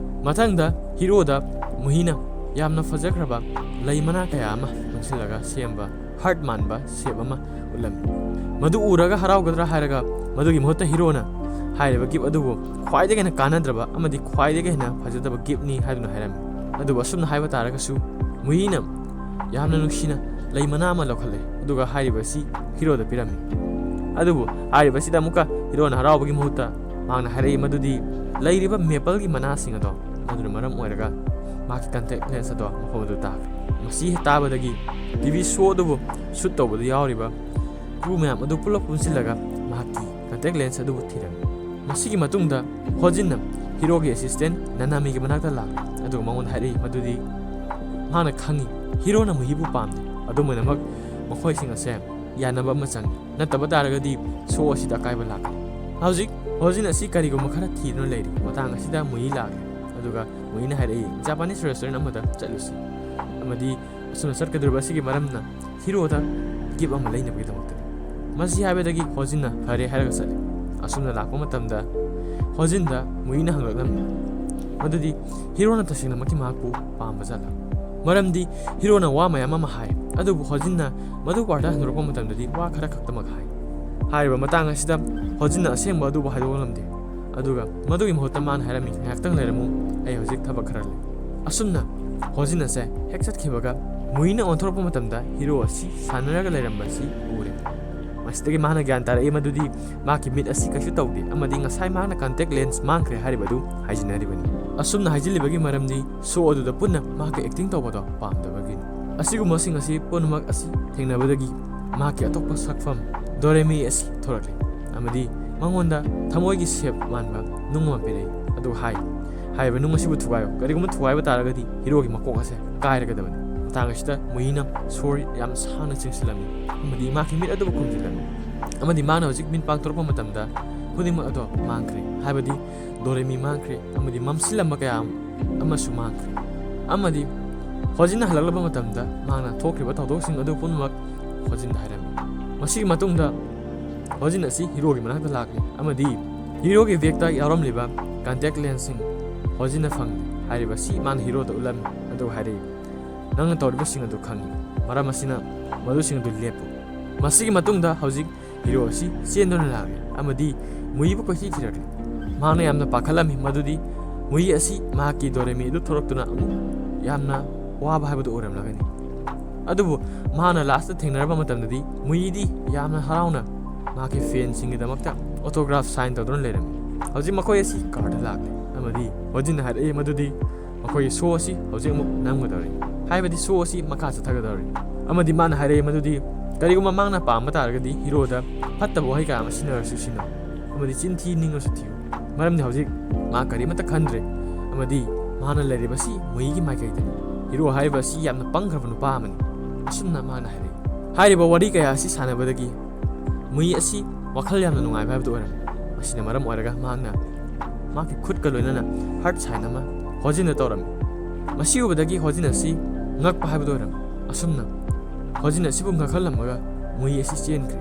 ꯃꯊꯪꯗ ꯍꯤꯔꯣꯗ ꯃꯨꯍꯤꯅ ꯌꯥꯝꯅ ꯐꯖꯈ꯭ꯔꯕ ꯂꯩ ꯃꯅꯥ ꯀꯌꯥ ꯑꯃ ꯄꯨꯟꯁꯤꯜꯂꯒ ꯁꯦꯝꯕ ꯍꯥꯔꯠ ꯃꯥꯟꯕ ꯁꯦꯞ ꯑꯃ ꯎꯠꯂꯝꯃꯤ꯫ ꯃꯗꯨ ꯎꯔꯒ ꯍꯔꯥꯎꯒꯗ꯭ꯔꯥ ꯍꯥꯏꯔꯒ ꯃꯗꯨꯒꯤ ꯃꯍꯨꯠꯇ ꯍꯤꯔꯣꯅ ꯍꯥꯏꯔꯤꯕ ꯒꯤꯐ ꯑꯗꯨꯕꯨ ꯈ꯭ꯋꯥꯏꯗꯒꯤ ꯍꯦꯟꯅ ꯀꯥꯟꯅꯗ꯭ꯔꯕ ꯑꯃꯗꯤ ꯈ꯭ꯋꯥꯏꯗꯒꯤ ꯍꯦꯟꯅ ꯐꯖꯗꯕ ꯒꯤꯐꯅꯤ ꯍꯥꯏꯗꯨꯅ ꯍꯥꯏꯔꯝꯃꯤ꯫ ꯑꯗꯨꯕꯨ ꯑꯁꯨꯝꯅ ꯍꯥꯏꯕ ꯇꯥꯔꯒꯁꯨ ꯃꯨꯍꯤꯅ ꯌꯥꯝꯅ ꯅꯨꯡꯁꯤꯅ ꯂꯩ ꯃꯅꯥ ꯑꯃ ꯂꯧꯈꯠꯂꯦ, ꯑꯗꯨꯒ ꯍꯥꯏꯔꯤꯕ ꯑꯁꯤ ꯍꯤꯔꯣꯗ ꯄꯤꯔꯝꯃꯤ꯫ ꯑꯗꯨꯕꯨ ꯍꯥꯏꯔꯤꯕꯁꯤꯗ ꯑꯃꯨꯛꯀ ꯍꯤꯔꯣꯅ ꯍꯔꯥꯎꯕꯒꯤ ꯃꯍꯨꯠꯇ ꯃꯍꯥꯛꯅ ꯍꯥꯏꯔꯛꯏ ꯃꯗꯨꯗꯤ ꯂꯩꯔꯤꯕ ꯃꯦꯄꯜꯒꯤ ꯃꯅꯥꯁꯤꯡ ꯑꯗꯣ ꯃꯗꯨꯅ ꯃꯔꯝ ꯑꯣꯏꯔꯒ ꯃꯍꯥꯛꯀꯤ ꯀꯟꯇꯦꯛ ꯂꯦꯟꯁ ꯑꯗꯣ ꯃꯐꯝ ꯑꯗꯨ ꯇꯥꯈ꯭ꯔꯦ꯫ ꯃꯁꯤ ꯍꯦꯛ ꯇꯥꯕꯗꯒꯤ ꯇꯤ ꯚꯤ ꯁꯣ ꯑꯗꯨꯕꯨ ꯁꯨꯠ ꯇꯧꯕꯗ ꯌꯥꯎꯔꯤꯕ ꯀ꯭ꯔꯨ ꯃꯌꯥꯝ ꯑꯗꯨ ꯄꯨꯂꯞ ꯄꯨꯟꯁꯤꯜꯂꯒ ꯃꯍꯥꯛꯀꯤ ꯀꯟꯇꯦꯛ ꯂꯦꯟꯁ ꯑꯗꯨꯕꯨ ꯊꯤꯔꯝꯃꯤ꯫ ꯃꯁꯤꯒꯤ ꯃꯇꯨꯡꯗ ꯍꯣꯖꯤꯟꯅ ꯍꯤꯔꯣꯒꯤ ꯑꯦꯁꯤꯁꯇꯦꯟ ꯅꯅꯥꯃꯤꯒꯤ ꯃꯅꯥꯛꯇ ꯂꯥꯛꯂꯦ, ꯑꯗꯨꯒ ꯃꯉꯣꯟꯗ ꯍꯥꯏꯔꯛꯏ ꯃꯗꯨꯗꯤ ꯃꯍꯥꯛꯅ ꯈꯪꯏ ꯍꯤꯔꯣꯅ ꯃꯨꯍꯤꯕꯨ ꯄꯥꯝꯗꯦ꯫ ꯑꯗꯨꯝ ꯑꯣꯏꯅꯃꯛ, ꯃꯈꯣꯏꯁꯤꯡ ꯑꯁꯦ ꯌꯥꯅꯕ ꯑꯃ ꯆꯪꯏ꯫ ꯅꯠꯇꯕ ꯇꯥꯔꯒꯗꯤ ꯁꯣ ꯑꯁꯤꯗ ꯑꯀꯥꯏꯕ ꯂꯥꯛꯀꯅꯤ꯫ ꯍꯧꯖꯤꯛ ꯍꯣꯖꯤꯟ ꯑꯁꯤ ꯀꯔꯤꯒꯨꯝꯕ ꯈꯔ ꯊꯤꯗꯨꯅ ꯂꯩꯔꯤ꯫ ꯃꯇꯥꯡ ꯑꯁꯤꯗ ꯃꯨꯍꯤ ꯂꯥꯛꯂꯦ꯫ ꯑꯗꯨꯒ ꯃꯨꯍꯤꯅ ꯍꯥꯏꯔꯛꯏ, "ꯖꯄꯥꯅꯤꯁ ꯔꯦꯁꯇꯨꯔꯦꯟ ꯑꯃꯗ ꯆꯠꯂꯨꯁꯤ"꯫ ꯑꯃꯗꯤ ꯑꯁꯨꯝꯅ ꯆꯠꯀꯗꯧꯔꯤꯕ ꯑꯁꯤꯒꯤ ꯃꯔꯝꯅ ꯍꯤꯔꯣꯗ ꯒꯤꯐ ꯑꯃ ꯂꯩꯅꯕꯒꯤꯗꯃꯛꯇꯅꯤ꯫ ꯃꯁꯤ ꯍꯥꯏꯕꯗꯒꯤ ꯍꯣꯖꯤꯟꯅ ꯐꯔꯦ ꯍꯥꯏꯔꯒ ꯆꯠꯂꯤ꯫ ꯑꯁꯨꯝꯅ ꯂꯥꯛꯄ ꯃꯇꯝꯗ ꯍꯣꯖꯤꯟꯗ ꯃꯨꯍꯤꯅ ꯍꯪꯂꯛꯂꯝꯃꯤ ꯃꯗꯨꯗꯤ ꯍꯤꯔꯣꯅ ꯇꯁꯦꯡꯅꯃꯛꯀꯤ ꯃꯍꯥꯛꯄꯨ ꯄꯥꯝꯕ ꯖꯥꯠꯂ? ꯃꯔꯝꯗꯤ ꯍꯤꯔꯣꯅ ꯋꯥ ꯃꯌꯥꯝ ꯑꯃ ꯍꯥꯏ, ꯑꯗꯨꯕꯨ ꯍꯣꯖꯤꯟꯅ ꯃꯗꯨ ꯄꯥꯔꯠꯇ ꯍꯟꯗꯣꯔꯛꯄ ꯃꯇꯝꯗꯗꯤ ꯋꯥ ꯈꯔ ꯈꯛꯇꯃꯛ ꯍꯥꯏ꯫ ꯍꯥꯏꯔꯤꯕ ꯃꯇꯥꯡ ꯑꯁꯤꯗ ꯍꯣꯖꯤꯟꯅ ꯑꯁꯦꯡꯕ ꯑꯗꯨꯕꯨ ꯍꯥꯏꯗꯣꯛꯂꯝꯗꯦ꯫ ꯑꯗꯨꯒ ꯃꯗꯨꯒꯤ ꯃꯍꯨꯠꯇ ꯃꯥꯅ ꯍꯥꯏꯔꯝꯃꯤ, "ꯉꯥꯏꯍꯥꯛꯇꯪ ꯂꯩꯔꯝꯃꯨ, ꯑꯩ ꯍꯧꯖꯤꯛ ꯊꯕꯛ ꯈꯔ ꯂꯩ"꯫ ꯑꯁꯨꯝꯅ ꯍꯣꯖꯤꯟ ꯑꯁꯦ ꯍꯦꯛ ꯆꯠꯈꯤꯕꯒ ꯃꯨꯍꯤꯅ ꯑꯣꯟꯊꯣꯔꯛꯄ ꯃꯇꯝꯗ ꯍꯤꯔꯣ ꯑꯁꯤ ꯁꯥꯟꯅꯔꯒ ꯂꯩꯔꯝꯕ ꯑꯁꯤ ꯎꯔꯦ꯫ ꯃꯁꯤꯗꯒꯤ ꯃꯥꯅ ꯒ꯭ꯌꯥꯟ ꯇꯥꯔꯛꯏ ꯃꯗꯨꯗꯤ ꯃꯍꯥꯛꯀꯤ ꯃꯤꯠ ꯑꯁꯤ ꯀꯩꯁꯨ ꯇꯧꯗꯦ ꯑꯃꯗꯤ ꯉꯁꯥꯏ ꯃꯍꯥꯛꯅ ꯀꯟꯇꯦꯛ ꯂꯦꯟꯁ ꯃꯥꯡꯈ꯭ꯔꯦ ꯍꯥꯏꯔꯤꯕꯗꯨ ꯍꯥꯏꯖꯤꯟꯅꯔꯤꯕꯅꯤ꯫ ꯑꯁꯨꯝꯅ ꯍꯥꯏꯖꯤꯜꯂꯤꯕꯒꯤ ꯃꯔꯝꯗꯤ ꯁꯣ ꯑꯗꯨꯗ ꯄꯨꯟꯅ ꯃꯍꯥꯛꯀ ꯑꯦꯛꯇꯤꯡ ꯇꯧꯕꯗꯣ ꯄꯥꯝꯗꯕꯒꯤꯅꯤ꯫ ꯑꯁꯤꯒꯨꯝꯕꯁꯤꯡ ꯑꯁꯤ ꯄꯨꯝꯅꯃꯛ ꯑꯁꯤ ꯊꯦꯡꯅꯕꯗꯒꯤ ꯃꯍꯥꯛꯀꯤ ꯑꯇꯣꯞꯄ ꯁꯛꯐꯝ ꯗꯣꯔꯦꯃꯤ ꯑꯁꯤ ꯊꯣꯔꯛꯂꯤ ꯑꯃꯗꯤ ꯃꯉꯣꯟꯗ ꯊꯃꯣꯏꯒꯤ ꯁꯦꯞ ꯃꯥꯟꯕ ꯅꯨꯡ ꯑꯃ ꯄꯤꯔꯛꯏ꯫ ꯑꯗꯨ ꯍꯥꯏ, "ꯍꯥꯏꯔꯤꯕ ꯅꯨꯡ ꯑꯁꯤꯕꯨ ꯊꯨꯒꯥꯏꯌꯨ꯫ ꯀꯔꯤꯒꯨꯝꯕ ꯊꯨꯒꯥꯏꯕ ꯇꯥꯔꯒꯗꯤ ꯍꯤꯔꯣꯒꯤ ꯃꯀꯣꯛ ꯑꯁꯦ ꯀꯥꯏꯔꯒꯗꯕꯅꯤ"꯫ ꯃꯇꯥꯡ ꯑꯁꯤꯗ ꯃꯨꯍꯤꯅ ꯁꯣꯔ ꯌꯥꯝ ꯁꯥꯡꯅ ꯆꯤꯡꯁꯤꯜꯂꯝꯃꯤ ꯑꯃꯗꯤ ꯃꯍꯥꯛꯀꯤ ꯃꯤꯠ ꯑꯗꯨꯕꯨ ꯈꯨꯝꯖꯤꯜꯂꯝꯃꯤ ꯑꯃꯗꯤ ꯃꯥꯅ ꯍꯧꯖꯤꯛ ꯃꯤꯠ ꯄꯥꯡꯊꯣꯔꯛꯄ ꯃꯇꯝꯗ ꯈꯨꯗꯤꯡꯃꯛ ꯑꯗꯣ ꯃꯥꯡꯈ꯭ꯔꯦ, ꯍꯥꯏꯕꯗꯤ ꯗꯣꯔꯦꯃꯤ ꯃꯥꯡꯈ꯭ꯔꯦ ꯑꯃꯗꯤ ꯃꯝꯁꯤꯜꯂꯝꯕ ꯀꯌꯥ ꯑꯃꯁꯨ ꯃꯥꯡꯈ꯭ꯔꯦ꯫ ꯑꯃꯗꯤ ꯍꯣꯖꯤꯟꯅ ꯍꯜꯂꯛꯂꯕ ꯃꯇꯝꯗ ꯃꯍꯥꯛꯅ ꯊꯣꯛꯈ꯭ꯔꯤꯕ ꯊꯧꯗꯣꯛꯁꯤꯡ ꯑꯗꯨ ꯄꯨꯝꯅꯃꯛ ꯍꯣꯖꯤꯟꯗ ꯍꯥꯏꯔꯝꯃꯤ꯫ ꯃꯁꯤꯒꯤ ꯃꯇꯨꯡꯗ ꯍꯣꯖꯤꯟ ꯑꯁꯤ ꯍꯤꯔꯣꯒꯤ ꯃꯅꯥꯛꯇ ꯂꯥꯛꯂꯤ ꯑꯃꯗꯤ ꯍꯤꯔꯣꯒꯤ ꯕꯦꯒꯇ ꯌꯥꯎꯔꯝꯂꯤꯕ ꯀꯟꯇꯦꯛ ꯂꯦꯟꯁꯁꯤꯡ ꯍꯣꯖꯤꯟꯅ ꯐꯪꯂꯤ꯫ ꯍꯥꯏꯔꯤꯕ ꯑꯁꯤ ꯃꯥꯅ ꯍꯤꯔꯣꯗ ꯎꯠꯂꯝꯃꯤ ꯑꯗꯨꯒ ꯍꯥꯏꯔꯛꯏ, "ꯅꯪꯅ ꯇꯧꯔꯤꯕꯁꯤꯡ ꯑꯗꯨ ꯈꯪꯏ, ꯃꯔꯝ ꯑꯁꯤꯅ ꯃꯗꯨꯁꯤꯡ ꯑꯗꯨ ꯂꯦꯞꯄꯨ"꯫ ꯃꯁꯤꯒꯤ ꯃꯇꯨꯡꯗ ꯍꯧꯖꯤꯛ ꯍꯤꯔꯣ ꯑꯁꯤ ꯆꯦꯟꯗꯨꯅ ꯂꯥꯛꯂꯤ ꯑꯃꯗꯤ ꯃꯨꯍꯤꯕꯨ ꯀꯣꯏꯊꯤ ꯊꯤꯔꯛꯂꯤ꯫ ꯃꯍꯥꯛꯅ ꯌꯥꯝꯅ ꯄꯥꯈꯠꯂꯝꯃꯤ ꯃꯗꯨꯗꯤ ꯃꯨꯍꯤ ꯑꯁꯤ ꯃꯍꯥꯛꯀꯤ ꯗꯣꯔꯦꯃꯤ ꯑꯗꯨ ꯊꯣꯔꯛꯇꯨꯅ ꯑꯃꯨꯛ ꯌꯥꯝꯅ ꯋꯥꯕ ꯍꯥꯏꯕꯗꯨ ꯑꯣꯏꯔꯝꯂꯒꯅꯤ꯫ ꯑꯗꯨꯕꯨ ꯃꯍꯥꯛꯅ ꯂꯥꯁꯇ ꯊꯦꯡꯅꯔꯕ ꯃꯇꯝꯗꯗꯤ ꯃꯨꯍꯤꯗꯤ ꯌꯥꯝꯅ ꯍꯔꯥꯎꯅ ꯃꯍꯥꯛꯀꯤ ꯐꯦꯟꯁꯤꯡꯒꯤꯗꯃꯛꯇ ꯑꯣꯇꯣꯒ꯭ꯔꯥꯐ ꯁꯥꯏꯟ ꯇꯧꯗꯨꯅ ꯂꯩꯔꯝꯃꯤ꯫ ꯍꯧꯖꯤꯛ ꯃꯈꯣꯏ ꯑꯁꯤ ꯀꯥꯔꯗ ꯂꯥꯛꯂꯤ ꯑꯃꯗꯤ ꯍꯣꯖꯤꯟꯅ ꯍꯥꯏꯔꯛꯏ ꯃꯗꯨꯗꯤ ꯃꯈꯣꯏꯒꯤ ꯁꯣ ꯑꯁꯤ ꯍꯧꯖꯤꯛ ꯑꯃꯨꯛ ꯅꯝꯒꯗꯧꯔꯤ, ꯍꯥꯏꯕꯗꯤ ꯁꯣ ꯑꯁꯤ ꯃꯈꯥ ꯆꯠꯊꯒꯗꯧꯔꯤ꯫ ꯑꯃꯗꯤ ꯃꯥꯅ ꯍꯥꯏꯔꯛꯏ ꯃꯗꯨꯗꯤ ꯀꯔꯤꯒꯨꯝꯕ ꯃꯍꯥꯛꯅ ꯄꯥꯝꯕ ꯇꯥꯔꯒꯗꯤ ꯍꯤꯔꯣꯗ ꯐꯠꯇꯕ ꯋꯥꯍꯩ ꯀꯌꯥ ꯑꯃ ꯁꯤꯖꯤꯟꯅꯔꯁꯨ ꯁꯤꯖꯤꯟꯅꯧ ꯑꯃꯗꯤ ꯆꯤꯟ ꯊꯤ ꯅꯤꯡꯉꯁꯨ ꯊꯤꯌꯨ, ꯃꯔꯝꯗꯤ ꯍꯧꯖꯤꯛ ꯃꯥ ꯀꯔꯤꯃꯠꯇ ꯈꯟꯗ꯭ꯔꯦ ꯑꯃꯗꯤ ꯃꯍꯥꯛꯅ ꯂꯩꯔꯤꯕꯁꯤ ꯃꯨꯍꯤꯒꯤ ꯃꯥꯏꯀꯩꯗꯅꯤ꯫ ꯍꯤꯔꯣ ꯍꯥꯏꯔꯤꯕ ꯑꯁꯤ ꯌꯥꯝꯅ ꯄꯪꯈ꯭ꯔꯕ ꯅꯨꯄꯥ ꯑꯃꯅꯤ꯫ ꯑꯁꯨꯝꯅ ꯃꯥꯅ ꯍꯥꯏꯔꯛꯏ꯫ ꯍꯥꯏꯔꯤꯕ ꯋꯥꯔꯤ ꯀꯌꯥ ꯑꯁꯤ ꯁꯥꯟꯅꯕꯗꯒꯤ ꯃꯨꯏ ꯑꯁꯤ ꯋꯥꯈꯜ ꯌꯥꯝꯅ ꯅꯨꯡꯉꯥꯏꯕ ꯍꯥꯏꯕꯗꯨ ꯑꯣꯏꯔꯝꯃꯤ꯫ ꯃꯁꯤꯅ ꯃꯔꯝ ꯑꯣꯏꯔꯒ ꯃꯍꯥꯛꯅ ꯃꯍꯥꯛꯀꯤ ꯈꯨꯠꯀ ꯂꯣꯏꯅꯅ heart sign ꯑꯃ ꯍꯣꯖꯤꯟꯅ ꯇꯧꯔꯝꯃꯤ꯫ ꯃꯁꯤ ꯎꯕꯗꯒꯤ ꯍꯣꯖꯤꯟ ꯑꯁꯤ ꯉꯛꯄ ꯍꯥꯏꯕꯗꯨ ꯑꯣꯏꯔꯝꯃꯤ꯫ ꯑꯁꯨꯝꯅ ꯍꯣꯖꯤꯟ ꯑꯁꯤꯕꯨ ꯉꯛꯍꯜꯂꯝꯃꯒ ꯃꯨꯏ ꯑꯁꯤ ꯆꯦꯟꯈ꯭ꯔꯦ꯫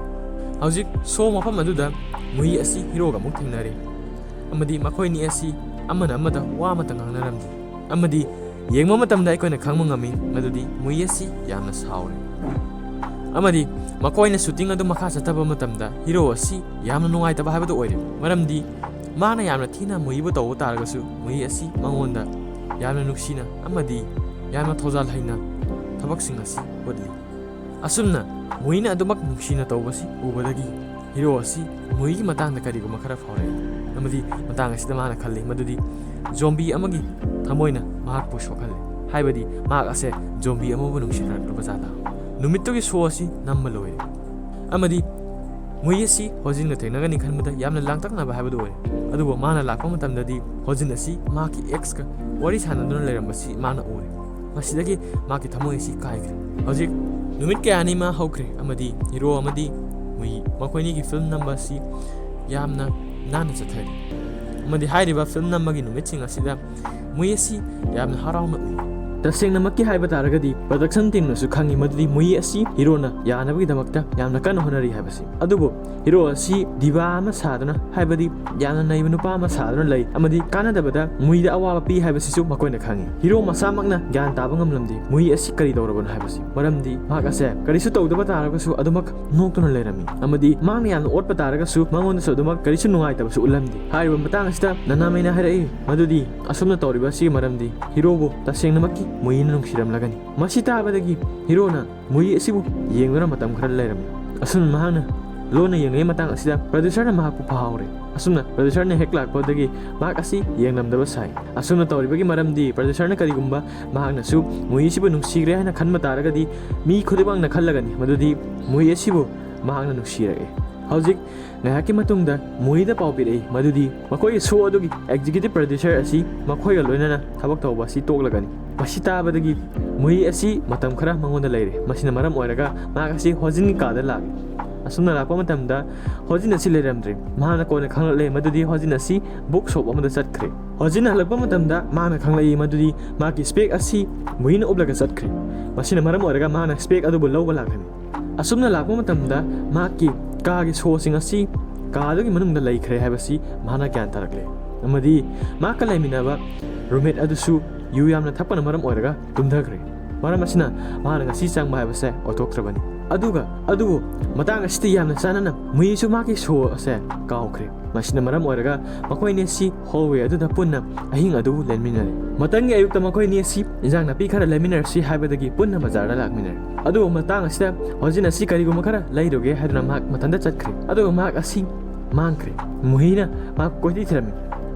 ꯍꯧꯖꯤꯛ ꯁꯣ ꯃꯐꯝ ꯑꯗꯨꯗ ꯃꯨꯏ ꯑꯁꯤ ꯍꯤꯔꯣꯒ ꯑꯃꯨꯛ ꯊꯦꯡꯅꯔꯦ꯫ ꯑꯃꯗꯤ ꯃꯈꯣꯏꯅꯤ ꯑꯁꯤ ꯑꯃꯅ ꯑꯃꯗ ꯋꯥ ꯑꯃꯠꯇ ꯉꯥꯡꯅꯔꯝꯗꯦ꯫ ꯑꯃꯗꯤ ꯌꯦꯡꯕ ꯃꯇꯝꯗ ꯑꯩꯈꯣꯏꯅ ꯈꯪꯕ ꯉꯝꯃꯤ ꯃꯗꯨꯗꯤ ꯃꯨꯏ ꯑꯁꯤ ꯌꯥꯝꯅ ꯁꯥꯎꯔꯦ꯫ ꯑꯃꯗꯤ ꯃꯈꯣꯏꯅ shooting ꯑꯗꯨ ꯃꯈꯥ ꯆꯠꯊꯕ ꯃꯇꯝꯗ ꯍꯤꯔꯣ ꯑꯁꯤ ꯌꯥꯝꯅ ꯅꯨꯡꯉꯥꯏꯇꯕ ꯍꯥꯏꯕꯗꯨ ꯑꯣꯏꯔꯦ꯫ ꯃꯔꯝꯗꯤ ꯃꯥꯅ ꯌꯥꯝꯅ ꯊꯤꯅ ꯃꯨꯏꯕꯨ ꯇꯧꯕ ꯇꯥꯔꯒꯁꯨ ꯃꯨꯏ ꯑꯁꯤ ꯃꯉꯣꯟꯗ ꯌꯥꯝꯅ ꯅꯨꯡꯁꯤꯅ ꯑꯃꯗꯤ ꯌꯥꯝꯅ ꯊꯧꯖꯥꯜ ꯍꯩꯅ ꯊꯕꯛꯁꯤꯡ ꯑꯁꯤ ꯎꯠꯂꯤ꯫ ꯑꯁꯨꯝꯅ ꯃꯨꯏꯅ ꯑꯗꯨꯃꯛ ꯅꯨꯡꯁꯤꯅ ꯇꯧꯕꯁꯤ ꯎꯕꯗꯒꯤ ꯍꯤꯔꯣ ꯑꯁꯤ ꯃꯨꯏꯒꯤ ꯃꯇꯥꯡꯗ ꯀꯔꯤꯒꯨꯝꯕ ꯈꯔ ꯐꯥꯎꯔꯛꯏ꯫ ꯑꯃꯗꯤ ꯃꯇꯥꯡ ꯑꯁꯤꯗ ꯃꯥꯅ ꯈꯜꯂꯤ ꯃꯗꯨꯗꯤ zombie ꯑꯃꯒꯤ ꯊꯃꯣꯏꯅ ꯃꯍꯥꯛꯄꯨ ꯁꯣꯛꯍꯜꯂꯤ꯫ ꯍꯥꯏꯕꯗꯤ ꯃꯍꯥꯛ ꯑꯁꯦ zombie ꯑꯃꯕꯨ ꯅꯨꯡꯁꯤꯅꯔꯛꯂꯕ ꯖꯥꯠꯂ? ꯅꯨꯃꯤꯠꯇꯨꯒꯤ ꯁꯣ ꯑꯁꯤ ꯅꯝꯕ ꯂꯣꯏꯔꯦ꯫ ꯑꯃꯗꯤ ꯃꯨꯏ ꯑꯁꯤ ꯍꯣꯖꯤꯟꯒ ꯊꯦꯡꯅꯒꯅꯤ ꯈꯟꯕꯗ ꯌꯥꯝꯅ ꯂꯥꯡꯇꯛꯅꯕ ꯍꯥꯏꯕꯗꯨ ꯑꯣꯏꯔꯦ꯫ ꯑꯗꯨꯕꯨ ꯃꯥꯅ ꯂꯥꯛꯄ ꯃꯇꯝꯗꯗꯤ ꯍꯣꯖꯤꯟ ꯑꯁꯤ ꯃꯍꯥꯛꯀꯤ exꯀ ꯋꯥꯔꯤ ꯁꯥꯟꯅꯗꯨꯅ ꯂꯩꯔꯝꯕꯁꯤ ꯃꯥꯅ ꯎꯔꯦ꯫ ꯃꯁꯤꯗꯒꯤ ꯃꯍꯥꯛꯀꯤ ꯊꯃꯣꯏ ꯑꯁꯤ ꯀꯥꯏꯈ꯭ꯔꯦ꯫ ꯍꯧꯖꯤꯛ ꯅꯨꯃꯤꯠ ꯀꯌꯥꯅꯤ ꯑꯃ ꯍꯧꯈ꯭ꯔꯦ ꯑꯃꯗꯤ ꯍꯤꯔꯣ ꯑꯃꯗꯤ ꯃꯨꯏ ꯃꯈꯣꯏꯅꯤꯒꯤ film ꯅꯝꯕ ꯑꯁꯤ ꯌꯥꯝꯅ ꯅꯥꯟꯅ ꯆꯠꯊꯔꯤ꯫ ꯑꯃꯗꯤ ꯍꯥꯏꯔꯤꯕ film ꯅꯝꯕꯒꯤ ꯅꯨꯃꯤꯠꯁꯤꯡ ꯑꯁꯤꯗ ꯃꯨꯏ ꯑꯁꯤ ꯌꯥꯝꯅ ꯍꯔꯥꯎꯅ ꯎꯏ꯫ ꯇꯁꯦꯡꯅꯃꯛꯀꯤ ꯍꯥꯏꯕ ꯇꯥꯔꯒꯗꯤ production teamꯅꯁꯨ ꯈꯪꯏ ꯃꯗꯨꯗꯤ ꯃꯨꯏ ꯑꯁꯤ ꯍꯤꯔꯣꯅ ꯌꯥꯅꯕꯒꯤꯗꯃꯛꯇ ꯌꯥꯝꯅ ꯀꯟꯅ ꯍꯣꯠꯅꯔꯤ ꯍꯥꯏꯕꯁꯤ꯫ ꯑꯗꯨꯕꯨ ꯍꯤꯔꯣ ꯑꯁꯤ diva ꯑꯃ ꯁꯥꯗꯨꯅ, ꯍꯥꯏꯕꯗꯤ ꯌꯥꯝꯅ ꯅꯩꯕ ꯅꯨꯄꯥ ꯑꯃ ꯁꯥꯗꯨꯅ ꯂꯩ ꯑꯃꯗꯤ ꯀꯥꯟꯅꯗꯕꯗ ꯃꯨꯏꯗ ꯑꯋꯥꯕ ꯄꯤ ꯍꯥꯏꯕꯁꯤꯁꯨ ꯃꯈꯣꯏꯅ ꯈꯪꯏ꯫ ꯍꯤꯔꯣ ꯃꯁꯥꯃꯛꯅ ꯒ꯭ꯌꯥꯟ ꯇꯥꯕ ꯉꯝꯂꯝꯗꯦ ꯃꯨꯏ ꯑꯁꯤ ꯀꯔꯤ ꯇꯧꯔꯕꯅꯣ ꯍꯥꯏꯕꯁꯤ꯫ ꯃꯔꯝꯗꯤ ꯃꯍꯥꯛ ꯑꯁꯦ ꯀꯔꯤꯁꯨ ꯇꯧꯗꯕ ꯇꯥꯔꯒꯁꯨ ꯑꯗꯨꯃꯛ ꯅꯣꯛꯇꯨꯅ ꯂꯩꯔꯝꯃꯤ ꯑꯃꯗꯤ ꯃꯍꯥꯛꯅ ꯌꯥꯝꯅ ꯑꯣꯠꯄ ꯇꯥꯔꯒꯁꯨ ꯃꯉꯣꯟꯗꯁꯨ ꯑꯗꯨꯃꯛ ꯀꯔꯤꯁꯨ ꯅꯨꯡꯉꯥꯏꯇꯕꯁꯨ ꯎꯠꯂꯝꯗꯦ꯫ ꯍꯥꯏꯔꯤꯕ ꯃꯇꯥꯡ ꯑꯁꯤꯗ ꯅꯅꯥꯃꯦꯅ ꯍꯥꯏꯔꯛꯏ ꯃꯗꯨꯗꯤ ꯑꯁꯨꯝꯅ ꯇꯧꯔꯤꯕ ꯑꯁꯤꯒꯤ ꯃꯔꯝꯗꯤ ꯍꯤꯔꯣꯕꯨ ꯇꯁꯦꯡꯅꯃꯛꯀꯤ ꯃꯨꯏꯅ ꯅꯨꯡꯁꯤꯔꯝꯂꯒꯅꯤ꯫ ꯃꯁꯤ ꯇꯥꯕꯗꯒꯤ ꯍꯤꯔꯣꯅ ꯃꯨꯏ ꯑꯁꯤꯕꯨ ꯌꯦꯡꯗꯨꯅ ꯃꯇꯝ ꯈꯔ ꯂꯩꯔꯝꯃꯤ꯫ ꯑꯁꯨꯝꯅ ꯃꯍꯥꯛꯅ ꯂꯣꯟꯅ ꯌꯦꯡꯂꯤꯉꯩ ꯃꯇꯥꯡ ꯑꯁꯤꯗ producerꯅ ꯃꯍꯥꯛꯄꯨ ꯐꯥꯍꯧꯔꯦ꯫ ꯑꯁꯨꯝꯅ producerꯅ ꯍꯦꯛ ꯂꯥꯛꯄꯗꯒꯤ ꯃꯍꯥꯛ ꯑꯁꯤ ꯌꯦꯡꯂꯝꯗꯕ ꯁꯥꯏ꯫ ꯑꯁꯨꯝꯅ ꯇꯧꯔꯤꯕꯒꯤ ꯃꯔꯝꯗꯤ producerꯅ ꯀꯔꯤꯒꯨꯝꯕ ꯃꯍꯥꯛꯅꯁꯨ ꯃꯨꯏ ꯑꯁꯤꯕꯨ ꯅꯨꯡꯁꯤꯈ꯭ꯔꯦ ꯍꯥꯏꯅ ꯈꯟꯕ ꯇꯥꯔꯒꯗꯤ ꯃꯤ ꯈꯨꯗꯤꯡꯃꯛꯅ ꯈꯜꯂꯒꯅꯤ ꯃꯗꯨꯗꯤ ꯃꯨꯏ ꯑꯁꯤꯕꯨ ꯃꯍꯥꯛꯅ ꯅꯨꯡꯁꯤꯔꯛꯑꯦ꯫ ꯍꯧꯖꯤꯛ ꯉꯥꯏꯍꯥꯛꯀꯤ ꯃꯇꯨꯡꯗ ꯃꯨꯍꯤꯗ ꯄꯥꯎ ꯄꯤꯔꯛꯏ ꯃꯗꯨꯗꯤ ꯃꯈꯣꯏꯒꯤ ꯁꯣ ꯑꯗꯨꯒꯤ ꯑꯦꯛꯖꯤꯀ꯭ꯌꯨꯇꯤꯚ ꯄ꯭ꯔꯗ꯭ꯌꯨꯁꯔ ꯑꯁꯤ ꯃꯈꯣꯏꯒ ꯂꯣꯏꯅꯅ ꯊꯕꯛ ꯇꯧꯕ ꯑꯁꯤ ꯇꯣꯛꯂꯒꯅꯤ꯫ ꯃꯁꯤ ꯇꯥꯕꯗꯒꯤ ꯃꯨꯍꯤ ꯑꯁꯤ ꯃꯇꯝ ꯈꯔ ꯃꯉꯣꯟꯗ ꯂꯩꯔꯦ꯫ ꯃꯁꯤꯅ ꯃꯔꯝ ꯑꯣꯏꯔꯒ ꯃꯍꯥꯛ ꯑꯁꯤ ꯍꯣꯖꯤꯟꯒꯤ ꯀꯥꯗ ꯂꯥꯛꯂꯤ꯫ ꯑꯁꯨꯝꯅ ꯂꯥꯛꯄ ꯃꯇꯝꯗ ꯍꯣꯖꯤꯟ ꯑꯁꯤ ꯂꯩꯔꯝꯗ꯭ꯔꯦ꯫ ꯃꯍꯥꯛꯅ ꯀꯣꯟꯅ ꯈꯪꯂꯛꯂꯦ ꯃꯗꯨꯗꯤ ꯍꯣꯖꯤꯟ ꯑꯁꯤ ꯕꯨꯛ ꯁꯣꯞ ꯑꯃꯗ ꯆꯠꯈ꯭ꯔꯦ꯫ ꯍꯣꯖꯤꯟ ꯍꯜꯂꯛꯄ ꯃꯇꯝꯗ ꯃꯍꯥꯛꯅ ꯈꯪꯂꯛꯏ ꯃꯗꯨꯗꯤ ꯃꯍꯥꯛꯀꯤ ꯁ꯭ꯄꯦꯛ ꯑꯁꯤ ꯃꯨꯍꯤꯅ ꯎꯞꯂꯒ ꯆꯠꯈ꯭ꯔꯦ꯫ ꯃꯁꯤꯅ ꯃꯔꯝ ꯑꯣꯏꯔꯒ ꯃꯍꯥꯛꯅ ꯁ꯭ꯄꯦꯛ ꯑꯗꯨꯕꯨ ꯂꯧꯕ ꯂꯥꯛꯂꯝꯃꯤ꯫ ꯑꯁꯨꯝꯅ ꯂꯥꯛꯄ ꯃꯇꯝꯗ ꯃꯍꯥꯛꯀꯤ ꯀꯥꯒꯤ ꯁꯣꯁꯤꯡ ꯑꯁꯤ ꯀꯥ ꯑꯗꯨꯒꯤ ꯃꯅꯨꯡꯗ ꯂꯩꯈ꯭ꯔꯦ ꯍꯥꯏꯕꯁꯤ ꯃꯍꯥꯛꯅ ꯒ꯭ꯌꯥꯟ ꯇꯥꯔꯛꯂꯦ꯫ ꯑꯃꯗꯤ ꯃꯍꯥꯛꯀ ꯂꯩꯃꯤꯟꯅꯕ ꯔꯨꯝꯃꯦꯠ ꯑꯗꯨꯁꯨ ꯌꯨ ꯌꯥꯝꯅ ꯊꯛꯄꯅ ꯃꯔꯝ ꯑꯣꯏꯔꯒ ꯇꯨꯝꯊꯈ꯭ꯔꯦ꯫ ꯃꯔꯝ ꯑꯁꯤꯅ ꯃꯍꯥꯛꯅ ꯉꯁꯤ ꯆꯪꯕ ꯍꯥꯏꯕꯁꯦ ꯑꯣꯏꯊꯣꯛꯇ꯭ꯔꯕꯅꯤ꯫ ꯑꯗꯨꯒ ꯑꯗꯨꯕꯨ ꯃꯇꯥꯡ ꯑꯁꯤꯗ ꯌꯥꯝꯅ ꯆꯥꯟꯅꯅ ꯃꯨꯍꯤꯁꯨ ꯃꯍꯥꯛꯀꯤ ꯁꯣ ꯑꯁꯦ ꯀꯥꯎꯈ꯭ꯔꯦ꯫ ꯃꯁꯤꯅ ꯃꯔꯝ ꯑꯣꯏꯔꯒ ꯃꯈꯣꯏ ꯑꯅꯤ ꯑꯁꯤ ꯍꯣꯜꯋꯦ ꯑꯗꯨꯗ ꯄꯨꯟꯅ ꯑꯍꯤꯡ ꯑꯗꯨ ꯂꯦꯟꯃꯤꯟꯅꯔꯦ꯫ ꯃꯊꯪꯒꯤ ꯑꯌꯨꯛꯇ ꯃꯈꯣꯏ ꯑꯅꯤ ꯑꯁꯤ ꯏꯟꯖꯥꯡ ꯅꯥꯄꯤ ꯈꯔ ꯂꯩꯃꯤꯟꯅꯔꯁꯤ ꯍꯥꯏꯕꯗꯒꯤ ꯄꯨꯟꯅ ꯕꯖꯥꯔꯗ ꯂꯥꯛꯃꯤꯟꯅꯔꯦ꯫ ꯑꯗꯨꯕꯨ ꯃꯇꯥꯡ ꯑꯁꯤꯗ ꯍꯣꯖꯤꯟ ꯑꯁꯤ ꯀꯔꯤꯒꯨꯝꯕ ꯈꯔ ꯂꯩꯔꯨꯒꯦ ꯍꯥꯏꯗꯨꯅ ꯃꯍꯥꯛ ꯃꯊꯟꯇ ꯆꯠꯈ꯭ꯔꯦ꯫ ꯑꯗꯨꯒ ꯃꯍꯥꯛ ꯑꯁꯤ ꯃꯥꯡꯈ꯭ꯔꯦ꯫ ꯃꯨꯍꯤꯅ ꯃꯍꯥꯛ ꯀꯣꯏꯊꯤ ꯊꯤꯔꯝꯃꯤ꯫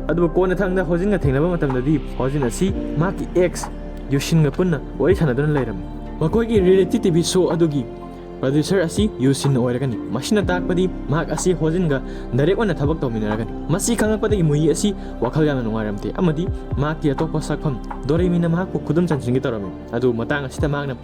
ꯑꯗꯨꯕꯨ ꯀꯣꯟꯅ ꯊꯪꯗ ꯍꯣꯖꯤꯟꯒ ꯊꯦꯡꯅꯕ ꯃꯇꯝꯗꯗꯤ ꯍꯣꯖꯤꯟ ꯑꯁꯤ ꯃꯍꯥꯛꯀꯤ ꯑꯦꯛꯁ ꯌꯨꯁꯤꯟꯒ ꯄꯨꯟꯅ ꯋꯥꯔꯤ ꯁꯥꯟꯅꯗꯨꯅ ꯂꯩꯔꯝꯃꯤ꯫ ꯃꯈꯣꯏꯒꯤ ꯔꯤꯌꯦꯂꯤꯇꯤ ꯇꯤ ꯚꯤ ꯁꯣ ꯑꯗꯨꯒꯤ ꯄ꯭ꯔꯗ꯭ꯌꯨꯁꯔ ꯑꯁꯤ ꯌꯨꯁꯤꯟ ꯑꯣꯏꯔꯒꯅꯤ꯫ ꯃꯁꯤꯅ ꯇꯥꯛꯄꯗꯤ ꯃꯍꯥꯛ ꯑꯁꯤ ꯍꯣꯖꯤꯟꯒ ꯗꯥꯏꯔꯦꯛ ꯑꯣꯏꯅ ꯊꯕꯛ ꯇꯧꯃꯤꯟꯅꯔꯒꯅꯤ꯫ ꯃꯁꯤ ꯈꯪꯂꯛꯄꯗꯒꯤ ꯃꯨꯍꯤ ꯑꯁꯤ ꯋꯥꯈꯜ ꯌꯥꯝꯅ ꯅꯨꯡꯉꯥꯏꯔꯝꯗꯦ ꯑꯃꯗꯤ ꯃꯍꯥꯛꯀꯤ ꯑꯇꯣꯞꯄ ꯁꯛꯐꯝ ꯗꯣꯔꯦꯃꯤꯅ ꯃꯍꯥꯛꯄꯨ ꯈꯨꯗꯨꯝ ꯆꯟꯁꯤꯟꯒꯦ ꯇꯧꯔꯝꯃꯤ꯫ ꯑꯗꯨꯕꯨ ꯃꯇꯥꯡ ꯑꯁꯤꯗ ꯃꯍꯥꯛꯅ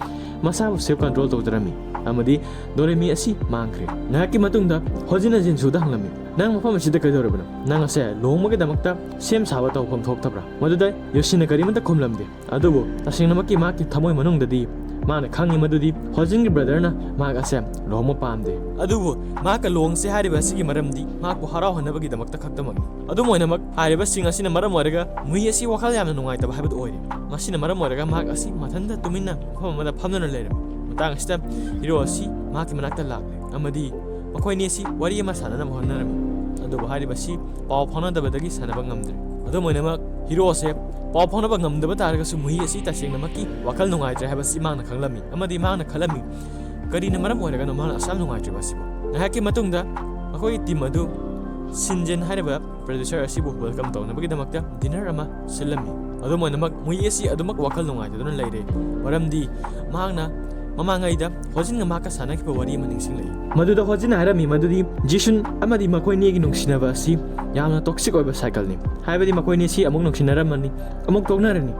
ꯃꯁꯥꯕꯨ ꯁꯦꯜꯐ ꯀꯟꯇ꯭ꯔꯣꯜ ꯇꯧꯖꯔꯝꯃꯤ ꯑꯃꯗꯤ ꯗꯣꯔꯦꯃꯤ ꯑꯁꯤ ꯃꯥꯡꯈ꯭ꯔꯦ꯫ ꯉꯥꯏꯍꯥꯛꯀꯤ ꯃꯇꯨꯡꯗ ꯍꯣꯖꯤꯟꯅ ꯖꯤꯟꯁꯨꯗ ꯍꯪꯂꯝꯃꯤ, "ꯅꯪ ꯃꯐꯝ ꯑꯁꯤꯗ ꯀꯩꯗꯧꯔꯤꯕꯅꯣ? ꯅꯪ ꯑꯁꯦ ꯂꯨꯍꯣꯡꯕꯒꯤꯗꯃꯛꯇ ꯁꯦꯝ ꯁꯥꯕ ꯇꯧꯐꯝ ꯊꯣꯛꯇꯕ꯭ꯔꯥ?" ꯃꯗꯨꯗ ꯌꯨꯁꯤꯟꯅ ꯀꯔꯤꯃꯠꯇ ꯈꯨꯝꯂꯝꯗꯦ꯫ ꯑꯗꯨꯕꯨ ꯇꯁꯦꯡꯅꯃꯛꯀꯤ ꯃꯍꯥꯛꯀꯤ ꯊꯃꯣꯏ ꯃꯅꯨꯡꯗꯗꯤ ꯃꯥꯅ ꯈꯪꯉꯤ ꯃꯗꯨꯗꯤ ꯍꯣꯖꯤꯟꯒꯤ ꯕ꯭ꯔꯗꯔꯅ ꯃꯍꯥꯛ ꯑꯁꯦ ꯂꯨꯍꯣꯡꯕ ꯄꯥꯝꯗꯦ꯫ ꯑꯗꯨꯕꯨ ꯃꯍꯥꯛꯀ ꯂꯨꯍꯣꯡꯁꯦ ꯍꯥꯏꯔꯤꯕ ꯑꯁꯤꯒꯤ ꯃꯔꯝꯗꯤ ꯃꯍꯥꯛꯄꯨ ꯍꯔꯥꯎꯍꯟꯅꯕꯒꯤꯗꯃꯛꯇ ꯈꯛꯇꯃꯛꯅꯤ꯫ ꯑꯗꯨꯝ ꯑꯣꯏꯅꯃꯛ, ꯍꯥꯏꯔꯤꯕꯁꯤꯡ ꯑꯁꯤꯅ ꯃꯔꯝ ꯑꯣꯏꯔꯒ ꯃꯨꯍꯤ ꯑꯁꯤ ꯋꯥꯈꯜ ꯌꯥꯝꯅ ꯅꯨꯡꯉꯥꯏꯇꯕ ꯍꯥꯏꯕꯗꯨ ꯑꯣꯏꯔꯦ꯫ ꯃꯁꯤꯅ ꯃꯔꯝ ꯑꯣꯏꯔꯒ ꯃꯍꯥꯛ ꯑꯁꯤ ꯃꯊꯟꯇ ꯇꯨꯃꯤꯟꯅ ꯃꯐꯝ ꯑꯃꯗ ꯐꯝꯗꯨꯅ ꯂꯩꯔꯝꯃꯤ꯫ ꯃꯇꯥꯡ ꯑꯁꯤꯗ ꯍꯤꯔꯣ ꯑꯁꯤ ꯃꯍꯥꯛꯀꯤ ꯃꯅꯥꯛꯇ ꯂꯥꯛꯂꯦ ꯑꯃꯗꯤ ꯃꯈꯣꯏ ꯑꯅꯤ ꯑꯁꯤ ꯋꯥꯔꯤ ꯑꯃ ꯁꯥꯟꯅꯅꯕ ꯍꯣꯠꯅꯔꯝꯃꯤ꯫ ꯑꯗꯨꯕꯨ ꯍꯥꯏꯔꯤꯕ ꯑꯁꯤ ꯄꯥꯎ ꯐꯥꯎꯅꯗꯕꯗꯒꯤ ꯁꯥꯟꯅꯕ ꯉꯝꯗ꯭ꯔꯦ꯫ ꯑꯗꯨꯝ ꯑꯣꯏꯅꯃꯛ, ꯍꯤꯔꯣ ꯑꯁꯦ ꯄꯥꯎ ꯐꯥꯎꯅꯕ ꯉꯝꯗꯕ ꯇꯥꯔꯒꯁꯨ ꯃꯨꯍꯤ ꯑꯁꯤ ꯇꯁꯦꯡꯅꯃꯛꯀꯤ ꯋꯥꯈꯜ ꯅꯨꯡꯉꯥꯏꯇ꯭ꯔꯦ ꯍꯥꯏꯕꯁꯤ ꯃꯍꯥꯛꯅ ꯈꯪꯂꯝꯃꯤ ꯑꯃꯗꯤ ꯃꯍꯥꯛꯅ ꯈꯜꯂꯝꯃꯤ, "ꯀꯔꯤꯅ ꯃꯔꯝ ꯑꯣꯏꯔꯒꯅꯣ ꯃꯍꯥꯛꯅ ꯑꯁꯨꯛ ꯌꯥꯝ ꯅꯨꯡꯉꯥꯏꯇ꯭ꯔꯤꯕ ꯑꯁꯤꯕꯨ?" ꯉꯥꯏꯍꯥꯛꯀꯤ ꯃꯇꯨꯡꯗ ꯃꯈꯣꯏꯒꯤ ꯇꯤꯝ ꯑꯗꯨ ꯁꯤꯟꯖꯦꯟ ꯍꯥꯏꯔꯤꯕ ꯄ꯭ꯔꯗ꯭ꯌꯨꯁꯔ ꯑꯁꯤꯕꯨ ꯋꯦꯜꯀꯝ ꯇꯧꯅꯕꯒꯤꯗꯃꯛꯇ ꯗꯤꯅꯔ ꯑꯃ ꯁꯤꯜꯂꯝꯃꯤ꯫ ꯑꯗꯨꯝ ꯑꯣꯏꯅꯃꯛ, ꯃꯨꯍꯤ ꯑꯁꯤ ꯑꯗꯨꯃꯛ ꯋꯥꯈꯜ ꯅꯨꯡꯉꯥꯏꯇꯗꯨꯅ ꯂꯩꯔꯦ, ꯃꯔꯝꯗꯤ ꯃꯍꯥꯛꯅ ꯃꯃꯥꯡꯉꯩꯗ ꯍꯣꯖꯤꯟꯒ ꯃꯍꯥꯛꯀ ꯁꯥꯟꯅꯈꯤꯕ ꯋꯥꯔꯤ ꯑꯃ ꯅꯤꯡꯁꯤꯡꯂꯛꯏ꯫ ꯃꯗꯨꯗ ꯍꯣꯖꯤꯟꯅ ꯍꯥꯏꯔꯝꯃꯤ ꯃꯗꯨꯗꯤ ꯖꯤꯁꯨꯟ ꯑꯃꯗꯤ ꯃꯈꯣꯏꯅꯤꯒꯤ ꯅꯨꯡꯁꯤꯅꯕ ꯑꯁꯤ ꯌꯥꯝꯅ toxic ꯑꯣꯏꯕ cycle ꯅꯤ꯫ ꯍꯥꯏꯕꯗꯤ ꯃꯈꯣꯏꯅꯤꯁꯤ ꯑꯃꯨꯛ ꯅꯨꯡꯁꯤꯅꯔꯝꯃꯅꯤ, ꯑꯃꯨꯛ ꯇꯣꯛꯅꯔꯅꯤ꯫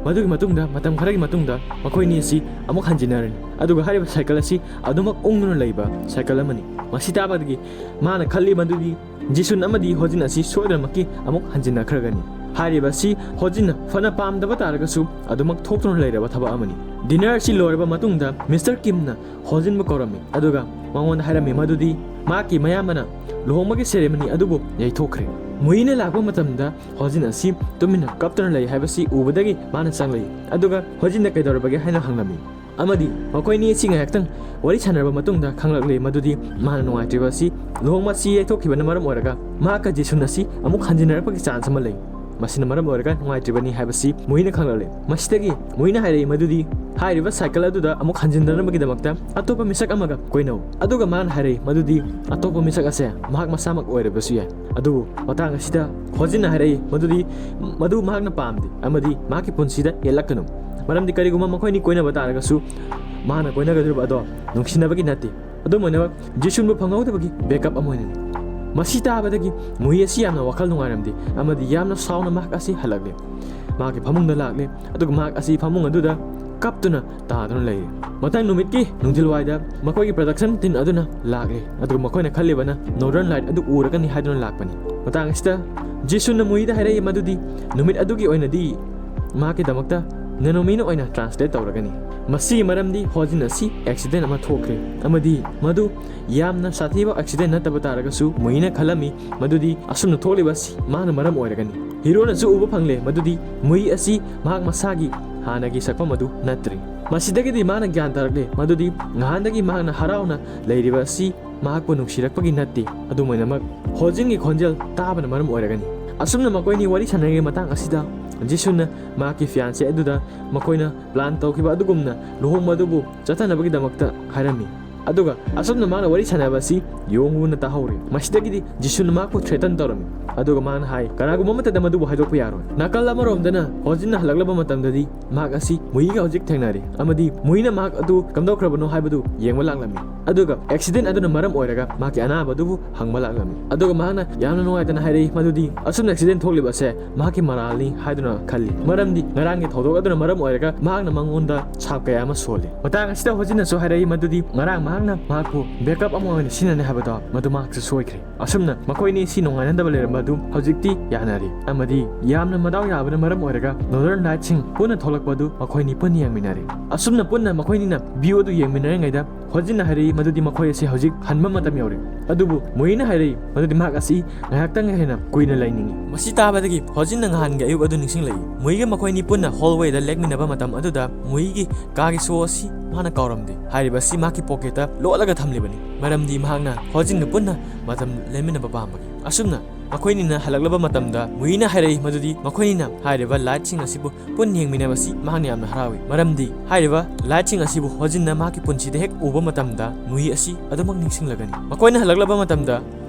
ꯃꯗꯨꯒꯤ ꯃꯇꯨꯡꯗ, ꯃꯇꯝ ꯈꯔꯒꯤ ꯃꯇꯨꯡꯗ ꯃꯈꯣꯏꯅꯤ ꯑꯁꯤ ꯑꯃꯨꯛ ꯍꯟꯖꯤꯟꯅꯔꯅꯤ꯫ ꯑꯗꯨꯒ ꯍꯥꯏꯔꯤꯕ cycle ꯑꯁꯤ ꯑꯗꯨꯃꯛ ꯎꯪꯗꯨꯅ ꯂꯩꯕ cycle ꯑꯃꯅꯤ꯫ ꯃꯁꯤ ꯇꯥꯕꯗꯒꯤ ꯃꯥꯅ ꯈꯜꯂꯤ ꯃꯗꯨꯗꯤ ꯖꯤꯁꯨꯟ ꯑꯃꯗꯤ ꯍꯣꯖꯤꯟ ꯑꯁꯤ ꯁꯣꯏꯗꯅꯃꯛꯀꯤ ꯑꯃꯨꯛ ꯍꯟꯖꯤꯟꯅꯈ꯭ꯔꯒꯅꯤ꯫ ꯍꯥꯏꯔꯤꯕ ꯑꯁꯤ ꯍꯣꯖꯤꯟꯅ ꯐꯅ ꯄꯥꯝꯗꯕ ꯇꯥꯔꯒꯁꯨ ꯑꯗꯨꯃꯛ ꯊꯣꯛꯇꯨꯅ ꯂꯩꯔꯕ ꯊꯕꯛ ꯑꯃꯅꯤ꯫ Dinner ꯑꯁꯤ ꯂꯣꯏꯔꯕ ꯃꯇꯨꯡꯗ ꯃꯤꯁꯇꯔ ꯀꯤꯝꯅ ꯍꯣꯖꯤꯟꯕꯨ ꯀꯧꯔꯝꯃꯤ, ꯑꯗꯨꯒ ꯃꯉꯣꯟꯗ ꯍꯥꯏꯔꯝꯃꯤ ꯃꯗꯨꯗꯤ ꯃꯍꯥꯛꯀꯤ ꯃꯌꯥꯝꯕꯅ ꯂꯨꯍꯣꯡꯕꯒꯤ ceremony ꯑꯗꯨꯕꯨ ꯌꯩꯊꯣꯛꯈ꯭ꯔꯦ꯫ ꯃꯨꯏꯅ ꯂꯥꯛꯄ ꯃꯇꯝꯗ ꯍꯣꯖꯤꯟ ꯑꯁꯤ ꯇꯨꯃꯤꯟꯅ ꯀꯞꯇꯨꯅ ꯂꯩ ꯍꯥꯏꯕꯁꯤ ꯎꯕꯗꯒꯤ ꯃꯥꯅ ꯆꯪꯂꯛꯏ, ꯑꯗꯨꯒ ꯍꯣꯖꯤꯟꯅ ꯀꯩꯗꯧꯔꯕꯒꯦ ꯍꯥꯏꯅ ꯍꯪꯂꯝꯃꯤ꯫ ꯑꯃꯗꯤ ꯃꯈꯣꯏꯅꯤ ꯑꯁꯤ ꯉꯥꯏꯍꯥꯛꯇꯪ ꯋꯥꯔꯤ ꯁꯥꯟꯅꯔꯕ ꯃꯇꯨꯡꯗ ꯈꯪꯂꯛꯂꯦ ꯃꯗꯨꯗꯤ ꯃꯥꯅ ꯅꯨꯡꯉꯥꯏꯇ꯭ꯔꯤꯕ ꯑꯁꯤ ꯂꯨꯍꯣꯡꯕ ꯑꯁꯤ ꯌꯩꯊꯣꯛꯈꯤꯕꯅ ꯃꯔꯝ ꯑꯣꯏꯔꯒ ꯃꯍꯥꯛꯀ ꯖꯤꯁꯨꯟ ꯑꯁꯤ ꯑꯃꯨꯛ ꯍꯟꯖꯤꯟꯅꯔꯛꯄꯒꯤ chance ꯑꯃ ꯂꯩ꯫ ꯃꯁꯤꯅ ꯃꯔꯝ ꯑꯣꯏꯔꯒ ꯅꯨꯡꯉꯥꯏꯇ꯭ꯔꯤꯕꯅꯤ ꯍꯥꯏꯕꯁꯤ ꯃꯨꯏꯅ ꯈꯪꯂꯛꯂꯦ꯫ ꯃꯁꯤꯗꯒꯤ ꯃꯨꯏꯅ ꯍꯥꯏꯔꯛꯏ ꯃꯗꯨꯗꯤ ꯍꯥꯏꯔꯤꯕ cycle ꯑꯗꯨꯗ ꯑꯃꯨꯛ ꯍꯟꯖꯤꯟꯅꯅꯕꯒꯤꯗꯃꯛꯇ ꯑꯇꯣꯞꯄ ꯃꯤꯁꯛ ꯑꯃꯒ ꯀꯣꯏꯅꯧ꯫ ꯑꯗꯨꯒ ꯃꯥꯅ ꯍꯥꯏꯔꯛꯏ ꯃꯗꯨꯗꯤ ꯑꯇꯣꯞꯄ ꯃꯤꯁꯛ ꯑꯁꯦ ꯃꯍꯥꯛ ꯃꯁꯥꯃꯛ ꯑꯣꯏꯔꯕꯁꯨ ꯌꯥꯏ꯫ ꯑꯗꯨꯕꯨ ꯃꯇꯥꯡ ꯑꯁꯤꯗ ꯍꯣꯖꯤꯟꯅ ꯍꯥꯏꯔꯛꯏ ꯃꯗꯨꯗꯤ ꯃꯗꯨ ꯃꯍꯥꯛꯅ ꯄꯥꯝꯗꯦ ꯑꯃꯗꯤ ꯃꯍꯥꯛꯀꯤ ꯄꯨꯟꯁꯤꯗ ꯌꯦꯜꯂꯛꯀꯅꯨ꯫ ꯃꯔꯝꯗꯤ ꯀꯔꯤꯒꯨꯝꯕ ꯃꯈꯣꯏꯅꯤ ꯀꯣꯏꯅꯕ ꯇꯥꯔꯒꯁꯨ ꯃꯍꯥꯛꯅ ꯀꯣꯏꯅꯒꯗꯧꯔꯤꯕ ꯑꯗꯣ ꯅꯨꯡꯁꯤꯅꯕꯒꯤ ꯅꯠꯇꯦ꯫ ꯑꯗꯨꯝ ꯑꯣꯏꯅꯃꯛ, ꯖꯤꯁꯨꯟꯕꯨ ꯐꯪꯍꯧꯗꯕꯒꯤ breakup ꯑꯃ ꯑꯣꯏꯅꯅꯤ꯫ ꯃꯁꯤ ꯇꯥꯕꯗꯒꯤ ꯃꯨꯍꯤ ꯑꯁꯤ ꯌꯥꯝꯅ ꯋꯥꯈꯜ ꯅꯨꯡꯉꯥꯏꯔꯝꯗꯦ ꯑꯃꯗꯤ ꯌꯥꯝꯅ ꯁꯥꯎꯅ ꯃꯍꯥꯛ ꯑꯁꯤ ꯍꯜꯂꯛꯂꯦ꯫ ꯃꯍꯥꯛꯀꯤ ꯐꯃꯨꯡꯗ ꯂꯥꯛꯂꯦ, ꯑꯗꯨꯒ ꯃꯍꯥꯛ ꯑꯁꯤ ꯐꯃꯨꯡ ꯑꯗꯨꯗ ꯀꯞꯇꯨꯅ ꯇꯥꯗꯨꯅ ꯂꯩꯔꯦ꯫ ꯃꯊꯪ ꯅꯨꯃꯤꯠꯀꯤ ꯅꯨꯡꯊꯤꯜꯋꯥꯏꯗ ꯃꯈꯣꯏꯒꯤ production team ꯑꯗꯨꯅ ꯂꯥꯛꯂꯦ, ꯑꯗꯨꯒ ꯃꯈꯣꯏꯅ ꯈꯜꯂꯤꯕꯅ Northern Light ꯑꯗꯨ ꯎꯔꯒꯅꯤ ꯍꯥꯏꯗꯨꯅ ꯂꯥꯛꯄꯅꯤ꯫ ꯃꯇꯥꯡ ꯑꯁꯤꯗ ꯖꯤꯁꯨꯟꯅ ꯃꯨꯍꯤꯗ ꯍꯥꯏꯔꯛꯏ ꯃꯗꯨꯗꯤ ꯅꯨꯃꯤꯠ ꯑꯗꯨꯒꯤ ꯑꯣꯏꯅꯗꯤ ꯃꯍꯥꯛꯀꯤꯗꯃꯛꯇ ꯅꯦꯅꯣꯃꯤꯅ ꯑꯣꯏꯅ translate ꯇꯧꯔꯒꯅꯤ꯫ ꯃꯁꯤꯒꯤ ꯃꯔꯝꯗꯤ ꯍꯣꯖꯤꯟ ꯑꯁꯤ accident ꯑꯃ ꯊꯣꯛꯈ꯭ꯔꯦ, ꯑꯃꯗꯤ ꯃꯗꯨ ꯌꯥꯝꯅ ꯁꯥꯊꯤꯕ accident ꯅꯠꯇꯕ ꯇꯥꯔꯒꯁꯨ ꯃꯨꯍꯤꯅ ꯈꯜꯂꯝꯃꯤ ꯃꯗꯨꯗꯤ ꯑꯁꯨꯝꯅ ꯊꯣꯛꯂꯤꯕ ꯑꯁꯤ ꯃꯍꯥꯛꯅ ꯃꯔꯝ ꯑꯣꯏꯔꯒꯅꯤ꯫ ꯍꯤꯔꯣꯅꯁꯨ ꯎꯕ ꯐꯪꯂꯦ ꯃꯗꯨꯗꯤ ꯃꯨꯍꯤ ꯑꯁꯤ ꯃꯍꯥꯛ ꯃꯁꯥꯒꯤ ꯍꯥꯟꯅꯒꯤ ꯁꯛꯐꯝ ꯑꯗꯨ ꯅꯠꯇ꯭ꯔꯦ꯫ ꯃꯁꯤꯗꯒꯤꯗꯤ ꯃꯥꯅ ꯒ꯭ꯌꯥꯟ ꯇꯥꯔꯛꯂꯦ ꯃꯗꯨꯗꯤ ꯅꯍꯥꯟꯗꯒꯤ ꯃꯍꯥꯛꯅ ꯍꯔꯥꯎꯅ ꯂꯩꯔꯤꯕ ꯑꯁꯤ ꯃꯍꯥꯛꯄꯨ ꯅꯨꯡꯁꯤꯔꯛꯄꯒꯤ ꯅꯠꯇꯦ, ꯑꯗꯨꯝ ꯑꯣꯏꯅꯃꯛ ꯍꯣꯖꯤꯟꯒꯤ ꯈꯣꯟꯖꯦꯜ ꯇꯥꯕꯅ ꯃꯔꯝ ꯑꯣꯏꯔꯒꯅꯤ꯫ ꯑꯁꯨꯝꯅ ꯃꯈꯣꯏꯅꯤ ꯋꯥꯔꯤ ꯁꯥꯟꯅꯔꯤꯉꯩ ꯃꯇꯥꯡ ꯑꯁꯤꯗ ꯖꯤꯁꯨꯟꯅ ꯃꯍꯥꯛꯀꯤ fiancée ꯑꯗꯨꯗ ꯃꯈꯣꯏꯅ plan ꯇꯧꯈꯤꯕ ꯑꯗꯨꯒꯨꯝꯅ ꯂꯨꯍꯣꯡꯕ ꯑꯗꯨꯕꯨ ꯆꯠꯊꯅꯕꯒꯤꯗꯃꯛꯇ ꯍꯥꯏꯔꯝꯃꯤ꯫ ꯑꯗꯨꯒ ꯑꯁꯨꯝꯅ ꯃꯥꯅ ꯋꯥꯔꯤ ꯁꯥꯟꯅꯕ ꯑꯁꯤ ꯌꯣꯡ ꯋꯨꯅ ꯇꯥꯍꯧꯔꯦ꯫ ꯃꯁꯤꯗꯒꯤꯗꯤ ꯖꯤꯁꯨꯟꯅ ꯃꯍꯥꯛꯄꯨ threaten ꯇꯧꯔꯝꯃꯤ꯫ ꯑꯗꯨꯒ ꯃꯥꯅ ꯍꯥꯏ, "ꯀꯅꯥꯒꯨꯝꯕ ꯑꯃꯠꯇꯗ ꯃꯗꯨꯕꯨ ꯍꯥꯏꯗꯣꯛꯄ ꯌꯥꯔꯣꯏ"꯫ ꯅꯥꯀꯜ ꯑꯃꯔꯣꯝꯗꯅ ꯍꯣꯖꯤꯟꯅ ꯍꯜꯂꯛꯂꯕ ꯃꯇꯝꯗꯗꯤ ꯃꯍꯥꯛ ꯑꯁꯤ ꯃꯨꯏꯒ ꯍꯧꯖꯤꯛ ꯊꯦꯡꯅꯔꯤ ꯑꯃꯗꯤ ꯃꯨꯏꯅ ꯃꯍꯥꯛ ꯑꯗꯨ ꯀꯝꯗꯧꯈ꯭ꯔꯕꯅꯣ ꯍꯥꯏꯕꯗꯨ ꯌꯦꯡꯕ ꯂꯥꯛꯂꯝꯃꯤ꯫ ꯑꯗꯨꯒ accident ꯑꯗꯨꯅ ꯃꯔꯝ ꯑꯣꯏꯔꯒ ꯃꯍꯥꯛꯀꯤ ꯑꯅꯥꯕ ꯑꯗꯨꯕꯨ ꯍꯪꯕ ꯂꯥꯛꯂꯝꯃꯤ꯫ ꯑꯗꯨꯒ ꯃꯍꯥꯛꯅ ꯌꯥꯝꯅ ꯅꯨꯡꯉꯥꯏꯇꯅ ꯍꯥꯏꯔꯛꯏ ꯃꯗꯨꯗꯤ ꯑꯁꯨꯝꯅ accident ꯊꯣꯛꯂꯤꯕ ꯑꯁꯦ ꯃꯍꯥꯛꯀꯤ ꯃꯔꯥꯜꯅꯤ ꯍꯥꯏꯗꯨꯅ ꯈꯜꯂꯤ, ꯃꯔꯝꯗꯤ ꯉꯔꯥꯡꯒꯤ ꯊꯧꯗꯣꯛ ꯑꯗꯨꯅ ꯃꯔꯝ ꯑꯣꯏꯔꯒ ꯃꯍꯥꯛꯅ ꯃꯉꯣꯟꯗ ꯁꯥꯞ ꯀꯌꯥ ꯑꯃ ꯁꯣꯜꯂꯤ꯫ ꯃꯇꯥꯡ ꯑꯁꯤꯗ ꯍꯣꯖꯤꯟꯅꯁꯨ ꯍꯥꯏꯔꯛꯏ ꯃꯗꯨꯗꯤ ꯉꯔꯥꯡ ꯃꯍꯥꯛꯅ ꯃꯍꯥꯛꯄꯨ backup ꯑꯃ ꯑꯣꯏꯅ ꯁꯤꯖꯤꯟꯅꯅꯤ ꯍꯥꯏꯕꯗꯣ ꯃꯗꯨ ꯃꯍꯥꯛꯁꯨ ꯁꯣꯏꯈ꯭ꯔꯦ꯫ ꯑꯁꯨꯝꯅ ꯃꯈꯣꯏꯅꯤ ꯁꯤ ꯅꯨꯡꯉꯥꯏꯅꯗꯕ ꯂꯩꯔꯝꯕ ꯑꯗꯨ ꯍꯧꯖꯤꯛꯇꯤ ꯌꯥꯅꯔꯤ ꯑꯃꯗꯤ ꯌꯥꯝꯅ ꯃꯗꯥꯎ ꯌꯥꯕꯅ ꯃꯔꯝ ꯑꯣꯏꯔꯒ Northern Lightꯁꯤꯡ ꯄꯨꯟꯅ ꯊꯣꯛꯂꯛꯄ ꯑꯗꯨ ꯃꯈꯣꯏꯅꯤ ꯄꯨꯟꯅ ꯌꯦꯡꯃꯤꯟꯅꯔꯤ꯫ ꯑꯁꯨꯝꯅ ꯄꯨꯟꯅ ꯃꯈꯣꯏꯅꯤꯅ view ꯑꯗꯨ ꯌꯦꯡꯃꯤꯟꯅꯔꯤꯉꯩꯗ ꯍꯣꯖꯤꯟꯅ ꯍꯥꯏꯔꯛꯏ ꯃꯗꯨꯗꯤ ꯃꯈꯣꯏ ꯑꯁꯤ ꯍꯧꯖꯤꯛ ꯍꯟꯕ ꯃꯇꯝ ꯌꯧꯔꯦ꯫ ꯑꯗꯨꯕꯨ ꯃꯨꯏꯅ ꯍꯥꯏꯔꯛꯏ ꯃꯗꯨꯗꯤ ꯃꯍꯥꯛ ꯑꯁꯤ ꯉꯥꯏꯍꯥꯛꯇꯪ ꯍꯦꯟꯅ ꯀꯨꯏꯅ ꯂꯩꯅꯤꯡꯏ꯫ ꯃꯁꯤ ꯇꯥꯕꯗꯒꯤ ꯍꯣꯖꯤꯟꯅ ꯉꯍꯥꯟꯒꯤ ꯑꯌꯨꯛ ꯑꯗꯨ ꯅꯤꯡꯁꯤꯡꯂꯛꯏ꯫ ꯃꯨꯏꯒ ꯃꯈꯣꯏꯅꯤ ꯄꯨꯟꯅ hallwayꯗ ꯂꯦꯛꯃꯤꯟꯅꯕ ꯃꯇꯝ ꯑꯗꯨꯗ ꯃꯨꯏꯒꯤ ꯀꯥꯒꯤ ꯁꯣ ꯑꯁꯤ ꯃꯥꯅ ꯀꯥꯎꯔꯝꯗꯦ꯫ ꯍꯥꯏꯔꯤꯕ ꯑꯁꯤ ꯃꯍꯥꯛꯀꯤ pocketꯇ ꯂꯣꯠꯂꯒ ꯊꯝꯂꯤꯕꯅꯤ, ꯃꯔꯝꯗꯤ ꯃꯍꯥꯛꯅ ꯍꯣꯖꯤꯟꯒ ꯄꯨꯟꯅ ꯃꯇꯝ ꯂꯦꯟꯃꯤꯟꯅꯕ ꯄꯥꯝꯕꯒꯤ꯫ ꯑꯁꯨꯝꯅ ꯃꯈꯣꯏꯅꯤꯅ ꯍꯜꯂꯛꯂꯕ ꯃꯇꯝꯗ ꯃꯨꯏꯅ ꯍꯥꯏꯔꯛꯏ ꯃꯗꯨꯗꯤ ꯃꯈꯣꯏꯅꯤꯅ ꯍꯥꯏꯔꯤꯕ lightꯁꯤꯡ ꯑꯁꯤꯕꯨ ꯄꯨꯟꯅ ꯌꯦꯡꯃꯤꯟꯅꯕꯁꯤ ꯃꯍꯥꯛꯅ ꯌꯥꯝꯅ ꯍꯔꯥꯎꯏ, ꯃꯔꯝꯗꯤ ꯍꯥꯏꯔꯤꯕ lightꯁꯤꯡ ꯑꯁꯤꯕꯨ ꯍꯣꯖꯤꯟꯅ ꯃꯍꯥꯛꯀꯤ ꯄꯨꯟꯁꯤꯗ ꯍꯦꯛ ꯎꯕ ꯃꯇꯝꯗ ꯃꯨꯏ ꯑꯁꯤ ꯑꯗꯨꯃꯛ ꯅꯤꯡꯁꯤꯡꯂꯒꯅꯤ꯫ ꯃꯈꯣꯏꯅ ꯍꯜꯂꯛꯂꯕ ꯃꯇꯝꯗ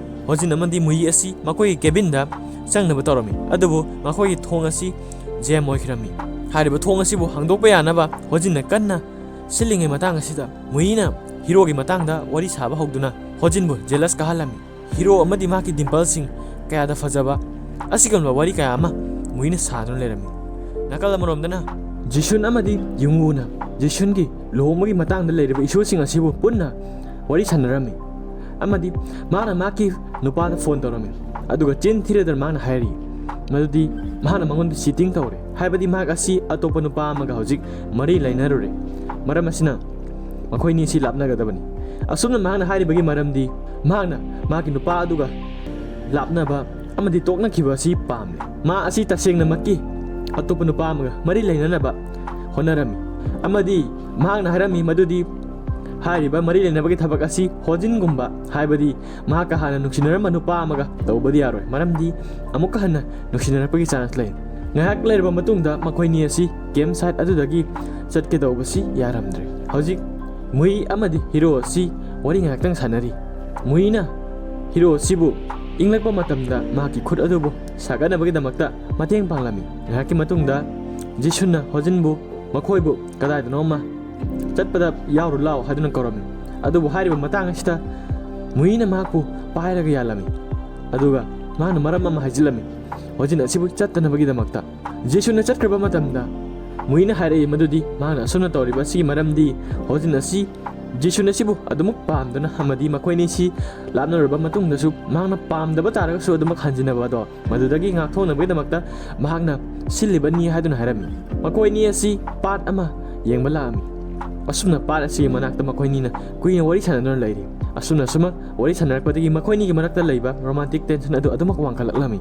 ꯍꯣꯖꯤꯟ ꯑꯃꯗꯤ ꯃꯨꯏ ꯑꯁꯤ ꯃꯈꯣꯏꯒꯤ cabinꯗ ꯆꯪꯅꯕ ꯇꯧꯔꯝꯃꯤ, ꯑꯗꯨꯕꯨ ꯃꯈꯣꯏꯒꯤ ꯊꯣꯡ ꯑꯁꯤ jam ꯑꯣꯏꯈꯤꯔꯝꯃꯤ꯫ ꯍꯥꯏꯔꯤꯕ ꯊꯣꯡ ꯑꯁꯤꯕꯨ ꯍꯥꯡꯗꯣꯛꯄ ꯌꯥꯅꯕ ꯍꯣꯖꯤꯟꯅ ꯀꯟꯅ ꯁꯤꯜꯂꯤꯉꯩ ꯃꯇꯥꯡ ꯑꯁꯤꯗ ꯃꯨꯏꯅ ꯍꯤꯔꯣꯒꯤ ꯃꯇꯥꯡꯗ ꯋꯥꯔꯤ ꯁꯥꯕ ꯍꯧꯗꯨꯅ ꯍꯣꯖꯤꯟꯕꯨ jealous ꯀꯥꯍꯜꯂꯝꯃꯤ꯫ ꯍꯤꯔꯣ ꯑꯃꯗꯤ ꯃꯍꯥꯛꯀꯤ dimpleꯁꯤꯡ ꯀꯌꯥꯗ ꯐꯖꯕ ꯑꯁꯤꯒꯨꯝꯂꯕ ꯋꯥꯔꯤ ꯀꯌꯥ ꯑꯃ ꯃꯨꯏꯅ ꯁꯥꯗꯨꯅ ꯂꯩꯔꯝꯃꯤ꯫ ꯅꯥꯀꯜ ꯑꯃꯔꯣꯝꯗꯅ ꯖꯤꯁꯨꯟ ꯑꯃꯗꯤ ꯌꯨꯡꯋꯨꯅ ꯖꯤꯁꯨꯟꯒꯤ ꯂꯨꯍꯣꯡꯕꯒꯤ ꯃꯇꯥꯡꯗ ꯂꯩꯔꯤꯕ issueꯁꯤꯡ ꯑꯁꯤꯕꯨ ꯄꯨꯟꯅ ꯋꯥꯔꯤ ꯁꯥꯟꯅꯔꯝꯃꯤ ꯑꯃꯗꯤ ꯃꯥꯅ ꯃꯍꯥꯛꯀꯤ ꯅꯨꯄꯥꯗ phone ꯇꯧꯔꯝꯃꯤ, ꯑꯗꯨꯒ ꯆꯤꯟ ꯊꯤꯔꯗꯅ ꯃꯍꯥꯛꯅ ꯍꯥꯏꯔꯤ ꯃꯗꯨꯗꯤ ꯃꯍꯥꯛꯅ ꯃꯉꯣꯟꯗ cheating ꯇꯧꯔꯦ, ꯍꯥꯏꯕꯗꯤ ꯃꯍꯥꯛ ꯑꯁꯤ ꯑꯇꯣꯞꯄ ꯅꯨꯄꯥ ꯑꯃꯒ ꯍꯧꯖꯤꯛ ꯃꯔꯤ ꯂꯩꯅꯔꯨꯔꯦ꯫ ꯃꯔꯝ ꯑꯁꯤꯅ ꯃꯈꯣꯏꯅꯤ ꯑꯁꯤ ꯂꯥꯞꯅꯒꯗꯕꯅꯤ꯫ ꯑꯁꯨꯝꯅ ꯃꯍꯥꯛꯅ ꯍꯥꯏꯔꯤꯕꯒꯤ ꯃꯔꯝꯗꯤ ꯃꯍꯥꯛꯅ ꯃꯍꯥꯛꯀꯤ ꯅꯨꯄꯥ ꯑꯗꯨꯒ ꯂꯥꯞꯅꯕ ꯑꯃꯗꯤ ꯇꯣꯛꯅꯈꯤꯕ ꯑꯁꯤ ꯄꯥꯝꯂꯦ꯫ ꯃꯥ ꯑꯁꯤ ꯇꯁꯦꯡꯅꯃꯛꯀꯤ ꯑꯇꯣꯞꯄ ꯅꯨꯄꯥ ꯑꯃꯒ ꯃꯔꯤ ꯂꯩꯅꯅꯕ ꯍꯣꯠꯅꯔꯝꯃꯤ ꯑꯃꯗꯤ ꯃꯍꯥꯛꯅ ꯍꯥꯏꯔꯝꯃꯤ ꯃꯗꯨꯗꯤ ꯍꯥꯏꯔꯤꯕ ꯃꯔꯤ ꯂꯩꯅꯕꯒꯤ ꯊꯕꯛ ꯑꯁꯤ ꯍꯣꯖꯤꯟꯒꯨꯝꯕ, ꯍꯥꯏꯕꯗꯤ ꯃꯍꯥꯛꯀ ꯍꯥꯟꯅ ꯅꯨꯡꯁꯤꯅꯔꯝꯕ ꯅꯨꯄꯥ ꯑꯃꯒ ꯇꯧꯕꯗꯤ ꯌꯥꯔꯣꯏ, ꯃꯔꯝꯗꯤ ꯑꯃꯨꯛꯀ ꯍꯟꯅ ꯅꯨꯡꯁꯤꯅꯔꯛꯄꯒꯤ chance ꯂꯩ꯫ ꯉꯥꯏꯍꯥꯛ ꯂꯩꯔꯕ ꯃꯇꯨꯡꯗ ꯃꯈꯣꯏꯅꯤ ꯑꯁꯤ campsite ꯑꯗꯨꯗꯒꯤ ꯆꯠꯀꯗꯧꯕꯁꯤ ꯌꯥꯔꯝꯗ꯭ꯔꯦ꯫ ꯍꯧꯖꯤꯛ ꯃꯨꯏ ꯑꯃꯗꯤ ꯍꯤꯔꯣ ꯑꯁꯤ ꯋꯥꯔꯤ ꯉꯥꯏꯍꯥꯛꯇꯪ ꯁꯥꯟꯅꯔꯤ꯫ ꯃꯨꯏꯅ ꯍꯤꯔꯣ ꯑꯁꯤꯕꯨ ꯏꯪꯂꯛꯄ ꯃꯇꯝꯗ ꯃꯍꯥꯛꯀꯤ ꯈꯨꯠ ꯑꯗꯨꯕꯨ ꯁꯥꯒꯠꯅꯕꯒꯤꯗꯃꯛꯇ ꯃꯇꯦꯡ ꯄꯥꯡꯂꯝꯃꯤ꯫ ꯉꯥꯏꯍꯥꯛꯀꯤ ꯃꯇꯨꯡꯗ ꯖꯤꯁꯨꯟꯅ ꯍꯣꯖꯤꯟꯕꯨ ꯃꯈꯣꯏꯕꯨ ꯀꯗꯥꯏꯗꯅꯣꯃ ꯆꯠꯄꯗ ꯌꯥꯎꯔꯨ ꯂꯥꯎ ꯍꯥꯏꯗꯨꯅ ꯀꯧꯔꯝꯃꯤ꯫ ꯑꯗꯨꯕꯨ ꯍꯥꯏꯔꯤꯕ ꯃꯇꯥꯡ ꯑꯁꯤꯗ ꯃꯨꯏꯅ ꯃꯍꯥꯛꯄꯨ ꯄꯥꯏꯔꯒ ꯌꯥꯜꯂꯝꯃꯤ꯫ ꯑꯗꯨꯒ ꯃꯍꯥꯛꯅ ꯃꯔꯝ ꯑꯃ ꯍꯥꯏꯖꯤꯜꯂꯝꯃꯤ, ꯍꯣꯖꯤꯟ ꯑꯁꯤꯕꯨ ꯆꯠꯇꯅꯕꯒꯤꯗꯃꯛꯇ꯫ ꯖꯤꯁꯨꯟꯅ ꯆꯠꯈ꯭ꯔꯕ ꯃꯇꯝꯗ ꯃꯨꯏꯅ ꯍꯥꯏꯔꯛꯏ ꯃꯗꯨꯗꯤ ꯃꯍꯥꯛꯅ ꯑꯁꯨꯝꯅ ꯇꯧꯔꯤꯕ ꯑꯁꯤꯒꯤ ꯃꯔꯝꯗꯤ ꯍꯣꯖꯤꯟ ꯑꯁꯤ ꯖꯤꯁꯨꯟ ꯑꯁꯤꯕꯨ ꯑꯗꯨꯃꯛ ꯄꯥꯝꯗꯨꯅ ꯑꯃꯗꯤ ꯃꯈꯣꯏꯅꯤꯁꯤ ꯂꯥꯞꯅꯔꯨꯕ ꯃꯇꯨꯡꯗꯁꯨ ꯃꯍꯥꯛꯅ ꯄꯥꯝꯗꯕ ꯇꯥꯔꯒꯁꯨ ꯑꯗꯨꯃꯛ ꯍꯟꯖꯤꯟꯅꯕ ꯑꯗꯣ ꯃꯗꯨꯗꯒꯤ ꯉꯥꯛꯊꯣꯛꯅꯕꯒꯤꯗꯃꯛꯇ ꯃꯍꯥꯛꯅ ꯁꯤꯜꯂꯤꯕꯅꯤ ꯍꯥꯏꯗꯨꯅ ꯍꯥꯏꯔꯝꯃꯤ꯫ ꯃꯈꯣꯏꯅꯤ ꯑꯁꯤ ꯄꯥꯠ ꯑꯃ ꯌꯦꯡꯕ ꯂꯥꯛꯑꯝꯃꯤ꯫ ꯑꯁꯨꯝꯅ ꯄꯥꯠ ꯑꯁꯤꯒꯤ ꯃꯅꯥꯛꯇ ꯃꯈꯣꯏꯅꯤꯅ ꯀꯨꯏꯅ ꯋꯥꯔꯤ ꯁꯥꯟꯅꯗꯨꯅ ꯂꯩꯔꯤ꯫ ꯑꯁꯨꯝꯅ ꯁꯨꯃꯛ ꯋꯥꯔꯤ ꯁꯥꯟꯅꯔꯛꯄꯗꯒꯤ ꯃꯈꯣꯏꯅꯤꯒꯤ ꯃꯔꯛꯇ ꯂꯩꯕ ꯔꯣꯃꯥꯟꯇꯤꯛ ꯇꯦꯟꯁꯟ ꯑꯗꯨ ꯑꯗꯨꯃꯛ ꯋꯥꯡꯈꯠꯂꯛꯂꯝꯃꯤ꯫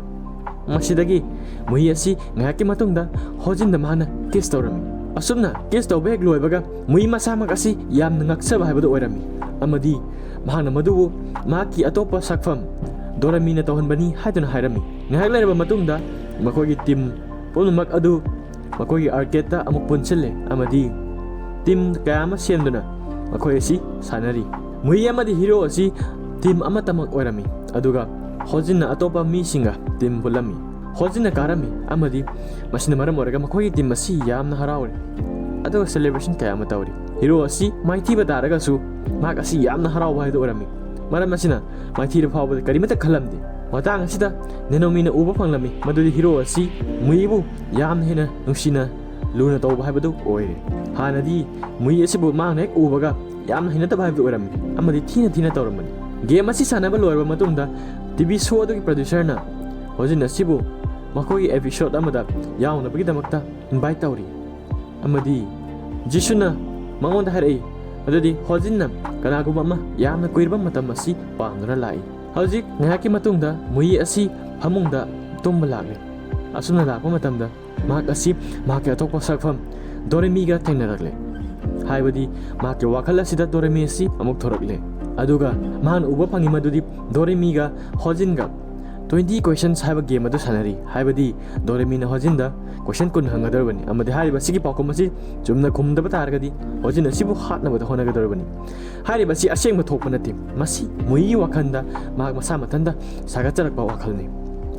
ꯃꯁꯤꯗꯒꯤ ꯃꯨꯏ ꯑꯁꯤ ꯉꯥꯏꯍꯥꯛꯀꯤ ꯃꯇꯨꯡꯗ ꯍꯣꯖꯤꯟꯗ ꯃꯍꯥꯛꯅ ꯀꯤꯁ ꯇꯧꯔꯝꯃꯤ꯫ ꯑꯁꯨꯝꯅ ꯀꯤꯁ ꯇꯧꯕ ꯍꯦꯛ ꯂꯣꯏꯕꯒ ꯃꯨꯏ ꯃꯁꯥꯃꯛ ꯑꯁꯤ ꯌꯥꯝꯅ ꯉꯛꯆꯕ ꯍꯥꯏꯕꯗꯨ ꯑꯣꯏꯔꯝꯃꯤ ꯑꯃꯗꯤ ꯃꯍꯥꯛꯅ ꯃꯗꯨꯕꯨ ꯃꯍꯥꯛꯀꯤ ꯑꯇꯣꯞꯄ ꯁꯛꯐꯝ ꯗꯣꯔꯦꯃꯤꯅ ꯇꯧꯍꯟꯕꯅꯤ ꯍꯥꯏꯗꯨꯅ ꯍꯥꯏꯔꯝꯃꯤ꯫ ꯉꯥꯏꯍꯥꯛ ꯂꯩꯔꯕ ꯃꯇꯨꯡꯗ ꯃꯈꯣꯏꯒꯤ ꯇꯤꯝ ꯄꯨꯝꯅꯃꯛ ꯑꯗꯨ ꯃꯈꯣꯏꯒꯤ ꯑꯥꯔꯀꯦꯗꯇ ꯑꯃꯨꯛ ꯄꯨꯟꯁꯤꯜꯂꯦ ꯑꯃꯗꯤ ꯇꯤꯝ ꯀꯌꯥ ꯑꯃ ꯁꯦꯝꯗꯨꯅ ꯃꯈꯣꯏ ꯑꯁꯤ ꯁꯥꯟꯅꯔꯤ꯫ ꯃꯨꯏ ꯑꯃꯗꯤ ꯍꯤꯔꯣ ꯑꯁꯤ ꯇꯤꯝ ꯑꯃꯠꯇꯃꯛ ꯑꯣꯏꯔꯝꯃꯤ, ꯑꯗꯨꯒ ꯍꯣꯖꯤꯟꯅ ꯑꯇꯣꯞꯄ ꯃꯤꯁꯤꯡꯒ ꯇꯤꯝ ꯄꯨꯜꯂꯝꯃꯤ꯫ ꯍꯣꯖꯤꯟꯅ ꯀꯥꯔꯝꯃꯤ ꯑꯃꯗꯤ ꯃꯁꯤꯅ ꯃꯔꯝ ꯑꯣꯏꯔꯒ ꯃꯈꯣꯏꯒꯤ ꯇꯤꯝ ꯑꯁꯤ ꯌꯥꯝꯅ ꯍꯔꯥꯎꯔꯤ, ꯑꯗꯨꯒ ꯁꯦꯂꯦꯕ꯭ꯔꯦꯁꯟ ꯀꯌꯥ ꯑꯃ ꯇꯧꯔꯤ꯫ ꯍꯤꯔꯣ ꯑꯁꯤ ꯃꯥꯏꯊꯤꯕ ꯇꯥꯔꯒꯁꯨ ꯃꯍꯥꯛ ꯑꯁꯤ ꯌꯥꯝꯅ ꯍꯔꯥꯎꯕ ꯍꯥꯏꯗꯨ ꯑꯣꯏꯔꯝꯃꯤ꯫ ꯃꯔꯝ ꯑꯁꯤꯅ ꯃꯥꯏꯊꯤꯔ ꯐꯥꯎꯕꯗ ꯀꯔꯤꯃꯠꯇ ꯈꯜꯂꯝꯗꯦ꯫ ꯃꯇꯥꯡ ꯑꯁꯤꯗ ꯅꯦꯅꯣꯃꯤꯅ ꯎꯕ ꯐꯪꯂꯝꯃꯤ ꯃꯗꯨꯗꯤ ꯍꯤꯔꯣ ꯑꯁꯤ ꯃꯨꯏꯕꯨ ꯌꯥꯝꯅ ꯍꯦꯟꯅ ꯅꯨꯡꯁꯤꯅ ꯂꯨꯅ ꯇꯧꯕ ꯍꯥꯏꯕꯗꯨ ꯑꯣꯏꯔꯦ꯫ ꯍꯥꯟꯅꯗꯤ ꯃꯨꯏ ꯑꯁꯤꯕꯨ ꯃꯍꯥꯛꯅ ꯍꯦꯛ ꯎꯕꯒ ꯌꯥꯝꯅ ꯍꯩꯅꯗꯕ ꯍꯥꯏꯕꯗꯨ ꯑꯣꯏꯔꯝꯃꯤ ꯑꯃꯗꯤ ꯊꯤꯅ ꯊꯤꯅ ꯇꯧꯔꯝꯕꯅꯤ꯫ ꯒꯦꯝ ꯑꯁꯤ ꯁꯥꯟꯅꯕ ꯂꯣꯏꯔꯕ ꯃꯇꯨꯡꯗ ꯇꯤ ꯚꯤ ꯁꯣ ꯑꯗꯨꯒꯤ ꯄ꯭ꯔꯣꯗ꯭ꯌꯨꯁꯔꯅ ꯍꯣꯖꯤꯟ ꯑꯁꯤꯕꯨ ꯃꯈꯣꯏꯒꯤ ꯑꯦꯄꯤꯁꯣꯗ ꯑꯃꯗ ꯌꯥꯎꯅꯕꯒꯤꯗꯃꯛꯇ ꯏꯟꯚꯥꯏꯠ ꯇꯧꯔꯤ ꯑꯃꯗꯤ ꯖꯤꯁꯨꯅ ꯃꯉꯣꯟꯗ ꯍꯥꯏꯔꯛꯏ ꯃꯗꯨꯗꯤ ꯍꯣꯖꯤꯟꯅ ꯀꯅꯥꯒꯨꯝꯕ ꯑꯃ ꯌꯥꯝꯅ ꯀꯨꯏꯔꯕ ꯃꯇꯝ ꯑꯁꯤ ꯄꯥꯝꯗꯨꯅ ꯂꯥꯛꯏ꯫ ꯍꯧꯖꯤꯛ ꯉꯥꯏꯍꯥꯛꯀꯤ ꯃꯇꯨꯡꯗ ꯃꯨꯏ ꯑꯁꯤ ꯐꯃꯨꯡꯗ ꯇꯨꯝꯕ ꯂꯥꯛꯂꯦ꯫ ꯑꯁꯨꯝꯅ ꯂꯥꯛꯄ ꯃꯇꯝꯗ ꯃꯍꯥꯛ ꯑꯁꯤ ꯃꯍꯥꯛꯀꯤ ꯑꯇꯣꯞꯄ ꯁꯛꯐꯝ ꯗꯣꯔꯦꯃꯤꯒ ꯊꯦꯡꯅꯔꯛꯂꯦ꯫ ꯍꯥꯏꯕꯗꯤ ꯃꯍꯥꯛꯀꯤ ꯋꯥꯈꯜ ꯑꯁꯤꯗ ꯗꯣꯔꯦꯃꯤ ꯑꯁꯤ ꯑꯃꯨꯛ ꯊꯣꯔꯛꯂꯦ꯫ ꯑꯗꯨꯒ ꯃꯍꯥꯛꯅ ꯎꯕ ꯐꯪꯉꯤ ꯃꯗꯨꯗꯤ ꯗꯣꯔꯦꯃꯤꯒ ꯍꯣꯖꯤꯟꯒ Twenty questions ꯍꯥꯏꯕ ꯒꯦꯝ ꯑꯗꯨ ꯁꯥꯟꯅꯔꯤ꯫ ꯍꯥꯏꯕꯗꯤ ꯗꯣꯔꯦꯃꯤꯅ ꯍꯣꯖꯤꯟꯗ ꯀꯣꯏꯁꯟ ꯀꯨꯟ ꯍꯪꯒꯗꯧꯔꯕꯅꯤ ꯑꯃꯗꯤ ꯍꯥꯏꯔꯤꯕ ꯑꯁꯤꯒꯤ ꯄꯥꯎꯈꯨꯝ ꯑꯁꯤ ꯆꯨꯝꯅ ꯈꯨꯝꯗꯕ ꯇꯥꯔꯒꯗꯤ ꯍꯣꯖꯤꯟ ꯑꯁꯤꯕꯨ ꯍꯥꯠꯅꯕꯗ ꯍꯣꯠꯅꯒꯗꯧꯔꯕꯅꯤ꯫ ꯍꯥꯏꯔꯤꯕ ꯑꯁꯤ ꯑꯁꯦꯡꯕ ꯊꯣꯛꯄ ꯅꯠꯇꯦ꯫ ꯃꯁꯤ ꯃꯨꯏꯒꯤ ꯋꯥꯈꯜꯗ ꯃꯍꯥꯛ ꯃꯁꯥ ꯃꯊꯟꯇ ꯁꯥꯒꯠꯆꯔꯛꯄ ꯋꯥꯈꯜꯅꯤ꯫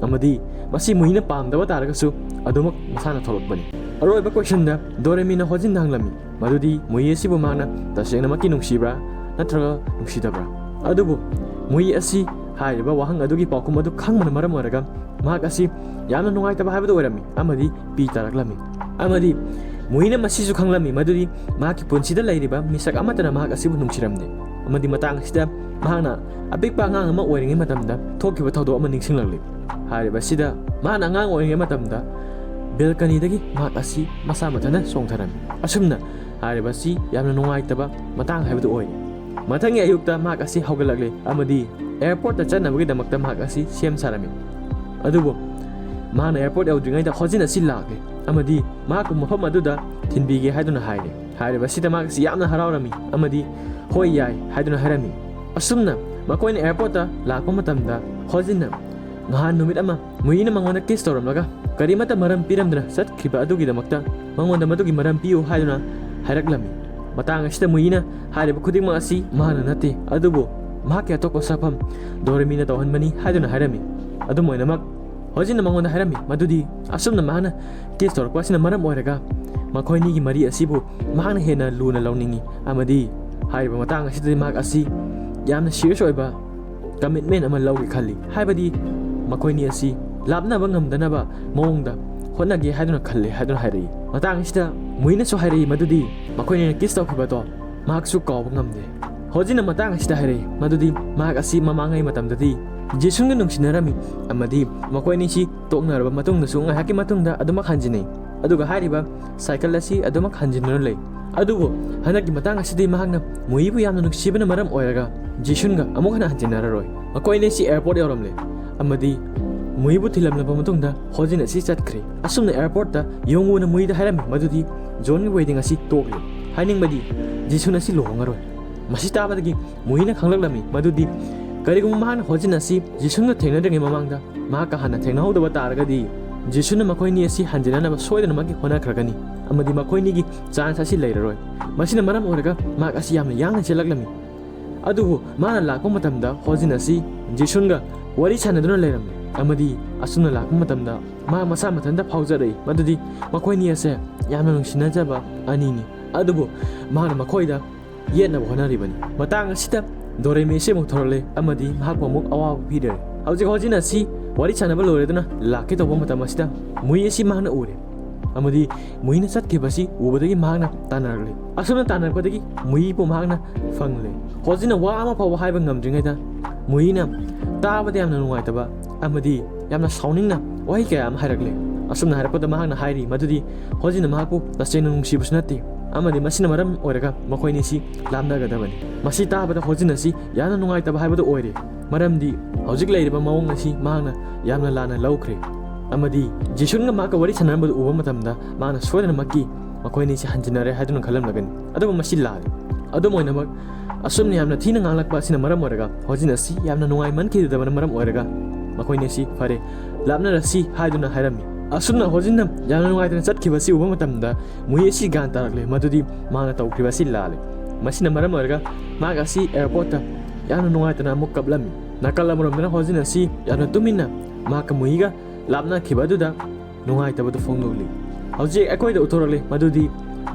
ꯑꯃꯗꯤ ꯃꯁꯤ ꯃꯨꯏꯅ ꯄꯥꯝꯗꯕ ꯇꯥꯔꯒꯁꯨ ꯑꯗꯨꯃꯛ ꯃꯁꯥꯅ ꯊꯣꯛꯂꯛꯄꯅꯤ꯫ ꯑꯔꯣꯏꯕ ꯀꯣꯏꯁꯟꯗ ꯗꯣꯔꯦꯃꯤꯅ ꯍꯣꯖꯤꯟꯗ ꯍꯪꯂꯝꯃꯤ ꯃꯗꯨꯗꯤ ꯃꯨꯏ ꯑꯁꯤꯕꯨ ꯃꯍꯥꯛꯅ ꯇꯁꯦꯡꯅꯃꯛꯀꯤ ꯅꯨꯡꯁꯤꯕ꯭ꯔꯥ ꯅꯠꯇ꯭ꯔꯒ ꯅꯨꯡꯁꯤꯗꯕ꯭ꯔꯥ? ꯑꯗꯨꯕꯨ ꯃꯨꯏ ꯑꯁꯤ ꯍꯥꯏꯔꯤꯕ ꯋꯥꯍꯪ ꯑꯗꯨꯒꯤ ꯄꯥꯎꯈꯨꯝ ꯑꯗꯨ ꯈꯪꯕꯅ ꯃꯔꯝ ꯑꯣꯏꯔꯒ ꯃꯍꯥꯛ ꯑꯁꯤ ꯌꯥꯝꯅ ꯅꯨꯡꯉꯥꯏꯇꯕ ꯍꯥꯏꯕꯗꯨ ꯑꯣꯏꯔꯝꯃꯤ ꯑꯃꯗꯤ ꯄꯤ ꯇꯥꯔꯛꯂꯝꯃꯤ꯫ ꯑꯃꯗꯤ ꯃꯨꯏꯅ ꯃꯁꯤꯁꯨ ꯈꯪꯂꯝꯃꯤ ꯃꯗꯨꯗꯤ ꯃꯍꯥꯛꯀꯤ ꯄꯨꯟꯁꯤꯗ ꯂꯩꯔꯤꯕ ꯃꯤꯁꯛ ꯑꯃꯠꯇꯅ ꯃꯍꯥꯛ ꯑꯁꯤꯕꯨ ꯅꯨꯡꯁꯤꯔꯝꯗꯦ꯫ ꯑꯃꯗꯤ ꯃꯇꯥꯡ ꯑꯁꯤꯗ ꯃꯍꯥꯛꯅ ꯑꯄꯤꯛꯄ ꯑꯉꯥꯡ ꯑꯃ ꯑꯣꯏꯔꯤꯉꯩ ꯃꯇꯝꯗ ꯊꯣꯛꯈꯤꯕ ꯊꯧꯗꯣꯛ ꯑꯃ ꯅꯤꯡꯁꯤꯡꯂꯛꯂꯤ꯫ ꯍꯥꯏꯔꯤꯕ ꯑꯁꯤꯗ ꯃꯍꯥꯛꯅ ꯑꯉꯥꯡ ꯑꯣꯏꯔꯤꯉꯩ ꯃꯇꯝꯗ ꯕꯦꯜꯀꯅꯤꯗꯒꯤ ꯃꯍꯥꯛ ꯑꯁꯤ ꯃꯁꯥ ꯃꯊꯟꯇ ꯆꯣꯡꯊꯔꯝꯃꯤ꯫ ꯑꯁꯨꯝꯅ ꯍꯥꯏꯔꯤꯕ ꯑꯁꯤ ꯌꯥꯝꯅ ꯅꯨꯡꯉꯥꯏꯇꯕ ꯃꯇꯥꯡ ꯍꯥꯏꯕꯗꯨ ꯑꯣꯏꯔꯦ꯫ ꯃꯊꯪꯒꯤ ꯑꯌꯨꯛꯇ ꯃꯍꯥꯛ ꯑꯁꯤ ꯍꯧꯒꯠꯂꯛꯂꯦ ꯑꯃꯗꯤ ꯑꯦꯌꯔꯄꯣꯔꯠꯇ ꯆꯠꯅꯕꯒꯤꯗꯃꯛꯇ ꯃꯍꯥꯛ ꯑꯁꯤ ꯁꯦꯝ ꯁꯥꯔꯝꯃꯤ꯫ ꯑꯗꯨꯕꯨ ꯃꯍꯥꯛꯅ ꯑꯦꯌꯔꯄꯣꯔꯠ ꯌꯧꯗ꯭ꯔꯤꯉꯩꯗ ꯍꯣꯖꯤꯟ ꯑꯁꯤ ꯂꯥꯛꯂꯦ ꯑꯃꯗꯤ ꯃꯍꯥꯛꯄꯨ ꯃꯐꯝ ꯑꯗꯨꯗ ꯊꯤꯟꯕꯤꯒꯦ ꯍꯥꯏꯗꯨꯅ ꯍꯥꯏꯔꯦ꯫ ꯍꯥꯏꯔꯤꯕ ꯑꯁꯤꯗ ꯃꯍꯥꯛ ꯑꯁꯤ ꯌꯥꯝꯅ ꯍꯔꯥꯎꯔꯝꯃꯤ ꯑꯃꯗꯤ "ꯍꯣꯏ, ꯌꯥꯏ" ꯍꯥꯏꯗꯨꯅ ꯍꯥꯏꯔꯝꯃꯤ꯫ ꯑꯁꯨꯝꯅ ꯃꯈꯣꯏꯅ ꯑꯦꯌꯔꯄꯣꯔꯠꯇ ꯂꯥꯛꯄ ꯃꯇꯝꯗ ꯍꯣꯖꯤꯟꯅ ꯅꯍꯥꯟ ꯅꯨꯃꯤꯠ ꯑꯃ ꯃꯨꯏꯅ ꯃꯉꯣꯟꯗ ꯀꯤꯁ ꯇꯧꯔꯝꯂꯒ ꯀꯔꯤꯃꯠꯇ ꯃꯔꯝ ꯄꯤꯔꯝꯗꯅ ꯆꯠꯈꯤꯕ ꯑꯗꯨꯒꯤꯗꯃꯛꯇ ꯃꯉꯣꯟꯗ ꯃꯗꯨꯒꯤ ꯃꯔꯝ ꯄꯤꯌꯨ ꯍꯥꯏꯗꯨꯅ ꯍꯥꯏꯔꯛꯂꯝꯃꯤ꯫ ꯃꯇꯥꯡ ꯑꯁꯤꯗ ꯃꯨꯏꯅ ꯍꯥꯏꯔꯤꯕ ꯈꯨꯗꯤꯡꯃꯛ ꯑꯁꯤ ꯃꯍꯥꯛꯅ ꯅꯠꯇꯦ, ꯑꯗꯨꯕꯨ ꯃꯍꯥꯛꯀꯤ ꯑꯇꯣꯞꯄ ꯁꯛꯐꯝ ꯗꯣꯔꯦꯃꯤꯅ ꯇꯧꯍꯟꯕꯅꯤ ꯍꯥꯏꯗꯨꯅ ꯍꯥꯏꯔꯝꯃꯤ꯫ ꯑꯗꯨꯝ ꯑꯣꯏꯅꯃꯛ ꯍꯣꯖꯤꯟꯅ ꯃꯉꯣꯟꯗ ꯍꯥꯏꯔꯝꯃꯤ ꯃꯗꯨꯗꯤ ꯑꯁꯨꯝꯅ ꯃꯍꯥꯛꯅ ꯀꯤꯁ ꯇꯧꯔꯛꯄ ꯑꯁꯤꯅ ꯃꯔꯝ ꯑꯣꯏꯔꯒ ꯃꯈꯣꯏ ꯑꯅꯤꯒꯤ ꯃꯔꯤ ꯑꯁꯤꯕꯨ ꯃꯍꯥꯛꯅ ꯍꯦꯟꯅ ꯂꯨꯅ ꯂꯧꯅꯤꯡꯏ ꯑꯃꯗꯤ ꯍꯥꯏꯔꯤꯕ ꯃꯇꯥꯡ ꯑꯁꯤꯗꯗꯤ ꯃꯍꯥꯛ ꯑꯁꯤ ꯌꯥꯝꯅ ꯁꯤꯔꯤꯌꯁ ꯑꯣꯏꯕ ꯀꯃꯤꯠꯃꯦꯟ ꯑꯃ ꯂꯧꯒꯦ ꯈꯜꯂꯤ꯫ ꯍꯥꯏꯕꯗꯤ ꯃꯈꯣꯏꯅꯤ ꯑꯁꯤ ꯂꯥꯞꯅꯕ ꯉꯝꯗꯅꯕ ꯃꯑꯣꯡꯗ ꯍꯣꯠꯅꯒꯦ ꯍꯥꯏꯗꯨꯅ ꯈꯜꯂꯤ ꯍꯥꯏꯗꯨꯅ ꯍꯥꯏꯔꯛꯏ꯫ ꯃꯇꯥꯡ ꯑꯁꯤꯗ ꯃꯨꯏꯅꯁꯨ ꯍꯥꯏꯔꯛꯏ ꯃꯗꯨꯗꯤ ꯃꯈꯣꯏꯅꯤꯅ ꯀꯤꯁ ꯇꯧꯈꯤꯕꯗꯣ ꯃꯍꯥꯛꯁꯨ ꯀꯥꯎꯕ ꯉꯝꯗꯦ꯫ ꯍꯣꯖꯤꯟꯅ ꯃꯇꯥꯡ ꯑꯁꯤꯗ ꯍꯥꯏꯔꯛꯏ ꯃꯗꯨꯗꯤ ꯃꯍꯥꯛ ꯑꯁꯤ ꯃꯃꯥꯡꯉꯩ ꯃꯇꯝꯗꯗꯤ ꯖꯤꯁꯨꯟꯒ ꯅꯨꯡꯁꯤꯅꯔꯝꯃꯤ ꯑꯃꯗꯤ ꯃꯈꯣꯏ ꯑꯅꯤꯁꯤ ꯇꯣꯛꯅꯔꯕ ꯃꯇꯨꯡꯗꯁꯨ ꯉꯥꯏꯍꯥꯛꯀꯤ ꯃꯇꯨꯡꯗ ꯑꯗꯨꯃꯛ ꯍꯟꯖꯤꯟꯅꯩ꯫ ꯑꯗꯨꯒ ꯍꯥꯏꯔꯤꯕ ꯁꯥꯏꯀꯜ ꯑꯁꯤ ꯑꯗꯨꯃꯛ ꯍꯟꯖꯤꯟꯗꯨꯅ ꯂꯩ꯫ ꯑꯗꯨꯕꯨ ꯍꯟꯗꯛꯀꯤ ꯃꯇꯥꯡ ꯑꯁꯤꯗꯤ ꯃꯍꯥꯛꯅ ꯃꯨꯏꯕꯨ ꯌꯥꯝꯅ ꯅꯨꯡꯁꯤꯕꯅ ꯃꯔꯝ ꯑꯣꯏꯔꯒ ꯖꯤꯁꯨꯟꯒ ꯑꯃꯨꯛ ꯍꯟꯅ ꯍꯟꯖꯤꯟꯅꯔꯔꯣꯏ꯫ ꯃꯈꯣꯏ ꯑꯅꯤꯁꯤ ꯑꯦꯌꯔꯄꯣꯔꯠ ꯌꯧꯔꯝꯂꯦ ꯑꯃꯗꯤ ꯃꯨꯏꯕꯨ ꯊꯤꯜꯂꯝꯂꯕ ꯃꯇꯨꯡꯗ ꯍꯣꯖꯤꯟ ꯑꯁꯤ ꯆꯠꯈ꯭ꯔꯦ꯫ ꯑꯁꯨꯝꯅ ꯑꯦꯌꯔꯄꯣꯔꯠꯇ ꯌꯣꯡꯋꯨꯅ ꯃꯨꯏꯗ ꯍꯥꯏꯔꯝꯃꯤ ꯃꯗꯨꯗꯤ ꯖꯣꯟꯒꯤ ꯋꯦꯗꯤꯡ ꯑꯁꯤ ꯇꯣꯛꯂꯦ꯫ ꯍꯥꯏꯅꯤꯡꯕꯗꯤ ꯖꯤꯁꯨꯟ ꯑꯁꯤ ꯂꯨꯍꯣꯡꯉꯔꯣꯏ꯫ ꯃꯁꯤ ꯇꯥꯕꯗꯒꯤ ꯃꯨꯏꯅ ꯈꯪꯂꯛꯂꯝꯃꯤ ꯃꯗꯨꯗꯤ ꯀꯔꯤꯒꯨꯝꯕ ꯃꯍꯥꯛꯅ ꯍꯣꯖꯤꯟ ꯑꯁꯤ ꯖꯤꯁꯨꯟꯒ ꯊꯦꯡꯅꯗ꯭ꯔꯤꯉꯩ ꯃꯃꯥꯡꯗ ꯃꯍꯥꯛꯀ ꯍꯥꯟꯅ ꯊꯦꯡꯅꯍꯧꯗꯕ ꯇꯥꯔꯒꯗꯤ, ꯖꯤꯁꯨꯟꯅ ꯃꯈꯣꯏꯅꯤ ꯑꯁꯤ ꯍꯟꯖꯤꯟꯅꯅꯕ ꯁꯣꯏꯗꯅꯃꯛꯀꯤ ꯍꯣꯠꯅꯈ꯭ꯔꯒꯅꯤ, ꯑꯃꯗꯤ ꯃꯈꯣꯏꯅꯤꯒꯤ ꯆꯥꯟꯁ ꯑꯁꯤ ꯂꯩꯔꯔꯣꯏ꯫ ꯃꯁꯤꯅ ꯃꯔꯝ ꯑꯣꯏꯔꯒ ꯃꯍꯥꯛ ꯑꯁꯤ ꯌꯥꯝꯅ ꯌꯥꯡꯅ ꯆꯦꯜꯂꯛꯂꯝꯃꯤ꯫ ꯑꯗꯨꯕꯨ ꯃꯥꯅ ꯂꯥꯛꯄ ꯃꯇꯝꯗ ꯍꯣꯖꯤꯟ ꯑꯁꯤ ꯖꯤꯁꯨꯟꯒ ꯋꯥꯔꯤ ꯁꯥꯟꯅꯗꯨꯅ ꯂꯩꯔꯝꯃꯤ, ꯑꯃꯗꯤ ꯑꯁꯨꯝꯅ ꯂꯥꯛꯄ ꯃꯇꯝꯗ ꯃꯍꯥꯛ ꯃꯁꯥ ꯃꯊꯟꯇ ꯐꯥꯎꯖꯔꯛꯏ ꯃꯗꯨꯗꯤ ꯃꯈꯣꯏꯅꯤ ꯑꯁꯦ ꯌꯥꯝꯅ ꯅꯨꯡꯁꯤꯅꯖꯕ ꯑꯅꯤꯅꯤ꯫ ꯑꯗꯨꯕꯨ ꯃꯍꯥꯛꯅ ꯃꯈꯣꯏꯗ ꯌꯦꯠꯅꯕ ꯍꯣꯠꯅꯔꯤꯕꯅꯤ꯫ ꯃꯇꯥꯡ ꯑꯁꯤꯗ ꯗꯣꯔꯦꯃꯤ ꯑꯁꯤ ꯑꯃꯨꯛ ꯊꯣꯔꯛꯂꯦ ꯑꯃꯗꯤ ꯃꯍꯥꯛꯄꯨ ꯑꯃꯨꯛ ꯑꯋꯥꯕ ꯄꯤꯔꯦ꯫ ꯍꯧꯖꯤꯛ ꯍꯣꯖꯤꯟ ꯑꯁꯤ ꯋꯥꯔꯤ ꯁꯥꯟꯅꯕ ꯂꯣꯏꯔꯗꯨꯅ ꯂꯥꯛꯀꯦ ꯇꯧꯕ ꯃꯇꯝ ꯑꯁꯤꯗ ꯃꯨꯏ ꯑꯁꯤ ꯃꯍꯥꯛꯅ ꯎꯔꯦ, ꯑꯃꯗꯤ ꯃꯨꯏꯅ ꯆꯠꯈꯤꯕ ꯑꯁꯤ ꯎꯕꯗꯒꯤ ꯃꯍꯥꯛꯅ ꯇꯥꯟꯅꯔꯛꯂꯦ꯫ ꯑꯁꯨꯝꯅ ꯇꯥꯟꯅꯔꯛꯄꯗꯒꯤ ꯃꯨꯏꯕꯨ ꯃꯍꯥꯛꯅ ꯐꯪꯂꯦ꯫ ꯍꯣꯖꯤꯟꯅ ꯋꯥ ꯑꯃ ꯐꯥꯎꯕ ꯍꯥꯏꯕ ꯉꯝꯗ꯭ꯔꯤꯉꯩꯗ ꯃꯨꯏꯅ ꯇꯥꯕꯗ ꯌꯥꯝꯅ ꯅꯨꯡꯉꯥꯏꯇꯕ ꯑꯃꯗꯤ ꯌꯥꯝꯅ ꯁꯥꯎꯅꯤꯡꯅ ꯋꯥꯍꯩ ꯀꯌꯥ ꯑꯃ ꯍꯥꯏꯔꯛꯂꯦ꯫ ꯑꯁꯨꯝꯅ ꯍꯥꯏꯔꯛꯄꯗ ꯃꯍꯥꯛꯅ ꯍꯥꯏꯔꯤ ꯃꯗꯨꯗꯤ ꯍꯣꯖꯤꯟꯅ ꯃꯍꯥꯛꯄꯨ ꯇꯁꯦꯡꯅ ꯅꯨꯡꯁꯤꯕꯁꯨ ꯅꯠꯇꯦ ꯑꯃꯗꯤ ꯃꯁꯤꯅ ꯃꯔꯝ ꯑꯣꯏꯔꯒ ꯃꯈꯣꯏꯅꯤꯁꯤ ꯂꯥꯞꯅꯒꯗꯕꯅꯤ꯫ ꯃꯁꯤ ꯇꯥꯕꯗ ꯍꯣꯖꯤꯟ ꯑꯁꯤ ꯌꯥꯝꯅ ꯅꯨꯡꯉꯥꯏꯇꯕ ꯍꯥꯏꯕꯗꯨ ꯑꯣꯏꯔꯦ, ꯃꯔꯝꯗꯤ ꯍꯧꯖꯤꯛ ꯂꯩꯔꯤꯕ ꯃꯑꯣꯡ ꯑꯁꯤ ꯃꯍꯥꯛꯅ ꯌꯥꯝꯅ ꯂꯥꯟꯅ ꯂꯧꯈ꯭ꯔꯦ, ꯑꯃꯗꯤ ꯖꯤꯁꯨꯟꯒ ꯃꯍꯥꯛꯀ ꯋꯥꯔꯤ ꯁꯥꯟꯅꯔꯝꯕꯗꯨ ꯎꯕ ꯃꯇꯝꯗ ꯃꯍꯥꯛꯅ ꯁꯣꯏꯗꯅꯃꯛꯀꯤ ꯃꯈꯣꯏꯅꯤꯁꯤ ꯍꯟꯖꯤꯟꯅꯔꯦ ꯍꯥꯏꯗꯨꯅ ꯈꯜꯂꯝꯂꯒꯅꯤ꯫ ꯑꯗꯨꯕꯨ ꯃꯁꯤ ꯂꯥꯜꯂꯤ꯫ ꯑꯗꯨꯝ ꯑꯣꯏꯅꯃꯛ, ꯑꯁꯨꯝꯅ ꯌꯥꯝꯅ ꯊꯤꯅ ꯉꯥꯡꯂꯛꯄ ꯑꯁꯤꯅ ꯃꯔꯝ ꯑꯣꯏꯔꯒ ꯍꯣꯖꯤꯟ ꯑꯁꯤ ꯌꯥꯝꯅ ꯅꯨꯡꯉꯥꯏꯃꯟꯈꯤꯗꯕꯅ ꯃꯔꯝ ꯑꯣꯏꯔꯒ ꯃꯈꯣꯏꯅꯤꯁꯤ "ꯐꯔꯦ, ꯂꯥꯞꯅꯔꯁꯤ" ꯍꯥꯏꯗꯨꯅ ꯍꯥꯏꯔꯝꯃꯤ꯫ ꯑꯁꯨꯝꯅ ꯍꯣꯖꯤꯟꯅ ꯌꯥꯝꯅ ꯅꯨꯡꯉꯥꯏꯇꯅ ꯆꯠꯈꯤꯕ ꯑꯁꯤ ꯎꯕ ꯃꯇꯝꯗ ꯃꯨꯏ ꯑꯁꯤ ꯒ꯭ꯌꯥꯟ ꯇꯥꯔꯛꯂꯦ ꯃꯗꯨꯗꯤ ꯃꯥꯅ ꯇꯧꯈ꯭ꯔꯤꯕ ꯑꯁꯤ ꯂꯥꯜꯂꯦ꯫ ꯃꯁꯤꯅ ꯃꯔꯝ ꯑꯣꯏꯔꯒ ꯃꯍꯥꯛ ꯑꯁꯤ ꯑꯦꯌꯔꯄꯣꯔꯠꯇ ꯌꯥꯝꯅ ꯅꯨꯡꯉꯥꯏꯇꯅ ꯑꯃꯨꯛ ꯀꯞꯂꯝꯃꯤ꯫ ꯅꯥꯀꯜ ꯑꯃꯔꯣꯝꯗꯅ ꯍꯣꯖꯤꯟ ꯑꯁꯤ ꯌꯥꯝꯅ ꯇꯨꯃꯤꯟꯅ ꯃꯍꯥꯛꯀ ꯃꯨꯏꯒ ꯂꯥꯞꯅꯈꯤꯕ ꯑꯗꯨꯗ ꯅꯨꯡꯉꯥꯏꯇꯕꯗꯨ ꯐꯣꯡꯗꯣꯛꯂꯤ꯫ ꯍꯧꯖꯤꯛ ꯑꯩꯈꯣꯏꯗ ꯎꯠꯊꯣꯔꯛꯂꯤ ꯃꯗꯨꯗꯤ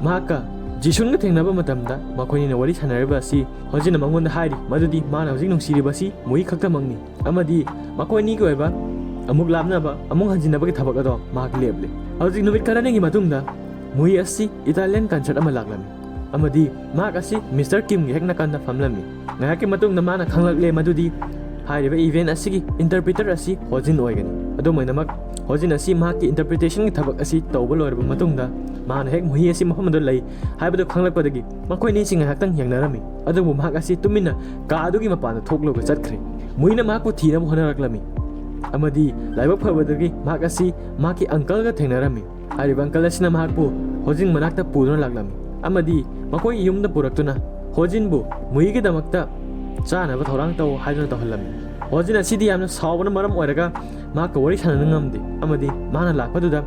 ꯃꯍꯥꯛꯀ ꯖꯤꯁꯨꯟꯒ ꯊꯦꯡꯅꯕ ꯃꯇꯝꯗ ꯃꯈꯣꯏꯅꯤꯅ ꯋꯥꯔꯤ ꯁꯥꯟꯅꯔꯤꯕ ꯑꯁꯤ ꯍꯣꯖꯤꯟꯅ ꯃꯉꯣꯟꯗ ꯍꯥꯏꯔꯤ ꯃꯗꯨꯗꯤ ꯃꯥꯅ ꯍꯧꯖꯤꯛ ꯅꯨꯡꯁꯤꯔꯤꯕ ꯑꯁꯤ ꯃꯨꯏ ꯈꯛꯇꯃꯛꯅꯤ ꯑꯃꯗꯤ ꯃꯈꯣꯏꯅꯤꯒꯤ ꯑꯣꯏꯕ ꯑꯃꯨꯛ ꯂꯥꯞꯅꯕ, ꯑꯃꯨꯛ ꯍꯟꯖꯤꯟꯅꯕꯒꯤ ꯊꯕꯛ ꯑꯗꯣ ꯃꯍꯥꯛ ꯂꯦꯞꯂꯦ꯫ ꯍꯧꯖꯤꯛ ꯅꯨꯃꯤꯠ ꯈꯔꯅꯤꯒꯤ ꯃꯇꯨꯡꯗ ꯃꯨꯏ ꯑꯁꯤ ꯏꯇꯥꯂꯤꯌꯟ ꯀꯟꯁꯔꯠ ꯑꯃ ꯂꯥꯛꯂꯝꯃꯤ ꯑꯃꯗꯤ ꯃꯍꯥꯛ ꯑꯁꯤ ꯃꯤꯁꯇꯔ ꯀꯤꯝꯒꯤ ꯍꯦꯛ ꯅꯥꯀꯟꯗ ꯐꯝꯂꯝꯃꯤ꯫ ꯉꯥꯏꯍꯥꯛꯀꯤ ꯃꯇꯨꯡꯗ ꯃꯥꯅ ꯈꯪꯂꯛꯂꯦ ꯃꯗꯨꯗꯤ ꯍꯥꯏꯔꯤꯕ ꯏꯚꯦꯟ ꯑꯁꯤꯒꯤ ꯏꯟꯇꯔꯄ꯭ꯔꯤꯇꯔ ꯑꯁꯤ ꯍꯣꯖꯤꯟ ꯑꯣꯏꯒꯅꯤ꯫ ꯑꯗꯨꯝ ꯑꯣꯏꯅꯃꯛ, ꯍꯣꯖꯤꯟ ꯑꯁꯤ ꯃꯍꯥꯛꯀꯤ ꯏꯟꯇꯔꯄ꯭ꯔꯤꯇꯦꯁꯟꯒꯤ ꯊꯕꯛ ꯑꯁꯤ ꯇꯧꯕ ꯂꯣꯏꯔꯕ ꯃꯇꯨꯡꯗ ꯃꯍꯥꯛꯅ ꯍꯦꯛ ꯃꯨꯏ ꯑꯁꯤ ꯃꯐꯝ ꯑꯗꯨꯗ ꯂꯩ ꯍꯥꯏꯕꯗꯨ ꯈꯪꯂꯛꯄꯗꯒꯤ ꯃꯈꯣꯏ ꯑꯅꯤꯁꯤ ꯉꯥꯏꯍꯥꯛꯇꯪ ꯌꯦꯡꯅꯔꯝꯃꯤ꯫ ꯑꯗꯨꯕꯨ ꯃꯍꯥꯛ ꯑꯁꯤ ꯇꯨꯃꯤꯟꯅ ꯀꯥ ꯑꯗꯨꯒꯤ ꯃꯄꯥꯟꯗ ꯊꯣꯛꯂꯒ ꯆꯠꯈ꯭ꯔꯦ꯫ ꯃꯨꯏꯅ ꯃꯍꯥꯛꯄꯨ ꯊꯤꯅꯕ ꯍꯣꯠꯅꯔꯛꯂꯝꯃꯤ ꯑꯃꯗꯤ ꯂꯥꯏꯕꯛ ꯐꯕꯗꯒꯤ ꯃꯍꯥꯛ ꯑꯁꯤ ꯃꯍꯥꯛꯀꯤ ꯑꯪꯀꯜꯒ ꯊꯦꯡꯅꯔꯝꯃꯤ꯫ ꯍꯥꯏꯔꯤꯕ ꯑꯪꯀꯜ ꯑꯁꯤꯅ ꯃꯍꯥꯛꯄꯨ ꯍꯣꯖꯤꯟ ꯃꯅꯥꯛꯇ ꯄꯨꯗꯨꯅ ꯂꯥꯛꯂꯝꯃꯤ ꯑꯃꯗꯤ ꯃꯈꯣꯏꯒꯤ ꯌꯨꯝꯗ ꯄꯨꯔꯛꯇꯨꯅ ꯍꯣꯖꯤꯟꯕꯨ ꯃꯨꯏꯒꯤꯗꯃꯛꯇ ꯆꯥꯅꯕ ꯊꯧꯔꯥꯡ ꯇꯧ ꯍꯥꯏꯗꯨꯅ ꯇꯧꯍꯜꯂꯝꯃꯤ꯫ ꯍꯣꯖꯤꯟ ꯑꯁꯤꯗꯤ ꯌꯥꯝꯅ ꯁꯥꯎꯕꯅ ꯃꯔꯝ ꯑꯣꯏꯔꯒ ꯃꯍꯥꯛꯀ ꯋꯥꯔꯤ ꯁꯥꯟꯅꯕ ꯉꯝꯗꯦ ꯑꯃꯗꯤ ꯃꯥꯅ ꯂꯥꯛꯄꯗꯨꯗ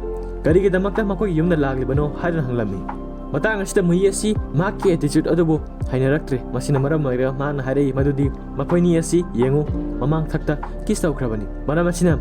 ꯀꯔꯤꯒꯤꯗꯃꯛꯇ ꯃꯈꯣꯏꯒꯤ ꯌꯨꯝꯗ ꯂꯥꯛꯂꯤꯕꯅꯣ ꯍꯥꯏꯗꯨꯅ ꯍꯪꯂꯝꯃꯤ꯫ ꯃꯇꯥꯡ ꯑꯁꯤꯗ ꯃꯨꯌꯤ ꯑꯁꯤ ꯃꯍꯥꯛꯀꯤ attitude ꯑꯗꯨꯕꯨ ꯍꯩꯅꯔꯛꯇ꯭ꯔꯦ꯫ ꯃꯁꯤꯅ ꯃꯔꯝ ꯑꯣꯏꯔꯒ ꯃꯍꯥꯛꯅ ꯍꯥꯏꯔꯛꯏ ꯃꯗꯨꯗꯤ, "ꯃꯈꯣꯏꯅꯤ ꯑꯁꯤ ꯌꯦꯡꯉꯨ, ꯃꯃꯥꯡ ꯊꯛꯇ kiss ꯇꯧꯈ꯭ꯔꯕꯅꯤ꯫ ꯃꯔꯝ ꯑꯁꯤꯅ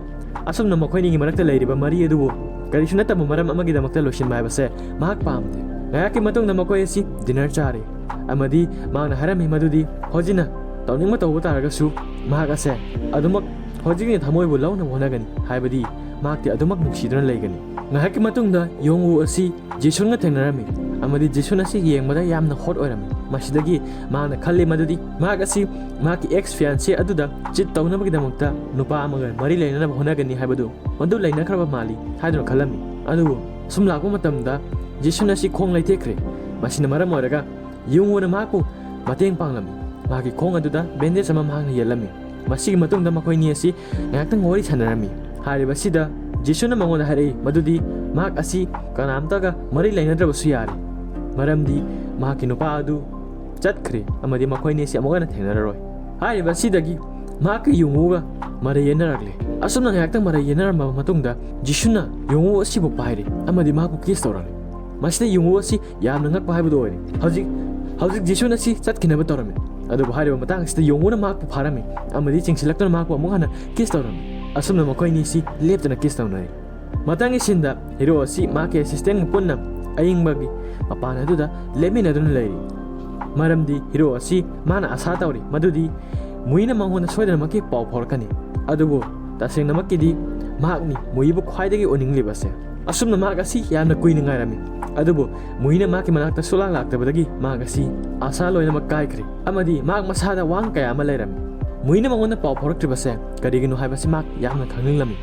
ꯑꯁꯨꯝꯅ ꯃꯈꯣꯏꯅꯤꯒꯤ ꯃꯔꯛꯇ ꯂꯩꯔꯤꯕ ꯃꯔꯤ ꯑꯗꯨꯕꯨ ꯀꯔꯤꯁꯨ ꯅꯠꯇꯕ ꯃꯔꯝ ꯑꯃꯒꯤꯗꯃꯛꯇ ꯂꯣꯏꯁꯤꯟꯕ ꯍꯥꯏꯕꯁꯦ ꯃꯍꯥꯛ ꯄꯥꯝꯗꯦ"꯫ ꯉꯥꯏꯍꯥꯛꯀꯤ ꯃꯇꯨꯡꯗ ꯃꯈꯣꯏ ꯑꯁꯤ dinner ꯆꯥꯔꯦ ꯑꯃꯗꯤ ꯃꯍꯥꯛꯅ ꯍꯥꯏꯔꯝꯃꯤ ꯃꯗꯨꯗꯤ ꯍꯣꯖꯤꯟꯅ ꯇꯧꯅꯤꯡꯕ ꯇꯧꯕ ꯇꯥꯔꯒꯁꯨ ꯃꯍꯥꯛ ꯑꯁꯦ ꯑꯗꯨꯃꯛ ꯍꯣꯖꯤꯟꯒꯤ ꯊꯃꯣꯏꯕꯨ ꯂꯧꯅꯕ ꯍꯣꯠꯅꯒꯅꯤ, ꯍꯥꯏꯕꯗꯤ ꯃꯍꯥꯛꯇꯤ ꯑꯗꯨꯃꯛ ꯅꯨꯡꯁꯤꯗꯨꯅ ꯂꯩꯒꯅꯤ꯫ ꯉꯥꯏꯍꯥꯛꯀꯤ ꯃꯇꯨꯡꯗ ꯌꯣꯡꯋꯨ ꯑꯁꯤ ꯖꯤꯁꯨꯟꯒ ꯊꯦꯡꯅꯔꯝꯃꯤ ꯑꯃꯗꯤ ꯖꯤꯁꯨꯟ ꯑꯁꯤ ꯌꯦꯡꯕꯗ ꯌꯥꯝꯅ hot ꯑꯣꯏꯔꯝꯃꯤ꯫ ꯃꯁꯤꯗꯒꯤ ꯃꯍꯥꯛꯅ ꯈꯜꯂꯤ ꯃꯗꯨꯗꯤ ꯃꯍꯥꯛ ꯑꯁꯤ ꯃꯍꯥꯛꯀꯤ ex fiancée ꯑꯗꯨꯗ cheat ꯇꯧꯅꯕꯒꯤꯗꯃꯛꯇ ꯅꯨꯄꯥ ꯑꯃꯒ ꯃꯔꯤ ꯂꯩꯅꯅꯕ ꯍꯣꯠꯅꯒꯅꯤ ꯍꯥꯏꯕꯗꯨ, ꯃꯗꯨ ꯂꯩꯅꯈ꯭ꯔꯕ ꯃꯥꯜꯂꯤ ꯍꯥꯏꯗꯨꯅ ꯈꯜꯂꯝꯃꯤ꯫ ꯑꯗꯨꯕꯨ ꯁꯨꯝ ꯂꯥꯛꯄ ꯃꯇꯝꯗ ꯖꯤꯁꯨꯟ ꯑꯁꯤ ꯈꯣꯡ ꯂꯩꯊꯦꯛꯈ꯭ꯔꯦ꯫ ꯃꯁꯤꯅ ꯃꯔꯝ ꯑꯣꯏꯔꯒ ꯌꯣꯡꯋꯨꯅ ꯃꯍꯥꯛꯄꯨ ꯃꯇꯦꯡ ꯄꯥꯡꯂꯝꯃꯤ꯫ ꯃꯍꯥꯛꯀꯤ ꯈꯣꯡ ꯑꯗꯨꯗ bandage ꯑꯃ ꯃꯍꯥꯛꯅ ꯌꯦꯠꯂꯝꯃꯤ꯫ ꯃꯁꯤꯒꯤ ꯃꯇꯨꯡꯗ ꯃꯈꯣꯏꯅꯤ ꯑꯁꯤ ꯉꯥꯏꯍꯥꯛꯇꯪ ꯋꯥꯔꯤ ꯁꯥꯟꯅꯔꯝꯃꯤ꯫ ꯍꯥꯏꯔꯤꯕꯁꯤꯗ ꯖꯤꯁꯨꯅ ꯃꯉꯣꯟꯗ ꯍꯥꯏꯔꯛꯏ ꯃꯗꯨꯗꯤ ꯃꯍꯥꯛ ꯑꯁꯤ ꯀꯅꯥꯝꯇꯒ ꯃꯔꯤ ꯂꯩꯅꯗ꯭ꯔꯕꯁꯨ ꯌꯥꯔꯦ, ꯃꯔꯝꯗꯤ ꯃꯍꯥꯛꯀꯤ ꯅꯨꯄꯥ ꯑꯗꯨ ꯆꯠꯈ꯭ꯔꯦ ꯑꯃꯗꯤ ꯃꯈꯣꯏꯅꯤ ꯑꯁꯤ ꯑꯃꯨꯛ ꯍꯟꯅ ꯊꯦꯡꯅꯔꯔꯣꯏ꯫ ꯍꯥꯏꯔꯤꯕꯁꯤꯗꯒꯤ ꯃꯍꯥꯛꯀꯤ ꯌꯣꯡꯋꯨꯒ ꯃꯔꯩ ꯌꯦꯠꯅꯔꯛꯂꯦ꯫ ꯑꯁꯨꯝꯅ ꯉꯥꯏꯍꯥꯛꯇꯪ ꯃꯔꯩ ꯌꯦꯠꯅꯔꯝꯃꯕ ꯃꯇꯨꯡꯗ ꯖꯤꯁꯨꯅ ꯌꯣꯡꯋꯨ ꯑꯁꯤꯕꯨ ꯄꯥꯏꯔꯦ ꯑꯃꯗꯤ ꯃꯍꯥꯛꯄꯨ kiss ꯇꯧꯔꯛꯂꯦ꯫ ꯃꯁꯤꯗ ꯌꯣꯡꯋꯨ ꯑꯁꯤ ꯌꯥꯝꯅ ꯉꯛꯄ ꯍꯥꯏꯕꯗꯨ ꯑꯣꯏꯔꯦ꯫ ꯍꯧꯖꯤꯛ ꯍꯧꯖꯤꯛ ꯖꯤꯁꯨꯟ ꯑꯁꯤ ꯆꯠꯈꯤꯅꯕ ꯇꯧꯔꯝꯃꯤ, ꯑꯗꯨꯕꯨ ꯍꯥꯏꯔꯤꯕ ꯃꯇꯥꯡ ꯑꯁꯤꯗ ꯌꯣꯡꯋꯨꯅ ꯃꯍꯥꯛꯄꯨ ꯐꯥꯔꯝꯃꯤ ꯑꯃꯗꯤ ꯆꯤꯡꯁꯤꯜꯂꯛꯇꯨꯅ ꯃꯍꯥꯛꯄꯨ ꯑꯃꯨꯛ ꯍꯟꯅ kiss ꯇꯧꯔꯝꯃꯤ꯫ ꯑꯁꯨꯝꯅ ꯃꯈꯣꯏ ꯑꯅꯤꯁꯤ ꯂꯦꯞꯇꯅ kiss ꯇꯧꯅꯔꯤ꯫ ꯃꯊꯪꯒꯤ sceneꯗ ꯍꯤꯔꯣ ꯑꯁꯤ ꯃꯍꯥꯛꯀꯤ assistantꯒ ꯄꯨꯟꯅ ꯑꯏꯪꯕꯒꯤ ꯃꯄꯥꯟ ꯑꯗꯨꯗ ꯂꯦꯞꯃꯤꯟꯅꯗꯨꯅ ꯂꯩꯔꯤ꯫ ꯃꯔꯝꯗꯤ ꯍꯤꯔꯣ ꯑꯁꯤ ꯃꯥꯅ ꯑꯁꯥ ꯇꯧꯔꯤ ꯃꯗꯨꯗꯤ ꯃꯨꯏꯅ ꯃꯉꯣꯟꯗ ꯁꯣꯏꯗꯅꯃꯛꯀꯤ ꯄꯥꯎ ꯐꯥꯎꯔꯛꯀꯅꯤ꯫ ꯑꯗꯨꯕꯨ ꯇꯁꯦꯡꯅꯃꯛꯀꯤꯗꯤ ꯃꯍꯥꯛꯅꯤ ꯃꯨꯏꯕꯨ ꯈ꯭ꯋꯥꯏꯗꯒꯤ ꯎꯅꯤꯡꯂꯤꯕꯁꯦ꯫ ꯑꯁꯨꯝꯅ ꯃꯍꯥꯛ ꯑꯁꯤ ꯌꯥꯝꯅ ꯀꯨꯏꯅ ꯉꯥꯏꯔꯝꯃꯤ꯫ ꯑꯗꯨꯕꯨ ꯃꯨꯏꯅ ꯃꯍꯥꯛꯀꯤ ꯃꯅꯥꯛꯇ ꯁꯨꯛꯂꯥꯛ ꯂꯥꯛꯇꯕꯗꯒꯤ ꯃꯍꯥꯛ ꯑꯁꯤ ꯑꯁꯥ ꯂꯣꯏꯅꯃꯛ ꯀꯥꯏꯈ꯭ꯔꯦ꯫ ꯑꯃꯗꯤ ꯃꯍꯥꯛ ꯃꯁꯥꯗ ꯋꯥꯍꯪ ꯀꯌꯥ ꯑꯃ ꯂꯩꯔꯝꯃꯤ꯫ ꯃꯨꯏꯅ ꯃꯉꯣꯟꯗ ꯄꯥꯎ ꯐꯥꯎꯔꯛꯇ꯭ꯔꯤꯕꯁꯦ ꯀꯔꯤꯒꯤꯅꯣ ꯍꯥꯏꯕꯁꯤ ꯃꯍꯥꯛ ꯌꯥꯝꯅ ꯈꯪꯅꯤꯡꯂꯝꯃꯤ꯫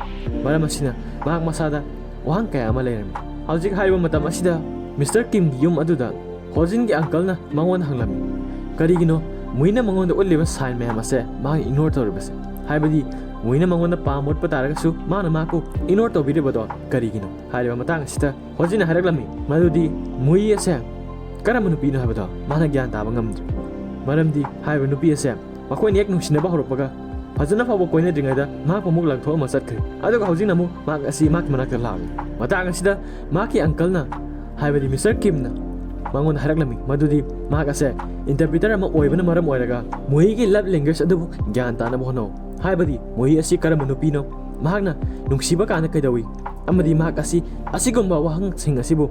ꯃꯔꯝ ꯑꯁꯤꯅ ꯃꯍꯥꯛ ꯃꯁꯥꯗ ꯋꯥꯍꯪ ꯀꯌꯥ ꯑꯃ ꯂꯩꯔꯝꯃꯤ꯫ ꯍꯧꯖꯤꯛ ꯍꯥꯏꯔꯤꯕ ꯃꯇꯝ ꯑꯁꯤꯗ Mister Kimꯒꯤ ꯌꯨꯝ ꯑꯗꯨꯗ ꯍꯣꯖꯤꯟꯒꯤ uncleꯅ ꯃꯉꯣꯟꯗ ꯍꯪꯂꯝꯃꯤ, ꯀꯔꯤꯒꯤꯅꯣ ꯃꯨꯏꯅ ꯃꯉꯣꯟꯗ ꯎꯠꯂꯤꯕ sign ꯃꯌꯥꯝ ꯑꯁꯦ ꯃꯍꯥꯛꯅ ignore ꯇꯧꯔꯤꯕꯁꯦ? ꯍꯥꯏꯕꯗꯤ ꯃꯨꯏꯅ ꯃꯉꯣꯟꯗ ꯄꯥꯝ ꯎꯠꯄ ꯇꯥꯔꯒꯁꯨ ꯃꯥꯅ ꯃꯍꯥꯛꯄꯨ ignore ꯇꯧꯕꯤꯔꯤꯕꯗꯣ ꯀꯔꯤꯒꯤꯅꯣ? ꯍꯥꯏꯔꯤꯕ ꯃꯇꯥꯡ ꯑꯁꯤꯗ ꯍꯣꯖꯤꯟꯅ ꯍꯥꯏꯔꯛꯂꯝꯃꯤ ꯃꯗꯨꯗꯤ ꯃꯨꯏ ꯑꯁꯦ ꯀꯔꯝꯕ ꯅꯨꯄꯤꯅꯣ ꯍꯥꯏꯕꯗꯣ ꯃꯥꯅ ꯒ꯭ꯌꯥꯟ ꯇꯥꯕ ꯉꯝꯗ꯭ꯔꯤ꯫ ꯃꯔꯝꯗꯤ ꯍꯥꯏꯔꯤꯕ ꯅꯨꯄꯤ ꯑꯁꯦ ꯃꯈꯣꯏꯅ ꯍꯦꯛ ꯅꯨꯡꯁꯤꯅꯕ ꯍꯧꯔꯛꯄꯒ ꯐꯖꯅ ꯐꯥꯎꯕ ꯀꯣꯏꯅꯗ꯭ꯔꯤꯉꯩꯗ ꯃꯍꯥꯛꯄꯨ ꯑꯃꯨꯛ ꯂꯪꯊꯣꯛꯑꯝꯃ ꯆꯠꯈ꯭ꯔꯦ꯫ ꯑꯗꯨꯒ ꯍꯧꯖꯤꯛꯅ ꯑꯃꯨꯛ ꯃꯍꯥꯛ ꯑꯁꯤ ꯃꯍꯥꯛꯀꯤ ꯃꯅꯥꯛꯇ ꯂꯥꯛꯂꯦ꯫ ꯃꯇꯥꯡ ꯑꯁꯤꯗ ꯃꯍꯥꯛꯀꯤ uncle ꯅ, ꯍꯥꯏꯕꯗꯤ ꯃꯤꯁꯇꯔ ꯀꯤꯝꯅ ꯃꯉꯣꯟꯗ ꯍꯥꯏꯔꯛꯂꯝꯃꯤ ꯃꯗꯨꯗꯤ ꯃꯍꯥꯛ ꯑꯁꯦ interpreter ꯑꯃ ꯑꯣꯏꯕꯅ ꯃꯔꯝ ꯑꯣꯏꯔꯒ ꯃꯨꯍꯤꯒꯤ love language ꯑꯗꯨꯕꯨ ꯒ꯭ꯌꯥꯟ ꯇꯥꯅꯕ ꯍꯣꯠꯅꯧ, ꯍꯥꯏꯕꯗꯤ ꯃꯨꯍꯤ ꯑꯁꯤ ꯀꯔꯝꯕ ꯅꯨꯄꯤꯅꯣ, ꯃꯍꯥꯛꯅ ꯅꯨꯡꯁꯤꯕ ꯀꯥꯟꯗ ꯀꯩꯗꯧꯏ ꯑꯃꯗꯤ ꯃꯍꯥꯛ ꯑꯁꯤ ꯑꯁꯤꯒꯨꯝꯕ ꯋꯥꯍꯪꯁꯤꯡ ꯑꯁꯤꯕꯨ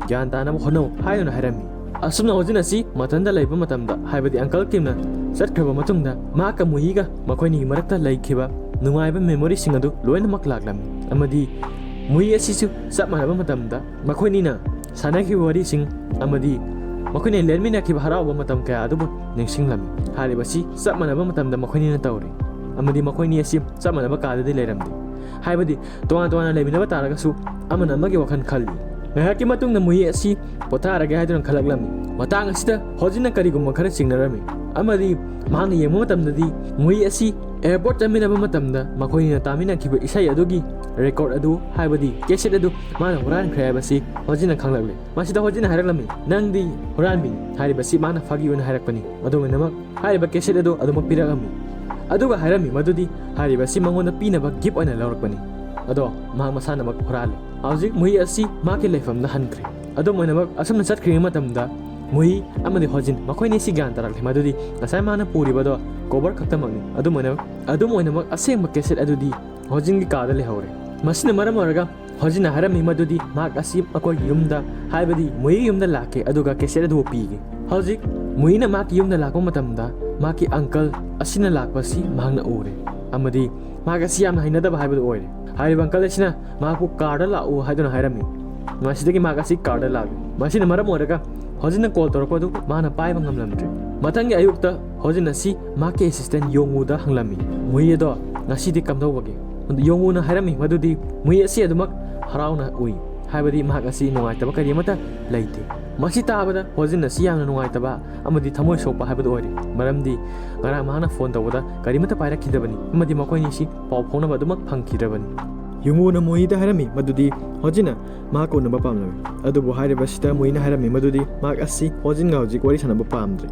ꯒ꯭ꯌꯥꯟ ꯇꯥꯅꯕ ꯍꯣꯠꯅꯧ ꯍꯥꯏꯗꯨꯅ ꯍꯥꯏꯔꯝꯃꯤ꯫ ꯑꯁꯨꯝꯅ ꯍꯣꯖꯤꯟ ꯑꯁꯤ ꯃꯊꯟꯇ ꯂꯩꯕ ꯃꯇꯝꯗ, ꯍꯥꯏꯕꯗꯤ uncle ꯀꯤꯝꯅ ꯆꯠꯈ꯭ꯔꯕ ꯃꯇꯨꯡꯗ, ꯃꯍꯥꯛꯀ ꯃꯨꯍꯤꯒ ꯃꯈꯣꯏꯅꯤꯒꯤ ꯃꯔꯛꯇ ꯂꯩꯈꯤꯕ ꯅꯨꯡꯉꯥꯏꯕ memory ꯁꯤꯡ ꯑꯗꯨ ꯂꯣꯏꯅꯃꯛ ꯂꯥꯛꯂꯝꯃꯤ꯫ ꯑꯃꯗꯤ ꯃꯨꯍꯤ ꯑꯁꯤꯁꯨ ꯆꯞ ꯃꯥꯟꯅꯕ ꯃꯇꯝꯗ ꯃꯈꯣꯏꯅꯤꯅ ꯁꯥꯟꯅꯈꯤꯕ ꯋꯥꯔꯤꯁꯤꯡ ꯑꯃꯗꯤ ꯃꯈꯣꯏꯅ ꯂꯦꯟꯃꯤꯟꯅꯈꯤꯕ ꯍꯔꯥꯎꯕ ꯃꯇꯝ ꯀꯌꯥ ꯑꯗꯨꯕꯨ ꯅꯤꯡꯁꯤꯡꯂꯝꯃꯤ꯫ ꯍꯥꯏꯔꯤꯕꯁꯤ ꯆꯞ ꯃꯥꯟꯅꯕ ꯃꯇꯝꯗ ꯃꯈꯣꯏꯅꯤꯅ ꯇꯧꯔꯤ, ꯑꯃꯗꯤ ꯃꯈꯣꯏꯅꯤ ꯑꯁꯤ ꯆꯞ ꯃꯥꯟꯅꯕ ꯀꯥꯗꯗꯤ ꯂꯩꯔꯝꯗꯦ꯫ ꯍꯥꯏꯕꯗꯤ ꯇꯣꯉꯥꯟ ꯇꯣꯉꯥꯟꯅ ꯂꯩꯃꯤꯟꯅꯕ ꯇꯥꯔꯒꯁꯨ ꯑꯃꯅ ꯑꯃꯒꯤ ꯋꯥꯈꯜ ꯈꯜꯂꯤ꯫ ꯉꯥꯏꯍꯥꯛꯀꯤ ꯃꯇꯨꯡꯗ ꯃꯨꯍꯤ ꯑꯁꯤ ꯄꯣꯊꯥꯔꯒꯦ ꯍꯥꯏꯗꯨꯅ ꯈꯜꯂꯛꯂꯝꯃꯤ꯫ ꯃꯇꯥꯡ ꯑꯁꯤꯗ ꯍꯣꯖꯤꯟꯅ ꯀꯔꯤꯒꯨꯝꯕ ꯈꯔ ꯆꯤꯡꯅꯔꯝꯃꯤ ꯑꯃꯗꯤ ꯃꯍꯥꯛꯅ ꯌꯦꯡꯕ ꯃꯇꯝꯗꯗꯤ ꯃꯨꯍꯤ ꯑꯁꯤ airport ꯆꯠꯃꯤꯟꯅꯕ ꯃꯇꯝꯗ ꯃꯈꯣꯏꯅꯤꯅ ꯇꯥꯃꯤꯟꯅꯈꯤꯕ ꯏꯁꯩ ꯑꯗꯨꯒꯤ record ꯑꯗꯨ, ꯍꯥꯏꯕꯗꯤ cassette ꯑꯗꯨ ꯃꯥꯅ ꯍꯨꯔꯥꯟꯈ꯭ꯔꯦ ꯍꯥꯏꯕꯁꯤ ꯍꯣꯖꯤꯟꯅ ꯈꯪꯂꯛꯂꯦ꯫ ꯃꯁꯤꯗ ꯍꯣꯖꯤꯟꯅ ꯍꯥꯏꯔꯛꯂꯝꯃꯤ, "ꯅꯪꯗꯤ ꯍꯨꯔꯥꯟꯕꯤꯅꯤ" ꯍꯥꯏꯔꯤꯕꯁꯤ ꯃꯥꯅ ꯐꯥꯒꯤ ꯑꯣꯏꯅ ꯍꯥꯏꯔꯛꯄꯅꯤ꯫ ꯑꯗꯨꯝ ꯑꯣꯏꯅꯃꯛ ꯍꯥꯏꯔꯤꯕ cassette ꯑꯗꯨ ꯑꯗꯨꯃꯛ ꯄꯤꯔꯛꯂꯝꯃꯤ꯫ ꯑꯗꯨꯒ ꯍꯥꯏꯔꯝꯃꯤ ꯃꯗꯨꯗꯤ ꯍꯥꯏꯔꯤꯕ ꯑꯁꯤ ꯃꯉꯣꯟꯗ ꯄꯤꯅꯕ gift ꯑꯣꯏꯅ ꯂꯧꯔꯛꯄꯅꯤ꯫ ꯑꯗꯣ ꯃꯍꯥꯛ ꯃꯁꯥꯅꯃꯛ ꯍꯨꯔꯥꯜꯂꯤ꯫ ꯍꯧꯖꯤꯛ ꯃꯨꯍꯤ ꯑꯁꯤ ꯃꯍꯥꯛꯀꯤ ꯂꯩꯐꯝꯗ ꯍꯟꯈ꯭ꯔꯦ꯫ ꯑꯗꯨꯝ ꯑꯣꯏꯅꯃꯛ ꯑꯁꯨꯝꯅ ꯆꯠꯈ꯭ꯔꯤꯉꯩ ꯃꯇꯝꯗ ꯃꯨꯍꯤ ꯑꯃꯗꯤ ꯍꯣꯖꯤꯟ ꯃꯈꯣꯏꯅꯤ ꯑꯁꯤ ꯒ꯭ꯌꯥꯟ ꯇꯥꯔꯛꯂꯦ ꯃꯗꯨꯗꯤ ꯉꯁꯥꯏ ꯃꯥꯅ ꯄꯨꯔꯤꯕꯗꯣ cover ꯈꯛꯇꯃꯛꯅꯤ꯫ ꯑꯗꯨꯝ ꯑꯣꯏꯅꯃꯛ, ꯑꯗꯨꯝ ꯑꯣꯏꯅꯃꯛ ꯑꯁꯦꯡꯕ cassette ꯑꯗꯨꯗꯤ ꯍꯣꯖꯤꯟꯒꯤ ꯀꯥꯗ ꯂꯩꯍꯧꯔꯦ꯫ ꯃꯁꯤꯅ ꯃꯔꯝ ꯑꯣꯏꯔꯒ ꯍꯣꯖꯤꯟꯅ ꯍꯥꯏꯔꯝꯃꯤ ꯃꯗꯨꯗꯤ ꯃꯍꯥꯛ ꯑꯁꯤ ꯃꯈꯣꯏꯒꯤ ꯌꯨꯝꯗ, ꯍꯥꯏꯕꯗꯤ ꯃꯨꯍꯤꯒꯤ ꯌꯨꯝꯗ ꯂꯥꯛꯀꯦ ꯑꯗꯨꯒ cassette ꯑꯗꯨ ꯄꯤꯒꯦ꯫ ꯍꯧꯖꯤꯛ ꯃꯨꯍꯤꯅ ꯃꯍꯥꯛꯀꯤ ꯌꯨꯝꯗ ꯂꯥꯛꯄ ꯃꯇꯝꯗ ꯃꯍꯥꯛꯀꯤ uncle ꯑꯁꯤꯅ ꯂꯥꯛꯄꯁꯤ ꯃꯍꯥꯛꯅ ꯎꯔꯦ ꯑꯃꯗꯤ ꯃꯍꯥꯛ ꯑꯁꯤ ꯌꯥꯝꯅ ꯍꯩꯅꯗꯕ ꯍꯥꯏꯕꯗꯨ ꯑꯣꯏꯔꯦ꯫ ꯍꯥꯏꯔꯤꯕ uncle ꯑꯁꯤꯅ ꯃꯍꯥꯛꯄꯨ car ꯗ ꯂꯥꯛꯎ ꯍꯥꯏꯗꯨꯅ ꯍꯥꯏꯔꯝꯃꯤ꯫ ꯃꯁꯤꯗꯒꯤ ꯃꯍꯥꯛ ꯑꯁꯤ car ꯗ ꯂꯥꯛꯂꯤ꯫ ꯃꯁꯤꯅ ꯃꯔꯝ ꯑꯣꯏꯔꯒ ꯍꯣꯖꯤꯟꯅ call ꯇꯧꯔꯛꯄ ꯑꯗꯨ ꯃꯥꯅ ꯄꯥꯏꯕ ꯉꯝꯂꯝꯗ꯭ꯔꯦ꯫ ꯃꯊꯪꯒꯤ ꯑꯌꯨꯛꯇ ꯍꯣꯖꯤꯟ ꯑꯁꯤ ꯃꯍꯥꯛꯀꯤ assistant ꯌꯣꯡꯋꯨꯗ ꯍꯪꯂꯝꯃꯤ, "ꯃꯨꯍꯤ ꯑꯗꯣ ꯉꯁꯤꯗꯤ ꯀꯝꯗꯧꯕꯒꯦ?" ꯌꯣꯡꯋꯨꯅ ꯍꯥꯏꯔꯝꯃꯤ ꯃꯗꯨꯗꯤ ꯃꯨꯍꯤ ꯑꯁꯤ ꯑꯗꯨꯃꯛ ꯍꯔꯥꯎꯅ ꯎꯏ, ꯍꯥꯏꯕꯗꯤ ꯃꯍꯥꯛ ꯑꯁꯤ ꯅꯨꯡꯉꯥꯏꯇꯕ ꯀꯔꯤ ꯑꯃꯠꯇ ꯂꯩꯇꯦ꯫ ꯃꯁꯤ ꯇꯥꯕꯗ ꯍꯣꯖꯤꯟ ꯑꯁꯤ ꯌꯥꯝꯅ ꯅꯨꯡꯉꯥꯏꯇꯕ ꯑꯃꯗꯤ ꯊꯃꯣꯏ ꯁꯣꯛꯄ ꯍꯥꯏꯕꯗꯨ ꯑꯣꯏꯔꯦ, ꯃꯔꯝꯗꯤ ꯉꯔꯥꯡ ꯃꯍꯥꯛꯅ phone ꯇꯧꯕꯗ ꯀꯔꯤꯃꯠꯇ ꯄꯥꯏꯔꯛꯈꯤꯗꯕꯅꯤ ꯑꯃꯗꯤ ꯃꯈꯣꯏꯅꯤꯁꯤ ꯄꯥꯎ ꯐꯥꯎꯅꯕ ꯑꯗꯨꯃꯛ ꯐꯪꯈꯤꯗ꯭ꯔꯕꯅꯤ꯫ ꯌꯣꯡꯋꯨꯅ ꯃꯨꯍꯤꯗ ꯍꯥꯏꯔꯝꯃꯤ ꯃꯗꯨꯗꯤ ꯍꯣꯖꯤꯟꯅ ꯃꯍꯥꯛꯀ ꯎꯅꯕ ꯄꯥꯝꯂꯝꯃꯤ꯫ ꯑꯗꯨꯕꯨ ꯍꯥꯏꯔꯤꯕꯁꯤꯗ ꯃꯨꯍꯤꯅ ꯍꯥꯏꯔꯝꯃꯤ ꯃꯗꯨꯗꯤ ꯃꯍꯥꯛ ꯑꯁꯤ ꯍꯣꯖꯤꯟꯒ ꯍꯧꯖꯤꯛ ꯋꯥꯔꯤ ꯁꯥꯟꯅꯕ ꯄꯥꯝꯗ꯭ꯔꯦ꯫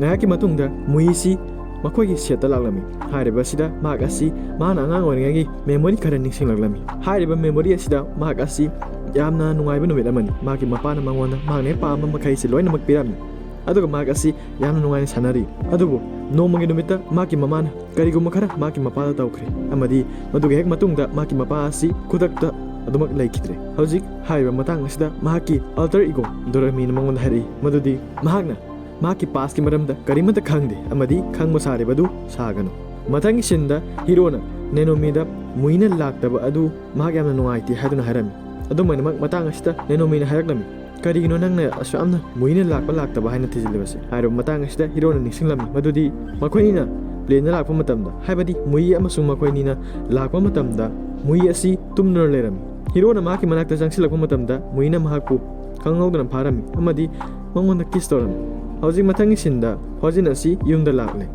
ꯉꯥꯏꯍꯥꯛꯀꯤ ꯃꯇꯨꯡꯗ ꯃꯨꯍꯤꯁꯤ ꯃꯈꯣꯏꯒꯤ ꯁꯦꯠꯇ ꯂꯥꯛꯂꯝꯃꯤ꯫ ꯍꯥꯏꯔꯤꯕ ꯑꯁꯤꯗ ꯃꯍꯥꯛ ꯑꯁꯤ ꯃꯍꯥꯛꯅ ꯑꯉꯥꯡ ꯑꯣꯏꯔꯤꯉꯩꯒꯤ ꯃꯦꯃꯣꯔꯤ ꯈꯔ ꯅꯤꯡꯁꯤꯡꯂꯛꯂꯝꯃꯤ꯫ ꯍꯥꯏꯔꯤꯕ ꯃꯦꯃꯣꯔꯤ ꯑꯁꯤꯗ ꯃꯍꯥꯛ ꯑꯁꯤ ꯌꯥꯝꯅ ꯅꯨꯡꯉꯥꯏꯕ ꯅꯨꯃꯤꯠ ꯑꯃꯅꯤ꯫ ꯃꯍꯥꯛꯀꯤ ꯃꯄꯥꯅ ꯃꯉꯣꯟꯗ ꯃꯍꯥꯛꯅ ꯍꯦꯛ ꯄꯥꯝꯕ ꯃꯈꯩꯁꯤ ꯂꯣꯏꯅꯃꯛ ꯄꯤꯔꯝꯃꯤ꯫ ꯑꯗꯨꯒ ꯃꯍꯥꯛ ꯑꯁꯤ ꯌꯥꯝꯅ ꯅꯨꯡꯉꯥꯏꯅ ꯁꯥꯟꯅꯔꯤ꯫ ꯑꯗꯨꯕꯨ ꯅꯣꯡꯃꯒꯤ ꯅꯨꯃꯤꯠꯇ ꯃꯍꯥꯛꯀꯤ ꯃꯃꯥꯅ ꯀꯔꯤꯒꯨꯝꯕ ꯈꯔ ꯃꯍꯥꯛꯀꯤ ꯃꯄꯥꯗ ꯇꯧꯈ꯭ꯔꯦ, ꯑꯃꯗꯤ ꯃꯗꯨꯒꯤ ꯍꯦꯛ ꯃꯇꯨꯡꯗ ꯃꯍꯥꯛꯀꯤ ꯃꯄꯥ ꯑꯁꯤ ꯈꯨꯗꯛꯇ ꯑꯗꯨꯃꯛ ꯂꯩꯈꯤꯗ꯭ꯔꯦ꯫ ꯍꯧꯖꯤꯛ ꯍꯥꯏꯔꯤꯕ ꯃꯇꯥꯡ ꯑꯁꯤꯗ ꯃꯍꯥꯛꯀꯤ alter ego ꯗꯣꯔꯦꯃꯤꯅ ꯃꯉꯣꯟꯗ ꯍꯥꯏꯔꯛꯏ ꯃꯗꯨꯗꯤ ꯃꯍꯥꯛꯅ ꯃꯍꯥꯛꯀꯤ past ꯀꯤ ꯃꯔꯝꯗ ꯀꯔꯤꯃꯠꯇ ꯈꯪꯗꯦ ꯑꯃꯗꯤ ꯈꯪꯕ ꯁꯥꯔꯤꯕꯗꯨ ꯁꯥꯒꯅꯨ꯫ ꯃꯊꯪꯒꯤ ꯁꯤꯟꯗ ꯍꯤꯔꯣꯅ ꯅꯦꯅꯣꯃꯤꯗ ꯃꯨꯏꯅ ꯂꯥꯛꯇꯕ ꯑꯗꯨ ꯃꯍꯥꯛ ꯌꯥꯝꯅ ꯅꯨꯡꯉꯥꯏꯇꯦ ꯍꯥꯏꯗꯨꯅ ꯍꯥꯏꯔꯝꯃꯤ꯫ ꯑꯗꯨꯝ ꯑꯣꯏꯅꯃꯛ ꯃꯇꯥꯡ ꯑꯁꯤꯗ ꯅꯦꯅꯣꯃꯤꯅ ꯍꯥꯏꯔꯛꯂꯝꯃꯤ, "ꯀꯔꯤꯒꯤꯅꯣ ꯅꯪꯅ ꯑꯁꯨꯛ ꯌꯥꯝꯅ ꯃꯨꯏꯅ ꯂꯥꯛꯄ ꯂꯥꯛꯇꯕ ꯍꯥꯏꯅ ꯊꯤꯖꯤꯜꯂꯤꯕꯁꯦ?" ꯍꯥꯏꯔꯕ ꯃꯇꯥꯡ ꯑꯁꯤꯗ ꯍꯤꯔꯣꯅ ꯅꯤꯡꯁꯤꯡꯂꯝꯃꯤ ꯃꯗꯨꯗꯤ ꯃꯈꯣꯏꯅꯤꯅ plane ꯗ ꯂꯥꯛꯄ ꯃꯇꯝꯗ, ꯍꯥꯏꯕꯗꯤ ꯃꯨꯏ ꯑꯃꯁꯨꯡ ꯃꯈꯣꯏꯅꯤꯅ ꯂꯥꯛꯄ ꯃꯇꯝꯗ ꯃꯨꯏ ꯑꯁꯤ ꯇꯨꯝꯗꯨꯅ ꯂꯩꯔꯝꯃꯤ꯫ ꯍꯤꯔꯣꯅ ꯃꯍꯥꯛꯀꯤ ꯃꯅꯥꯛꯇ ꯆꯪꯁꯤꯜꯂꯛꯄ ꯃꯇꯝꯗ ꯃꯨꯏꯅ ꯃꯍꯥꯛꯄꯨ ꯈꯪꯍꯧꯗꯅ ꯐꯥꯔꯝꯃꯤ ꯑꯃꯗꯤ ꯃꯉꯣꯟꯗ kiss ꯇꯧꯔꯝꯃꯤ꯫ ꯍꯧꯖꯤꯛ ꯃꯊꯪꯒꯤ ꯁꯤꯟꯗ ꯍꯣꯖꯤꯟ ꯑꯁꯤ ꯌꯨꯝꯗ ꯂꯥꯛꯂꯦ꯫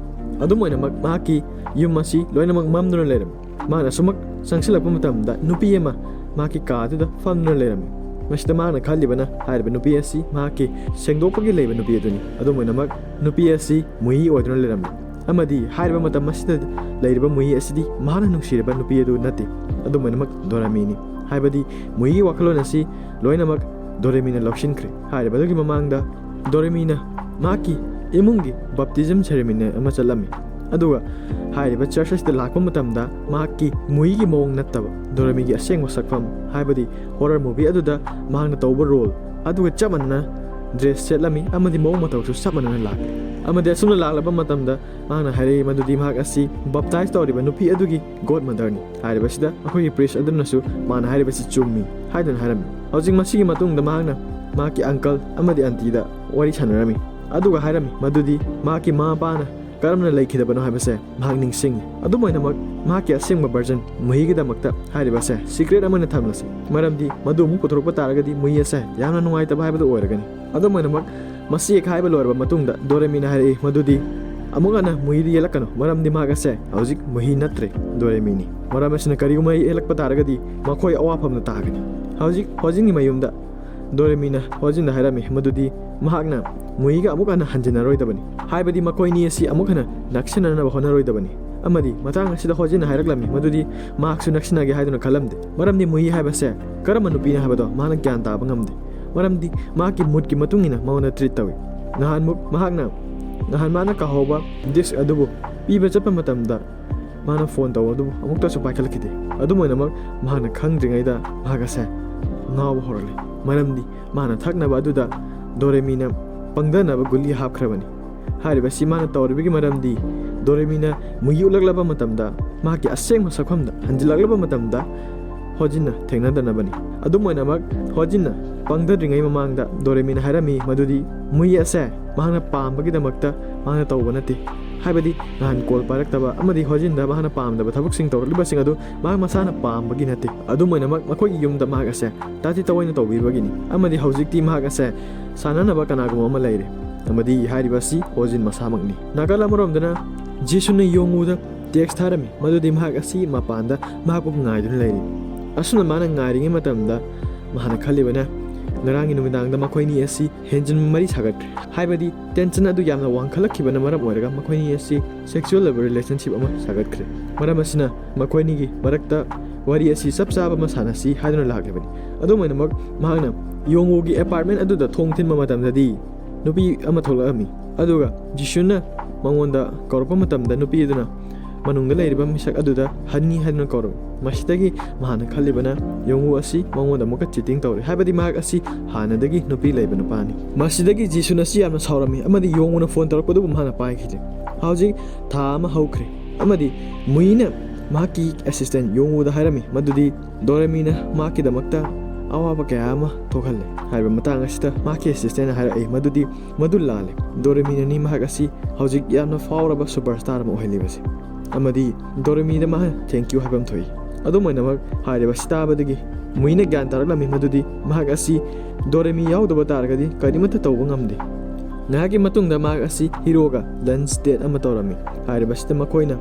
ꯑꯗꯨꯝ ꯑꯣꯏꯅꯃꯛ ꯃꯍꯥꯛꯀꯤ ꯌꯨꯝ ꯑꯁꯤ ꯂꯣꯏꯅꯃꯛ ꯃꯝꯗꯨꯅ ꯂꯩꯔꯝꯃꯤ꯫ ꯃꯍꯥꯛꯅ ꯁꯨꯃꯛ ꯆꯪꯁꯤꯜꯂꯛꯄ ꯃꯇꯝꯗ ꯅꯨꯄꯤ ꯑꯃ ꯃꯍꯥꯛꯀꯤ ꯀꯥ ꯑꯗꯨꯗ ꯐꯝꯗꯨꯅ ꯂꯩꯔꯝꯃꯤ꯫ ꯃꯁꯤꯗ ꯃꯍꯥꯛꯅ ꯈꯜꯂꯤꯕꯅ ꯍꯥꯏꯔꯤꯕ ꯅꯨꯄꯤ ꯑꯁꯤ ꯃꯍꯥꯛꯀꯤ ꯁꯦꯡꯗꯣꯛꯄꯒꯤ ꯂꯩꯕ ꯅꯨꯄꯤ ꯑꯗꯨꯅꯤ꯫ ꯑꯗꯨꯝ ꯑꯣꯏꯅꯃꯛ ꯅꯨꯄꯤ ꯑꯁꯤ ꯃꯨꯏ ꯑꯣꯏꯗꯨꯅ ꯂꯩꯔꯝꯃꯤ꯫ ꯑꯃꯗꯤ ꯍꯥꯏꯔꯤꯕ ꯃꯇꯝ ꯑꯁꯤꯗ ꯂꯩꯔꯤꯕ ꯃꯨꯏ ꯑꯁꯤꯗꯤ ꯃꯍꯥꯛꯅ ꯅꯨꯡꯁꯤꯔꯤꯕ ꯅꯨꯄꯤ ꯑꯗꯨ ꯅꯠꯇꯦ꯫ ꯑꯗꯨꯝ ꯑꯣꯏꯅꯃꯛ ꯗꯣꯔꯦꯃꯤꯅꯤ꯫ ꯍꯥꯏꯕꯗꯤ ꯃꯨꯏꯒꯤ ꯋꯥꯈꯜꯂꯣꯟ ꯑꯁꯤ ꯂꯣꯏꯅꯃꯛ ꯗꯣꯔꯦꯃꯤꯅ ꯂꯧꯁꯤꯟꯈ꯭ꯔꯦ꯫ ꯍꯥꯏꯔꯤꯕꯗꯨꯒꯤ ꯃꯃꯥꯡꯗ ꯗꯣꯔꯦꯃꯤꯅ ꯃꯍꯥꯛꯀꯤ ꯏꯃꯨꯡꯒꯤ baptism ceremony ꯑꯃ ꯆꯠꯂꯝꯃꯤ꯫ ꯑꯗꯨꯒ ꯍꯥꯏꯔꯤꯕ church ꯑꯁꯤꯗ ꯂꯥꯛꯄ ꯃꯇꯝꯗ ꯃꯍꯥꯛꯀꯤ ꯃꯨꯏꯒꯤ ꯃꯑꯣꯡ ꯅꯠꯇꯕ ꯗꯣꯔꯦꯃꯤꯒꯤ ꯑꯁꯦꯡꯕ ꯁꯛꯐꯝ, ꯍꯥꯏꯕꯗꯤ horror movie ꯑꯗꯨꯗ ꯃꯍꯥꯛꯅ ꯇꯧꯕ role ꯑꯗꯨꯒ ꯆꯞ ꯃꯥꯟꯅꯅ dress ꯁꯦꯠꯂꯝꯃꯤ ꯑꯃꯗꯤ ꯃꯑꯣꯡ ꯃꯇꯧꯁꯨ ꯆꯞ ꯃꯥꯟꯅꯅ ꯂꯥꯛꯂꯤ꯫ ꯑꯃꯗꯤ ꯑꯁꯨꯝꯅ ꯂꯥꯛꯂꯕ ꯃꯇꯝꯗ ꯃꯍꯥꯛꯅ ꯍꯥꯏꯔꯛꯏ ꯃꯗꯨꯗꯤ ꯃꯍꯥꯛ ꯑꯁꯤ baptize ꯇꯧꯔꯤꯕ ꯅꯨꯄꯤ ꯑꯗꯨꯒꯤ godmother ꯅꯤ꯫ ꯍꯥꯏꯔꯤꯕꯁꯤꯗ ꯑꯩꯈꯣꯏꯒꯤ priest ꯑꯗꯨꯅꯁꯨ ꯃꯥꯅ ꯍꯥꯏꯔꯤꯕꯁꯤ ꯆꯨꯝꯃꯤ ꯍꯥꯏꯗꯨꯅ ꯍꯥꯏꯔꯝꯃꯤ꯫ ꯍꯧꯖꯤꯛ ꯃꯁꯤꯒꯤ ꯃꯇꯨꯡꯗ ꯃꯍꯥꯛꯅ ꯃꯍꯥꯛꯀꯤ uncle ꯑꯃꯗꯤ aunty ꯗ ꯋꯥꯔꯤ ꯁꯥꯟꯅꯔꯝꯃꯤ꯫ ꯑꯗꯨꯒ ꯍꯥꯏꯔꯝꯃꯤ ꯃꯗꯨꯗꯤ ꯃꯍꯥꯛꯀꯤ ꯃꯃꯥ ꯃꯄꯥꯅ ꯀꯔꯝꯅ ꯂꯩꯈꯤꯗꯕꯅꯣ ꯍꯥꯏꯕꯁꯦ ꯃꯍꯥꯛ ꯅꯤꯡꯁꯤꯡꯉꯤ꯫ ꯑꯗꯨꯝ ꯑꯣꯏꯅꯃꯛ ꯃꯍꯥꯛꯀꯤ ꯑꯁꯦꯡꯕ version ꯃꯨꯍꯤꯒꯤꯗꯃꯛꯇ ꯍꯥꯏꯔꯤꯕꯁꯦ secret ꯑꯃ ꯑꯣꯏꯅ ꯊꯝꯂꯁꯤ, ꯃꯔꯝꯗꯤ ꯃꯗꯨ ꯑꯃꯨꯛ ꯄꯨꯊꯣꯔꯛꯄ ꯇꯥꯔꯒꯗꯤ ꯃꯨꯍꯤ ꯑꯁꯦ ꯌꯥꯝꯅ ꯅꯨꯡꯉꯥꯏꯇꯕ ꯍꯥꯏꯕꯗꯨ ꯑꯣꯏꯔꯒꯅꯤ꯫ ꯑꯗꯨꯝ ꯑꯣꯏꯅꯃꯛ ꯃꯁꯤ ꯍꯦꯛ ꯍꯥꯏꯕ ꯂꯣꯏꯔꯕ ꯃꯇꯨꯡꯗ ꯗꯣꯔꯦꯃꯤꯅ ꯍꯥꯏꯔꯛꯏ ꯃꯗꯨꯗꯤ ꯑꯃꯨꯛ ꯍꯟꯅ ꯃꯨꯍꯤꯗ ꯌꯦꯜꯂꯛꯀꯅꯨ, ꯃꯔꯝꯗꯤ ꯃꯍꯥꯛ ꯑꯁꯦ ꯍꯧꯖꯤꯛ ꯃꯨꯍꯤ ꯅꯠꯇ꯭ꯔꯦ, ꯗꯣꯔꯦꯃꯤꯅꯤ꯫ ꯃꯔꯝ ꯑꯁꯤꯅ ꯀꯔꯤꯒꯨꯝꯕ ꯌꯦꯜꯂꯛꯄ ꯇꯥꯔꯒꯗꯤ ꯃꯈꯣꯏ ꯑꯋꯥꯐꯝꯗ ꯇꯥꯒꯅꯤ꯫ ꯍꯧꯖꯤꯛ ꯍꯣꯖꯤꯟꯒꯤ ꯃꯌꯨꯝꯗ ꯗꯣꯔꯦꯃꯤꯅ ꯍꯣꯖꯤꯟꯗ ꯍꯥꯏꯔꯝꯃꯤ ꯃꯗꯨꯗꯤ ꯃꯍꯥꯛꯅ ꯃꯨꯏꯒ ꯑꯃꯨꯛ ꯍꯟꯅ ꯍꯟꯖꯤꯟꯅꯔꯣꯏꯗꯕꯅꯤ, ꯍꯥꯏꯕꯗꯤ ꯃꯈꯣꯏꯅꯤ ꯑꯁꯤ ꯑꯃꯨꯛ ꯍꯟꯅ ꯅꯛꯁꯤꯟꯅꯅꯕ ꯍꯣꯠꯅꯔꯣꯏꯗꯕꯅꯤ꯫ ꯑꯃꯗꯤ ꯃꯇꯥꯡ ꯑꯁꯤꯗ ꯍꯣꯖꯤꯟꯅ ꯍꯥꯏꯔꯛꯂꯝꯃꯤ ꯃꯗꯨꯗꯤ ꯃꯍꯥꯛꯁꯨ ꯅꯛꯁꯤꯟꯅꯒꯦ ꯍꯥꯏꯗꯨꯅ ꯈꯜꯂꯝꯗꯦ, ꯃꯔꯝꯗꯤ ꯃꯨꯏ ꯍꯥꯏꯕꯁꯦ ꯀꯔꯝꯕ ꯅꯨꯄꯤꯅ ꯍꯥꯏꯕꯗꯣ ꯃꯍꯥꯛꯅ ꯒ꯭ꯌꯥꯟ ꯇꯥꯕ ꯉꯝꯗꯦ, ꯃꯔꯝꯗꯤ ꯃꯍꯥꯛꯀꯤ ꯃꯨꯠꯀꯤ ꯃꯇꯨꯡ ꯏꯟꯅ ꯃꯉꯣꯟꯗ ꯇ꯭ꯔꯤꯠ ꯇꯧꯏ꯫ ꯅꯍꯥꯟꯃꯨꯛ ꯃꯍꯥꯛꯅ ꯅꯍꯥꯟ ꯃꯥꯅ ꯀꯥꯍꯧꯕ ꯗꯤꯁ ꯑꯗꯨꯕꯨ ꯄꯤꯕ ꯆꯠꯄ ꯃꯇꯝꯗ ꯃꯥꯅ ꯐꯣꯟ ꯇꯧꯕ ꯑꯗꯨꯕꯨ ꯑꯃꯨꯛꯇꯁꯨ ꯄꯥꯏꯈꯠꯂꯛꯈꯤꯗꯦ꯫ ꯑꯗꯨꯝ ꯑꯣꯏꯅꯃꯛ ꯃꯍꯥꯛꯅ ꯈꯪꯗ꯭ꯔꯤꯉꯩꯗ ꯃꯍꯥꯛ ꯑꯁꯦ ꯉꯥꯎꯕ ꯍꯧꯔꯛꯂꯦ, ꯃꯔꯝꯗꯤ ꯃꯥꯅ ꯊꯛꯅꯕ ꯑꯗꯨꯗ ꯗꯣꯔꯦꯃꯤꯅ ꯄꯪꯊꯅꯕ ꯒꯨꯂꯤ ꯍꯥꯞꯈ꯭ꯔꯕꯅꯤ꯫ ꯍꯥꯏꯔꯤꯕꯁꯤ ꯃꯥꯅ ꯇꯧꯔꯤꯕꯒꯤ ꯃꯔꯝꯗꯤ ꯗꯣꯔꯦꯃꯤꯅ ꯃꯨꯏ ꯎꯠꯂꯛꯂꯕ ꯃꯇꯝꯗ ꯃꯍꯥꯛꯀꯤ ꯑꯁꯦꯡꯕ ꯁꯛꯐꯝꯗ ꯍꯟꯖꯤꯜꯂꯛꯂꯕ ꯃꯇꯝꯗ ꯍꯣꯖꯤꯟꯅ ꯊꯦꯡꯅꯗꯅꯕꯅꯤ꯫ ꯑꯗꯨꯝ ꯑꯣꯏꯅꯃꯛ ꯍꯣꯖꯤꯟꯅ ꯄꯪꯊꯗ꯭ꯔꯤꯉꯩ ꯃꯃꯥꯡꯗ ꯗꯣꯔꯦꯃꯤꯅ ꯍꯥꯏꯔꯝꯃꯤ ꯃꯗꯨꯗꯤ ꯃꯨꯏ ꯑꯁꯦ ꯃꯍꯥꯛꯅ ꯄꯥꯝꯕꯒꯤꯗꯃꯛꯇ ꯃꯍꯥꯛꯅ ꯇꯧꯕ ꯅꯠꯇꯦ, ꯍꯥꯏꯕꯗꯤ ꯅꯍꯥꯟ ꯀꯣꯜ ꯄꯥꯏꯔꯛꯇꯕ ꯑꯃꯗꯤ ꯍꯣꯖꯤꯟꯗ ꯃꯍꯥꯛꯅ ꯄꯥꯝꯗꯕ ꯊꯕꯛꯁꯤꯡ ꯇꯧꯔꯛꯂꯤꯕꯁꯤꯡ ꯑꯗꯨ ꯃꯍꯥꯛ ꯃꯁꯥꯅ ꯄꯥꯝꯕꯒꯤ ꯅꯠꯇꯦ꯫ ꯑꯗꯨꯝ ꯑꯣꯏꯅꯃꯛ ꯃꯈꯣꯏꯒꯤ ꯌꯨꯝꯗ ꯃꯍꯥꯛ ꯑꯁꯦ ꯇꯥꯇꯤ ꯇꯑꯣꯏꯅ ꯇꯧꯕꯤꯕꯒꯤꯅꯤ, ꯑꯃꯗꯤ ꯍꯧꯖꯤꯛꯇꯤ ꯃꯍꯥꯛ ꯑꯁꯦ ꯁꯥꯟꯅꯅꯕ ꯀꯅꯥꯒꯨꯝꯕ ꯑꯃ ꯂꯩꯔꯦ, ꯑꯃꯗꯤ ꯍꯥꯏꯔꯤꯕ ꯑꯁꯤ ꯍꯣꯖꯤꯟ ꯃꯁꯥꯃꯛꯅꯤ꯫ ꯅꯥꯀꯜ ꯑꯃꯔꯣꯝꯗꯅ ꯖꯤꯁꯨꯅ ꯌꯣꯡꯋꯨꯗ ꯇꯦꯛꯁ ꯊꯥꯔꯝꯃꯤ ꯃꯗꯨꯗꯤ ꯃꯍꯥꯛ ꯑꯁꯤ ꯃꯄꯥꯟꯗ ꯃꯍꯥꯛꯄꯨ ꯉꯥꯏꯗꯨꯅ ꯂꯩꯔꯤ꯫ ꯑꯁꯨꯝꯅ ꯃꯥꯅ ꯉꯥꯏꯔꯤꯉꯩ ꯃꯇꯝꯗ ꯃꯍꯥꯛꯅ ꯈꯜꯂꯤꯕꯅ ꯉꯔꯥꯡꯒꯤ ꯅꯨꯃꯤꯗꯥꯡꯗ ꯃꯈꯣꯏꯅꯤ ꯑꯁꯤ ꯍꯦꯟꯖꯤꯟ ꯃꯔꯤ ꯁꯥꯒꯠꯈ꯭ꯔꯦ, ꯍꯥꯏꯕꯗꯤ ꯇꯦꯟꯁꯟ ꯑꯗꯨ ꯌꯥꯝꯅ ꯋꯥꯡꯈꯠꯂꯛꯈꯤꯕꯅ ꯃꯔꯝ ꯑꯣꯏꯔꯒ ꯃꯈꯣꯏꯅꯤ ꯑꯁꯤ ꯁꯦꯛꯁꯨꯑꯦꯜ ꯑꯣꯏꯕ ꯔꯤꯂꯦꯁꯟꯁꯤꯞ ꯑꯃ ꯁꯥꯒꯠꯈ꯭ꯔꯦ꯫ ꯃꯔꯝ ꯑꯁꯤꯅ ꯃꯈꯣꯏꯅꯤꯒꯤ ꯃꯔꯛꯇ ꯋꯥꯔꯤ ꯑꯁꯤ ꯆꯞ ꯆꯥꯕ ꯑꯃ ꯁꯥꯟꯅꯁꯤ ꯍꯥꯏꯗꯨꯅ ꯂꯥꯛꯂꯤꯕꯅꯤ꯫ ꯑꯗꯨꯝ ꯑꯣꯏꯅꯃꯛ ꯃꯍꯥꯛꯅ ꯌꯣꯡꯋꯨꯒꯤ ꯑꯦꯄꯥꯔꯠꯃꯦꯟ ꯑꯗꯨꯗ ꯊꯣꯡ ꯊꯤꯟꯕ ꯃꯇꯝꯗꯗꯤ ꯅꯨꯄꯤ ꯑꯃ ꯊꯣꯛꯂꯛꯑꯝꯃꯤ, ꯑꯗꯨꯒ ꯖꯤꯁꯨꯅ ꯃꯉꯣꯟꯗ ꯀꯧꯔꯛꯄ ꯃꯇꯝꯗ ꯅꯨꯄꯤ ꯑꯗꯨꯅ ꯃꯅꯨꯡꯗ ꯂꯩꯔꯤꯕ ꯃꯤꯁꯛ ꯑꯗꯨꯗ ꯍꯟꯅꯤ ꯍꯥꯏꯗꯨꯅ ꯀꯧꯔꯝꯃꯤ꯫ ꯃꯁꯤꯗꯒꯤ ꯃꯍꯥꯛꯅ ꯈꯜꯂꯤꯕꯅ ꯌꯣꯡꯋꯨ ꯑꯁꯤ ꯃꯉꯣꯟꯗ ꯑꯃꯨꯛꯀ ꯆꯤꯇꯤꯡ ꯇꯧꯔꯤ, ꯍꯥꯏꯕꯗꯤ ꯃꯍꯥꯛ ꯑꯁꯤ ꯍꯥꯟꯅꯗꯒꯤ ꯅꯨꯄꯤ ꯂꯩꯕ ꯅꯨꯄꯥꯅꯤ꯫ ꯃꯁꯤꯗꯒꯤ ꯖꯤꯁꯨꯟ ꯑꯁꯤ ꯌꯥꯝꯅ ꯁꯥꯎꯔꯝꯃꯤ ꯑꯃꯗꯤ ꯌꯣꯡꯋꯨꯅ ꯐꯣꯟ ꯇꯧꯔꯛꯄꯗꯨꯕꯨ ꯃꯍꯥꯛꯅ ꯄꯥꯏꯈꯤꯗꯦ꯫ ꯍꯧꯖꯤꯛ ꯊꯥ ꯑꯃ ꯍꯧꯈ꯭ꯔꯦ ꯑꯃꯗꯤ ꯃꯨꯏꯅ ꯃꯍꯥꯛꯀꯤ ꯑꯦꯁꯤꯁꯇꯦꯟ ꯌꯣꯡꯋꯨꯗ ꯍꯥꯏꯔꯝꯃꯤ ꯃꯗꯨꯗꯤ ꯗꯣꯔꯦꯃꯤꯅ ꯃꯍꯥꯛꯀꯤꯗꯃꯛꯇ ꯑꯋꯥꯕ ꯀꯌꯥ ꯑꯃ ꯊꯣꯛꯍꯜꯂꯦ꯫ ꯍꯥꯏꯔꯤꯕ ꯃꯇꯥꯡ ꯑꯁꯤꯗ ꯃꯍꯥꯛꯀꯤ ꯑꯦꯁꯤꯁꯇꯦꯟꯅ ꯍꯥꯏꯔꯛꯏ ꯃꯗꯨꯗꯤ ꯃꯗꯨ ꯂꯥꯜꯂꯦ꯫ ꯗꯣꯔꯦꯃꯤꯅꯅꯤ ꯃꯍꯥꯛ ꯑꯁꯤ ꯍꯧꯖꯤꯛ ꯌꯥꯝꯅ ꯐꯥꯎꯔꯕ ꯁꯨꯄꯔꯁ꯭ꯇꯥꯔ ꯑꯃ ꯑꯣꯏꯍꯜꯂꯤꯕꯁꯤ, ꯑꯃꯗꯤ ꯗꯣꯔꯦꯃꯤꯗ ꯃꯍꯥꯛꯅ ꯊꯦꯡꯀ꯭ꯌꯨ ꯍꯥꯏꯕ ꯑꯃ ꯊꯣꯛꯏ꯫ ꯑꯗꯨꯝ ꯑꯣꯏꯅꯃꯛ ꯍꯥꯏꯔꯤꯕ ꯁꯤ ꯇꯥꯕꯗꯒꯤ ꯃꯨꯏꯅ ꯒ꯭ꯌꯥꯟ ꯇꯥꯔꯛꯂꯝꯃꯤ ꯃꯗꯨꯗꯤ ꯃꯍꯥꯛ ꯑꯁꯤ ꯗꯣꯔꯦꯃꯤ ꯌꯥꯎꯗꯕ ꯇꯥꯔꯒꯗꯤ ꯀꯔꯤꯃꯠꯇ ꯇꯧꯕ ꯉꯝꯗꯦ꯫ ꯉꯥꯏꯍꯥꯛꯀꯤ ꯃꯇꯨꯡꯗ ꯃꯍꯥꯛ ꯑꯁꯤ ꯍꯤꯔꯣꯒ ꯂꯟꯆ ꯗꯦꯠ ꯑꯃ ꯇꯧꯔꯝꯃꯤ꯫ ꯍꯥꯏꯔꯤꯕꯁꯤꯗ ꯃꯈꯣꯏꯅ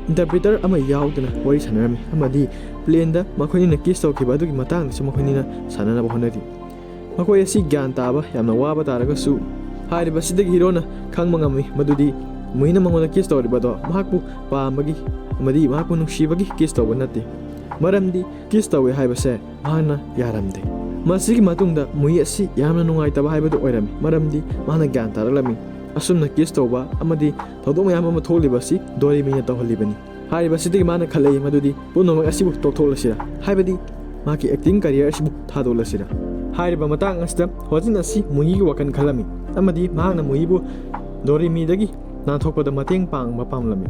ꯏꯟꯇꯔꯄ꯭ꯔꯤꯇꯔ ꯑꯃ ꯌꯥꯎꯗꯅ ꯋꯥꯔꯤ ꯁꯥꯟꯅꯔꯝꯃꯤ ꯑꯃꯗꯤ ꯄ꯭ꯂꯦꯟꯗ ꯃꯈꯣꯏꯅꯤꯅ ꯀꯤꯁ ꯇꯧꯈꯤꯕ ꯑꯗꯨꯒꯤ ꯃꯇꯥꯡꯗꯁꯨ ꯃꯈꯣꯏꯅꯤꯅ ꯁꯥꯟꯅꯅꯕ ꯍꯣꯠꯅꯔꯤ꯫ ꯃꯈꯣꯏ ꯑꯁꯤ ꯒ꯭ꯌꯥꯟ ꯇꯥꯕ ꯌꯥꯝꯅ ꯋꯥꯕ ꯇꯥꯔꯒꯁꯨ, ꯍꯥꯏꯔꯤꯕꯁꯤꯗꯒꯤ ꯍꯤꯔꯣꯅ ꯈꯪꯕ ꯉꯝꯃꯤ ꯃꯗꯨꯗꯤ ꯃꯨꯍꯤꯅ ꯃꯉꯣꯟꯗ ꯀꯤꯁ ꯇꯧꯔꯤꯕꯗꯣ ꯃꯍꯥꯛꯄꯨ ꯄꯥꯝꯕꯒꯤ ꯑꯃꯗꯤ ꯃꯍꯥꯛꯄꯨ ꯅꯨꯡꯁꯤꯕꯒꯤ ꯀꯤꯁ ꯇꯧꯕ ꯅꯠꯇꯦ꯫ ꯃꯔꯝꯗꯤ ꯀꯤꯁ ꯇꯧꯏ ꯍꯥꯏꯕꯁꯦ ꯃꯍꯥꯛꯅ ꯌꯥꯔꯝꯗꯦ꯫ ꯃꯁꯤꯒꯤ ꯃꯇꯨꯡꯗ ꯃꯨꯍꯤ ꯑꯁꯤ ꯌꯥꯝꯅ ꯅꯨꯡꯉꯥꯏꯇꯕ ꯍꯥꯏꯕꯗꯨ ꯑꯣꯏꯔꯝꯃꯤ, ꯃꯔꯝꯗꯤ ꯃꯍꯥꯛꯅ ꯒ꯭ꯌꯥꯟ ꯇꯥꯔꯛꯂꯝꯃꯤ꯫ ꯑꯁꯨꯝꯅ ꯀꯤꯁ ꯇꯧꯕ ꯑꯃꯗꯤ ꯊꯧꯗꯣꯛ ꯃꯌꯥꯝ ꯑꯃ ꯊꯣꯛꯂꯤꯕ ꯑꯁꯤ ꯗꯣꯔꯦꯃꯤꯅ ꯇꯧꯍꯜꯂꯤꯕꯅꯤ꯫ ꯍꯥꯏꯔꯤꯕꯁꯤꯗꯒꯤ ꯃꯥꯅ ꯈꯜꯂꯛꯏ ꯃꯗꯨꯗꯤ ꯄꯨꯝꯅꯃꯛ ꯑꯁꯤꯕꯨ ꯇꯣꯛꯊꯣꯛꯂꯁꯤꯔꯥ, ꯍꯥꯏꯕꯗꯤ ꯃꯍꯥꯛꯀꯤ ꯑꯦꯛꯇꯤꯡ ꯀꯦꯔꯤꯌꯔ ꯑꯁꯤꯕꯨ ꯊꯥꯗꯣꯛꯂꯁꯤꯔꯥ꯫ ꯍꯥꯏꯔꯤꯕ ꯃꯇꯥꯡ ꯑꯁꯤꯗ ꯍꯣꯖꯤꯟ ꯑꯁꯤ ꯃꯨꯍꯤꯒꯤ ꯋꯥꯈꯜ ꯈꯜꯂꯝꯃꯤ ꯑꯃꯗꯤ ꯃꯍꯥꯛꯅ ꯃꯨꯍꯤꯕꯨ ꯗꯣꯔꯦꯃꯤꯗꯒꯤ ꯅꯥꯟꯊꯣꯛꯄꯗ ꯃꯇꯦꯡ ꯄꯥꯡꯕ ꯄꯥꯝꯂꯝꯃꯤ꯫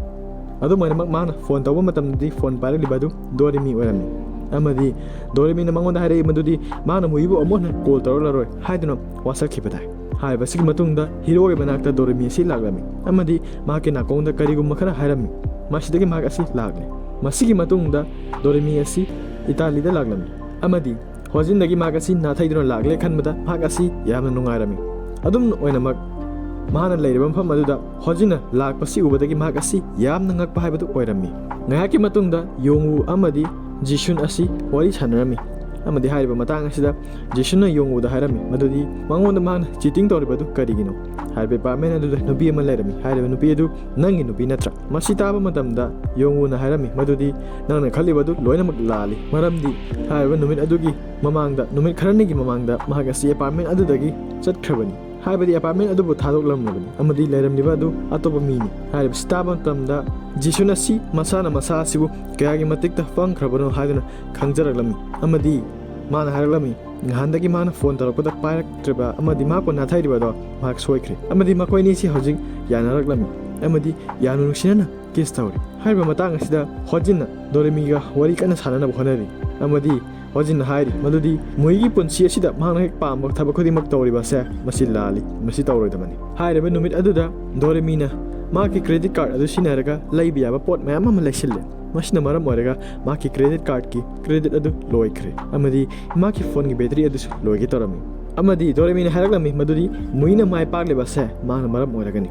ꯑꯗꯨꯝ ꯑꯣꯏꯅꯃꯛ, ꯃꯍꯥꯛꯅ ꯐꯣꯟ ꯇꯧꯕ ꯃꯇꯝꯗꯗꯤ ꯐꯣꯟ ꯄꯥꯏꯔꯛꯂꯤꯕ ꯑꯗꯨ ꯗꯣꯔꯦꯃꯤ ꯑꯣꯏꯔꯝꯃꯤ ꯑꯃꯗꯤ ꯗꯣꯔꯦꯃꯤꯅ ꯃꯉꯣꯟꯗ ꯍꯥꯏꯔꯛꯏ ꯃꯗꯨꯗꯤ ꯃꯍꯥꯛꯅ ꯃꯨꯍꯤꯕꯨ ꯑꯃꯨꯛ ꯍꯟꯅ ꯀꯣꯜ ꯇꯧꯔꯛꯂꯔꯣꯏ ꯍꯥꯏꯗꯨꯅ ꯋꯥꯁꯛꯈꯤꯕ ꯇꯥꯏ꯫ ꯍꯥꯏꯔꯤꯕꯁꯤꯒꯤ ꯃꯇꯨꯡꯗ ꯍꯤꯔꯣꯒꯤ ꯃꯅꯥꯛꯇ ꯗꯣꯔꯦꯃꯤ ꯑꯁꯤ ꯂꯥꯛꯂꯝꯃꯤ ꯑꯃꯗꯤ ꯃꯍꯥꯛꯀꯤ ꯅꯥꯀꯣꯡꯗ ꯀꯔꯤꯒꯨꯝꯕ ꯈꯔ ꯍꯥꯏꯔꯝꯃꯤ꯫ ꯃꯁꯤꯗꯒꯤ ꯃꯍꯥꯛ ꯑꯁꯤ ꯂꯥꯛꯂꯦ꯫ ꯃꯁꯤꯒꯤ ꯃꯇꯨꯡꯗ ꯗꯣꯔꯦꯃꯤ ꯑꯁꯤ ꯏꯇꯥꯂꯤꯗ ꯂꯥꯛꯂꯝꯃꯤ ꯑꯃꯗꯤ ꯍꯣꯖꯤꯟꯗꯒꯤ ꯃꯍꯥꯛ ꯑꯁꯤ ꯅꯥꯊꯩꯗꯨꯅ ꯂꯥꯛꯂꯦ ꯈꯟꯕꯗ ꯃꯍꯥꯛ ꯑꯁꯤ ꯌꯥꯝꯅ ꯅꯨꯡꯉꯥꯏꯔꯝꯃꯤ꯫ ꯑꯗꯨꯝ ꯑꯣꯏꯅꯃꯛ, ꯃꯍꯥꯛꯅ ꯂꯩꯔꯤꯕ ꯃꯐꯝ ꯑꯗꯨꯗ ꯍꯣꯖꯤꯟꯅ ꯂꯥꯛꯄꯁꯤ ꯎꯕꯗꯒꯤ ꯃꯍꯥꯛ ꯑꯁꯤ ꯌꯥꯝꯅ ꯉꯛꯄ ꯍꯥꯏꯕꯗꯨ ꯑꯣꯏꯔꯝꯃꯤ꯫ ꯉꯥꯏꯍꯥꯛꯀꯤ ꯃꯇꯨꯡꯗ ꯌꯣꯡꯋꯨ ꯑꯃꯗꯤ ꯖꯤꯁꯨꯟ ꯑꯁꯤ ꯋꯥꯔꯤ ꯁꯥꯟꯅꯔꯝꯃꯤ ꯑꯃꯗꯤ ꯍꯥꯏꯔꯤꯕ ꯃꯇꯥꯡ ꯑꯁꯤꯗ ꯖꯤꯁꯨꯟꯅ ꯌꯣꯡꯋꯨꯗ ꯍꯥꯏꯔꯝꯃꯤ ꯃꯗꯨꯗꯤ ꯃꯉꯣꯟꯗ ꯃꯍꯥꯛꯅ ꯆꯤꯇꯤꯡ ꯇꯧꯔꯤꯕꯗꯨ ꯀꯔꯤꯒꯤꯅꯣ꯫ ꯍꯥꯏꯔꯤꯕ ꯑꯦꯄꯥꯔꯠꯃꯦꯟ ꯑꯗꯨꯗ ꯅꯨꯄꯤ ꯑꯃ ꯂꯩꯔꯝꯃꯤ꯫ ꯍꯥꯏꯔꯤꯕ ꯅꯨꯄꯤ ꯑꯗꯨ ꯅꯪꯒꯤ ꯅꯨꯄꯤ ꯅꯠꯇ꯭ꯔꯥ? ꯃꯁꯤ ꯇꯥꯕ ꯃꯇꯝꯗ ꯌꯣꯡꯋꯨꯅ ꯍꯥꯏꯔꯝꯃꯤ ꯃꯗꯨꯗꯤ ꯅꯪꯅ ꯈꯜꯂꯤꯕ ꯑꯗꯨ ꯂꯣꯏꯅꯃꯛ ꯂꯥꯜꯂꯤ, ꯃꯔꯝꯗꯤ ꯍꯥꯏꯔꯤꯕ ꯅꯨꯃꯤꯠ ꯑꯗꯨꯒꯤ ꯃꯃꯥꯡꯗ, ꯅꯨꯃꯤꯠ ꯈꯔꯅꯤꯒꯤ ꯃꯃꯥꯡꯗ ꯃꯍꯥꯛ ꯑꯁꯤ ꯑꯦꯄꯥꯔꯠꯃꯦꯟ ꯑꯗꯨꯗꯒꯤ ꯆꯠꯈ꯭ꯔꯕꯅꯤ, ꯍꯥꯏꯕꯗꯤ ꯑꯦꯄꯥꯔꯠꯃꯦꯟ ꯑꯗꯨꯕꯨ ꯊꯥꯗꯣꯛꯂꯝꯂꯕꯅꯤ ꯑꯃꯗꯤ ꯂꯩꯔꯝꯂꯤꯕ ꯑꯗꯨ ꯑꯇꯣꯞꯄ ꯃꯤꯅꯤ꯫ ꯍꯥꯏꯔꯤꯕꯁꯤ ꯇꯥꯕ ꯃꯇꯝꯗ ꯖꯤꯁꯨꯟ ꯑꯁꯤ ꯃꯁꯥꯅ ꯃꯁꯥ ꯑꯁꯤꯕꯨ ꯀꯌꯥꯒꯤ ꯃꯇꯤꯛꯇ ꯄꯪꯈ꯭ꯔꯕꯅꯣ ꯍꯥꯏꯗꯨꯅ ꯈꯪꯖꯔꯛꯂꯝꯃꯤ ꯑꯃꯗꯤ ꯃꯥꯅ ꯍꯥꯏꯔꯛꯂꯝꯃꯤ, ꯅꯍꯥꯟꯗꯒꯤ ꯃꯥꯅ ꯐꯣꯟ ꯇꯧꯔꯛꯄꯗ ꯄꯥꯏꯔꯛꯇ꯭ꯔꯤꯕ ꯑꯃꯗꯤ ꯃꯍꯥꯛꯄꯨ ꯅꯥꯊꯩꯔꯤꯕꯗꯣ ꯃꯍꯥꯛ ꯁꯣꯏꯈ꯭ꯔꯦ ꯑꯃꯗꯤ ꯃꯈꯣꯏ ꯑꯅꯤꯁꯤ ꯍꯧꯖꯤꯛ ꯌꯥꯅꯔꯛꯂꯝꯃꯤ ꯑꯃꯗꯤ ꯌꯥꯝꯅ ꯅꯨꯡꯁꯤꯅꯅ ꯀꯤꯁ ꯇꯧꯔꯤ꯫ ꯍꯥꯏꯔꯤꯕ ꯃꯇꯥꯡ ꯑꯁꯤꯗ ꯍꯣꯖꯤꯟꯅ ꯗꯣꯔꯦꯃꯤꯒ ꯋꯥꯔꯤ ꯀꯟꯅ ꯁꯥꯟꯅꯅꯕ ꯍꯣꯠꯅꯔꯤ ꯑꯃꯗꯤ ꯍꯣꯖꯤꯟꯅ ꯍꯥꯏꯔꯤ ꯃꯗꯨꯗꯤ ꯃꯨꯍꯤꯒꯤ ꯄꯨꯟꯁꯤ ꯑꯁꯤꯗ ꯃꯍꯥꯛꯅ ꯍꯦꯛ ꯄꯥꯝꯕ ꯊꯕꯛ ꯈꯨꯗꯤꯡꯃꯛ ꯇꯧꯔꯤꯕꯁꯦ ꯃꯁꯤ ꯂꯥꯜꯂꯤ, ꯃꯁꯤ ꯇꯧꯔꯣꯏꯗꯕꯅꯤ꯫ ꯍꯥꯏꯔꯤꯕ ꯅꯨꯃꯤꯠ ꯑꯗꯨꯗ ꯗꯣꯔꯦꯃꯤꯅ ꯃꯍꯥꯛꯀꯤ ꯀ꯭ꯔꯦꯗꯤꯠ ꯀꯥꯔꯗ ꯑꯗꯨ ꯁꯤꯖꯤꯟꯅꯔꯒ ꯂꯩꯕ ꯌꯥꯕ ꯄꯣꯠ ꯃꯌꯥꯝ ꯑꯃ ꯂꯩꯁꯤꯜꯂꯦ꯫ ꯃꯁꯤꯅ ꯃꯔꯝ ꯑꯣꯏꯔꯒ ꯃꯍꯥꯛꯀꯤ ꯀ꯭ꯔꯦꯗꯤꯠ ꯀꯥꯔꯗꯀꯤ ꯀ꯭ꯔꯦꯗꯤꯠ ꯑꯗꯨ ꯂꯣꯏꯈ꯭ꯔꯦ ꯑꯃꯗꯤ ꯃꯍꯥꯛꯀꯤ ꯐꯣꯟꯒꯤ ꯕꯦꯇꯔꯤ ꯑꯗꯨꯁꯨ ꯂꯣꯏꯒꯦ ꯇꯧꯔꯝꯃꯤ ꯑꯃꯗꯤ ꯗꯣꯔꯦꯃꯤꯅ ꯍꯥꯏꯔꯛꯂꯝꯃꯤ ꯃꯗꯨꯗꯤ ꯃꯨꯍꯤꯅ ꯃꯥꯏ ꯄꯥꯛꯂꯤꯕꯁꯦ ꯃꯍꯥꯛꯅ ꯃꯔꯝ ꯑꯣꯏꯔꯒꯅꯤ꯫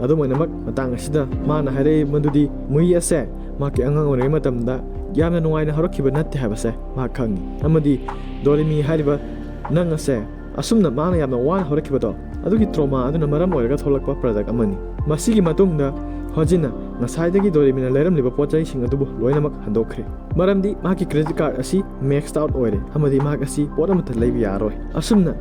ꯑꯗꯨꯝ ꯑꯣꯏꯅꯃꯛ, ꯃꯇꯥꯡ ꯑꯁꯤꯗ ꯃꯥꯅ ꯍꯥꯏꯔꯛꯏ ꯃꯗꯨꯗꯤ ꯃꯨꯍꯤ ꯑꯁꯦ ꯃꯍꯥꯛꯀꯤ ꯑꯉꯥꯡ ꯑꯣꯏꯔꯤꯉꯩ ꯃꯇꯝꯗ ꯌꯥꯝꯅ ꯅꯨꯡꯉꯥꯏꯅ ꯍꯧꯔꯛꯈꯤꯕ ꯅꯠꯇꯦ ꯍꯥꯏꯕꯁꯦ ꯃꯍꯥꯛ ꯈꯪꯉꯤ ꯑꯃꯗꯤ ꯗꯣꯔꯦꯃꯤ ꯍꯥꯏꯔꯤꯕ ꯅꯪ ꯑꯁꯦ ꯑꯁꯨꯝꯅ ꯃꯥꯅ ꯌꯥꯝꯅ ꯋꯥꯅ ꯍꯧꯔꯛꯈꯤꯕꯗꯣ, ꯑꯗꯨꯒꯤ trauma ꯑꯗꯨꯅ ꯃꯔꯝ ꯑꯣꯏꯔꯒ ꯊꯣꯛꯂꯛꯄ product ꯑꯃꯅꯤ꯫ ꯃꯁꯤꯒꯤ ꯃꯇꯨꯡꯗ ꯍꯣꯖꯤꯟꯅ ꯉꯁꯥꯏꯗꯒꯤ ꯗꯣꯔꯦꯃꯤꯅ ꯂꯩꯔꯝꯂꯤꯕ ꯄꯣꯠ ꯆꯩꯁꯤꯡ ꯑꯗꯨꯕꯨ ꯂꯣꯏꯅꯃꯛ ꯍꯟꯗꯣꯛꯈ꯭ꯔꯦ꯫ ꯃꯔꯝꯗꯤ ꯃꯍꯥꯛꯀꯤ credit card ꯑꯁꯤ maxed out ꯑꯣꯏꯔꯦ ꯑꯃꯗꯤ ꯃꯍꯥꯛ ꯑꯁꯤ ꯄꯣꯠ ꯑꯃꯠꯇ ꯂꯩꯕ ꯌꯥꯔꯣꯏ꯫ ꯑꯁꯨꯝꯅ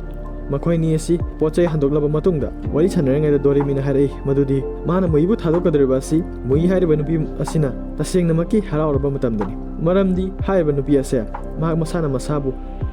ꯃꯈꯣꯏꯅꯤ ꯑꯁꯤ ꯄꯣꯠ ꯆꯩ ꯍꯟꯗꯣꯛꯂꯕ ꯃꯇꯨꯡꯗ ꯋꯥꯔꯤ ꯁꯥꯟꯅꯔꯤꯉꯩꯗ ꯗꯣꯔꯦꯃꯤꯅ ꯍꯥꯏꯔꯛꯏ ꯃꯗꯨꯗꯤ ꯃꯥꯅ ꯃꯨꯏꯕꯨ ꯊꯥꯗꯣꯛꯀꯗꯧꯔꯤꯕ ꯑꯁꯤ ꯃꯨꯏ ꯍꯥꯏꯔꯤꯕ ꯅꯨꯄꯤ ꯑꯁꯤꯅ ꯇꯁꯦꯡꯅꯃꯛꯀꯤ ꯍꯔꯥꯎꯔꯕ ꯃꯇꯝꯗꯅꯤ꯫ ꯃꯔꯝꯗꯤ ꯍꯥꯏꯔꯤꯕ ꯅꯨꯄꯤ ꯑꯁꯦ ꯃꯍꯥꯛ ꯃꯁꯥꯅ ꯃꯁꯥꯕꯨ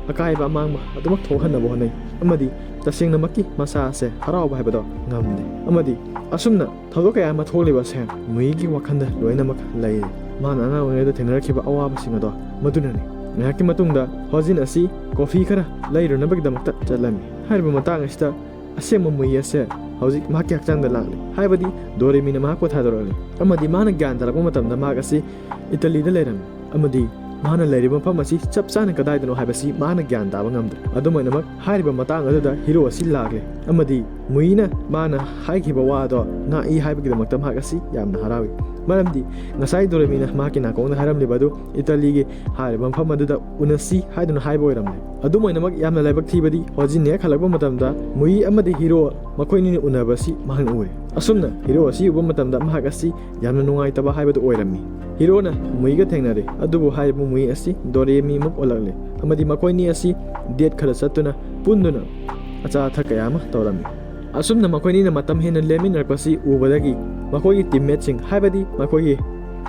ꯑꯀꯥꯏꯕ ꯑꯃꯥꯡꯕ ꯑꯗꯨꯃꯛ ꯊꯣꯛꯍꯟꯅꯕ ꯍꯣꯠꯅꯩ ꯑꯃꯗꯤ ꯇꯁꯦꯡꯅꯃꯛꯀꯤ ꯃꯁꯥ ꯑꯁꯦ ꯍꯔꯥꯎꯕ ꯍꯥꯏꯕꯗꯣ ꯉꯝꯗꯦ꯫ ꯑꯃꯗꯤ ꯑꯁꯨꯝꯅ ꯊꯧꯗꯣꯛ ꯀꯌꯥ ꯑꯃ ꯊꯣꯛꯂꯤꯕ ꯑꯁꯦ ꯃꯨꯏꯒꯤ ꯋꯥꯈꯜꯗ ꯂꯣꯏꯅꯃꯛ ꯂꯩꯔꯤ꯫ ꯃꯥꯅ ꯑꯉꯥꯡ ꯑꯣꯏꯔꯤꯉꯩꯗ ꯊꯦꯡꯅꯔꯛꯈꯤꯕ ꯑꯋꯥꯕꯁꯤꯡ ꯑꯗꯣ ꯃꯗꯨꯅꯅꯤ꯫ ꯉꯥꯏꯍꯥꯛꯀꯤ ꯃꯇꯨꯡꯗ ꯍꯣꯖꯤꯟ ꯑꯁꯤ coffee ꯈꯔ ꯂꯩꯔꯨꯅꯕꯒꯤꯗꯃꯛꯇ ꯆꯠꯂꯝꯃꯤ꯫ ꯍꯥꯏꯔꯤꯕ ꯃꯇꯥꯡ ꯑꯁꯤꯗ ꯑꯁꯦꯡꯕ ꯃꯨꯏ ꯑꯁꯦ ꯍꯧꯖꯤꯛ ꯃꯍꯥꯛꯀꯤ ꯍꯛꯆꯥꯡꯗ ꯂꯥꯛꯂꯤ, ꯍꯥꯏꯕꯗꯤ ꯗꯣꯔꯦꯃꯤꯅ ꯃꯍꯥꯛꯄꯨ ꯊꯥꯗꯣꯔꯛꯂꯤ꯫ ꯑꯃꯗꯤ ꯃꯥꯅ ꯒ꯭ꯌꯥꯟ ꯇꯥꯔꯛꯄ ꯃꯇꯝꯗ ꯃꯍꯥꯛ ꯑꯁꯤ ꯏꯇꯂꯤꯗ ꯂꯩꯔꯝꯃꯤ ꯑꯃꯗꯤ ꯃꯥꯅ ꯂꯩꯔꯤꯕ ꯃꯐꯝ ꯑꯁꯤ ꯆꯞ ꯆꯥꯅ ꯀꯗꯥꯏꯗꯅꯣ ꯍꯥꯏꯕꯁꯤ ꯃꯥꯅ ꯒ꯭ꯌꯥꯟ ꯇꯥꯕ ꯉꯝꯗ꯭ꯔꯦ꯫ ꯑꯗꯨꯝ ꯑꯣꯏꯅꯃꯛ, ꯍꯥꯏꯔꯤꯕ ꯃꯇꯥꯡ ꯑꯗꯨꯗ ꯍꯤꯔꯣ ꯑꯁꯤ ꯂꯥꯛꯂꯦ ꯑꯃꯗꯤ ꯃꯨꯏꯅ ꯃꯥꯅ ꯍꯥꯏꯈꯤꯕ ꯋꯥ ꯑꯗꯣ ꯉꯥꯛꯏ ꯍꯥꯏꯕꯒꯤꯗꯃꯛꯇ ꯃꯍꯥꯛ ꯑꯁꯤ ꯌꯥꯝꯅ ꯍꯔꯥꯎꯏ꯫ ꯃꯔꯝꯗꯤ ꯉꯁꯥꯏ ꯗꯣꯔꯦꯃꯤꯅ ꯃꯍꯥꯛꯀꯤ ꯅꯥꯀꯣꯡꯗ ꯍꯥꯏꯔꯝꯂꯤꯕ ꯑꯗꯨ ꯏꯇꯂꯤꯒꯤ ꯍꯥꯏꯔꯤꯕ ꯃꯐꯝ ꯑꯗꯨꯗ ꯎꯅꯁꯤ ꯍꯥꯏꯗꯨꯅ ꯍꯥꯏꯕ ꯑꯣꯏꯔꯝꯂꯦ꯫ ꯑꯗꯨꯝ ꯑꯣꯏꯅꯃꯛ, ꯌꯥꯝꯅ ꯂꯥꯏꯕꯛ ꯊꯤꯕꯗꯤ ꯍꯣꯖꯤꯟ ꯍꯦꯛ ꯍꯜꯂꯛꯄ ꯃꯇꯝꯗ ꯃꯨꯏ ꯑꯃꯗꯤ ꯍꯤꯔꯣ ꯃꯈꯣꯏꯅꯤꯅ ꯎꯅꯕꯁꯤ ꯃꯍꯥꯛꯅ ꯎꯔꯦ꯫ ꯑꯁꯨꯝꯅ ꯍꯤꯔꯣ ꯑꯁꯤ ꯎꯕ ꯃꯇꯝꯗ ꯃꯍꯥꯛ ꯑꯁꯤ ꯌꯥꯝꯅ ꯅꯨꯡꯉꯥꯏꯇꯕ ꯍꯥꯏꯕꯗꯨ ꯑꯣꯏꯔꯝꯃꯤ꯫ ꯍꯤꯔꯣꯅ ꯃꯨꯏꯒ ꯊꯦꯡꯅꯔꯦ, ꯑꯗꯨꯕꯨ ꯍꯥꯏꯔꯤꯕ ꯃꯨꯏ ꯑꯁꯤ ꯗꯣꯔꯦꯃꯤꯃꯨꯛ ꯑꯣꯜꯂꯛꯂꯦ ꯑꯃꯗꯤ ꯃꯈꯣꯏꯅꯤ ꯑꯁꯤ date ꯈꯔ ꯆꯠꯇꯨꯅ ꯄꯨꯟꯗꯨꯅ ꯑꯆꯥ ꯑꯊꯛ ꯀꯌꯥ ꯑꯃ ꯇꯧꯔꯝꯃꯤ꯫ ꯑꯁꯨꯝꯅ ꯃꯈꯣꯏꯅꯤꯅ ꯃꯇꯝ ꯍꯦꯟꯅ ꯂꯦꯟꯃꯤꯟꯅꯔꯛꯄꯁꯤ ꯎꯕꯗꯒꯤ ꯃꯈꯣꯏꯒꯤ teammateꯁꯤꯡ, ꯍꯥꯏꯕꯗꯤ ꯃꯈꯣꯏꯒꯤ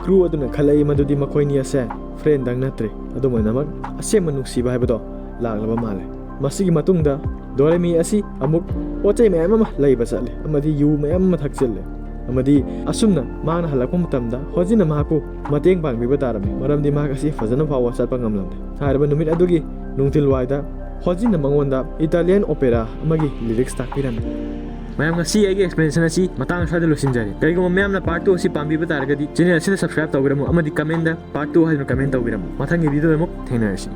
crew ꯑꯗꯨꯅ ꯈꯜꯂꯛꯏ ꯃꯗꯨꯗꯤ ꯃꯈꯣꯏꯅꯤ ꯑꯁꯦ friendꯗꯪ ꯅꯠꯇ꯭ꯔꯦ, ꯑꯗꯨꯝ ꯑꯣꯏꯅꯃꯛ ꯑꯁꯦꯡꯕ ꯅꯨꯡꯁꯤꯕ ꯍꯥꯏꯕꯗꯣ ꯂꯥꯛꯂꯕ ꯃꯥꯜꯂꯦ꯫ ꯃꯁꯤꯒꯤ ꯃꯇꯨꯡꯗ ꯗꯣꯔꯦꯃꯤ ꯑꯁꯤ ꯑꯃꯨꯛ ꯄꯣꯠ ꯆꯩ ꯃꯌꯥꯝ ꯑꯃ ꯂꯩꯕ ꯆꯠꯂꯦ ꯑꯃꯗꯤ ꯌꯨ ꯃꯌꯥꯝ ꯑꯃ ꯊꯛꯆꯤꯜꯂꯦ ꯑꯃꯗꯤ ꯑꯁꯨꯝꯅ ꯃꯥꯅ ꯍꯜꯂꯛꯄ ꯃꯇꯝꯗ ꯍꯣꯖꯤꯟꯅ ꯃꯍꯥꯛꯄꯨ ꯃꯇꯦꯡ ꯄꯥꯡꯕꯤꯕ ꯇꯥꯔꯝꯃꯤ, ꯃꯔꯝꯗꯤ ꯃꯍꯥꯛ ꯑꯁꯤ ꯐꯖꯅ ꯐꯥꯎꯕ ꯆꯠꯄ ꯉꯝꯂꯝꯗꯦ꯫ ꯍꯥꯏꯔꯤꯕ ꯅꯨꯃꯤꯠ ꯑꯗꯨꯒꯤ ꯅꯨꯡꯊꯤꯜꯋꯥꯏꯗ ꯍꯣꯖꯤꯟꯅ ꯃꯉꯣꯟꯗ Italian opera ꯑꯃꯒꯤ lyrics ꯇꯥꯛꯄꯤꯔꯝꯃꯤ꯫ ꯃꯌꯥꯝ, ꯉꯁꯤ ꯑꯩꯒꯤ explanation ꯑꯁꯤ ꯃꯇꯥꯡ ꯑꯁ꯭ꯋꯥꯏꯗ ꯂꯣꯏꯁꯤꯟꯖꯔꯦ꯫ ꯀꯔꯤꯒꯨꯝꯕ ꯃꯌꯥꯝꯅ part two ꯑꯁꯤ ꯄꯥꯝꯕꯤꯕ ꯇꯥꯔꯒꯗꯤ channel ꯑꯁꯤꯗ subscribe ꯇꯧꯕꯤꯔꯝꯃꯨ ꯑꯃꯗꯤ commentꯗ part two ꯍꯥꯏꯗꯨꯅ comment ꯇꯧꯕꯤꯔꯝꯃꯨ꯫ ꯃꯊꯪꯒꯤ videoꯗ ꯑꯃꯨꯛ ꯊꯦꯡꯅꯔꯁꯤ꯫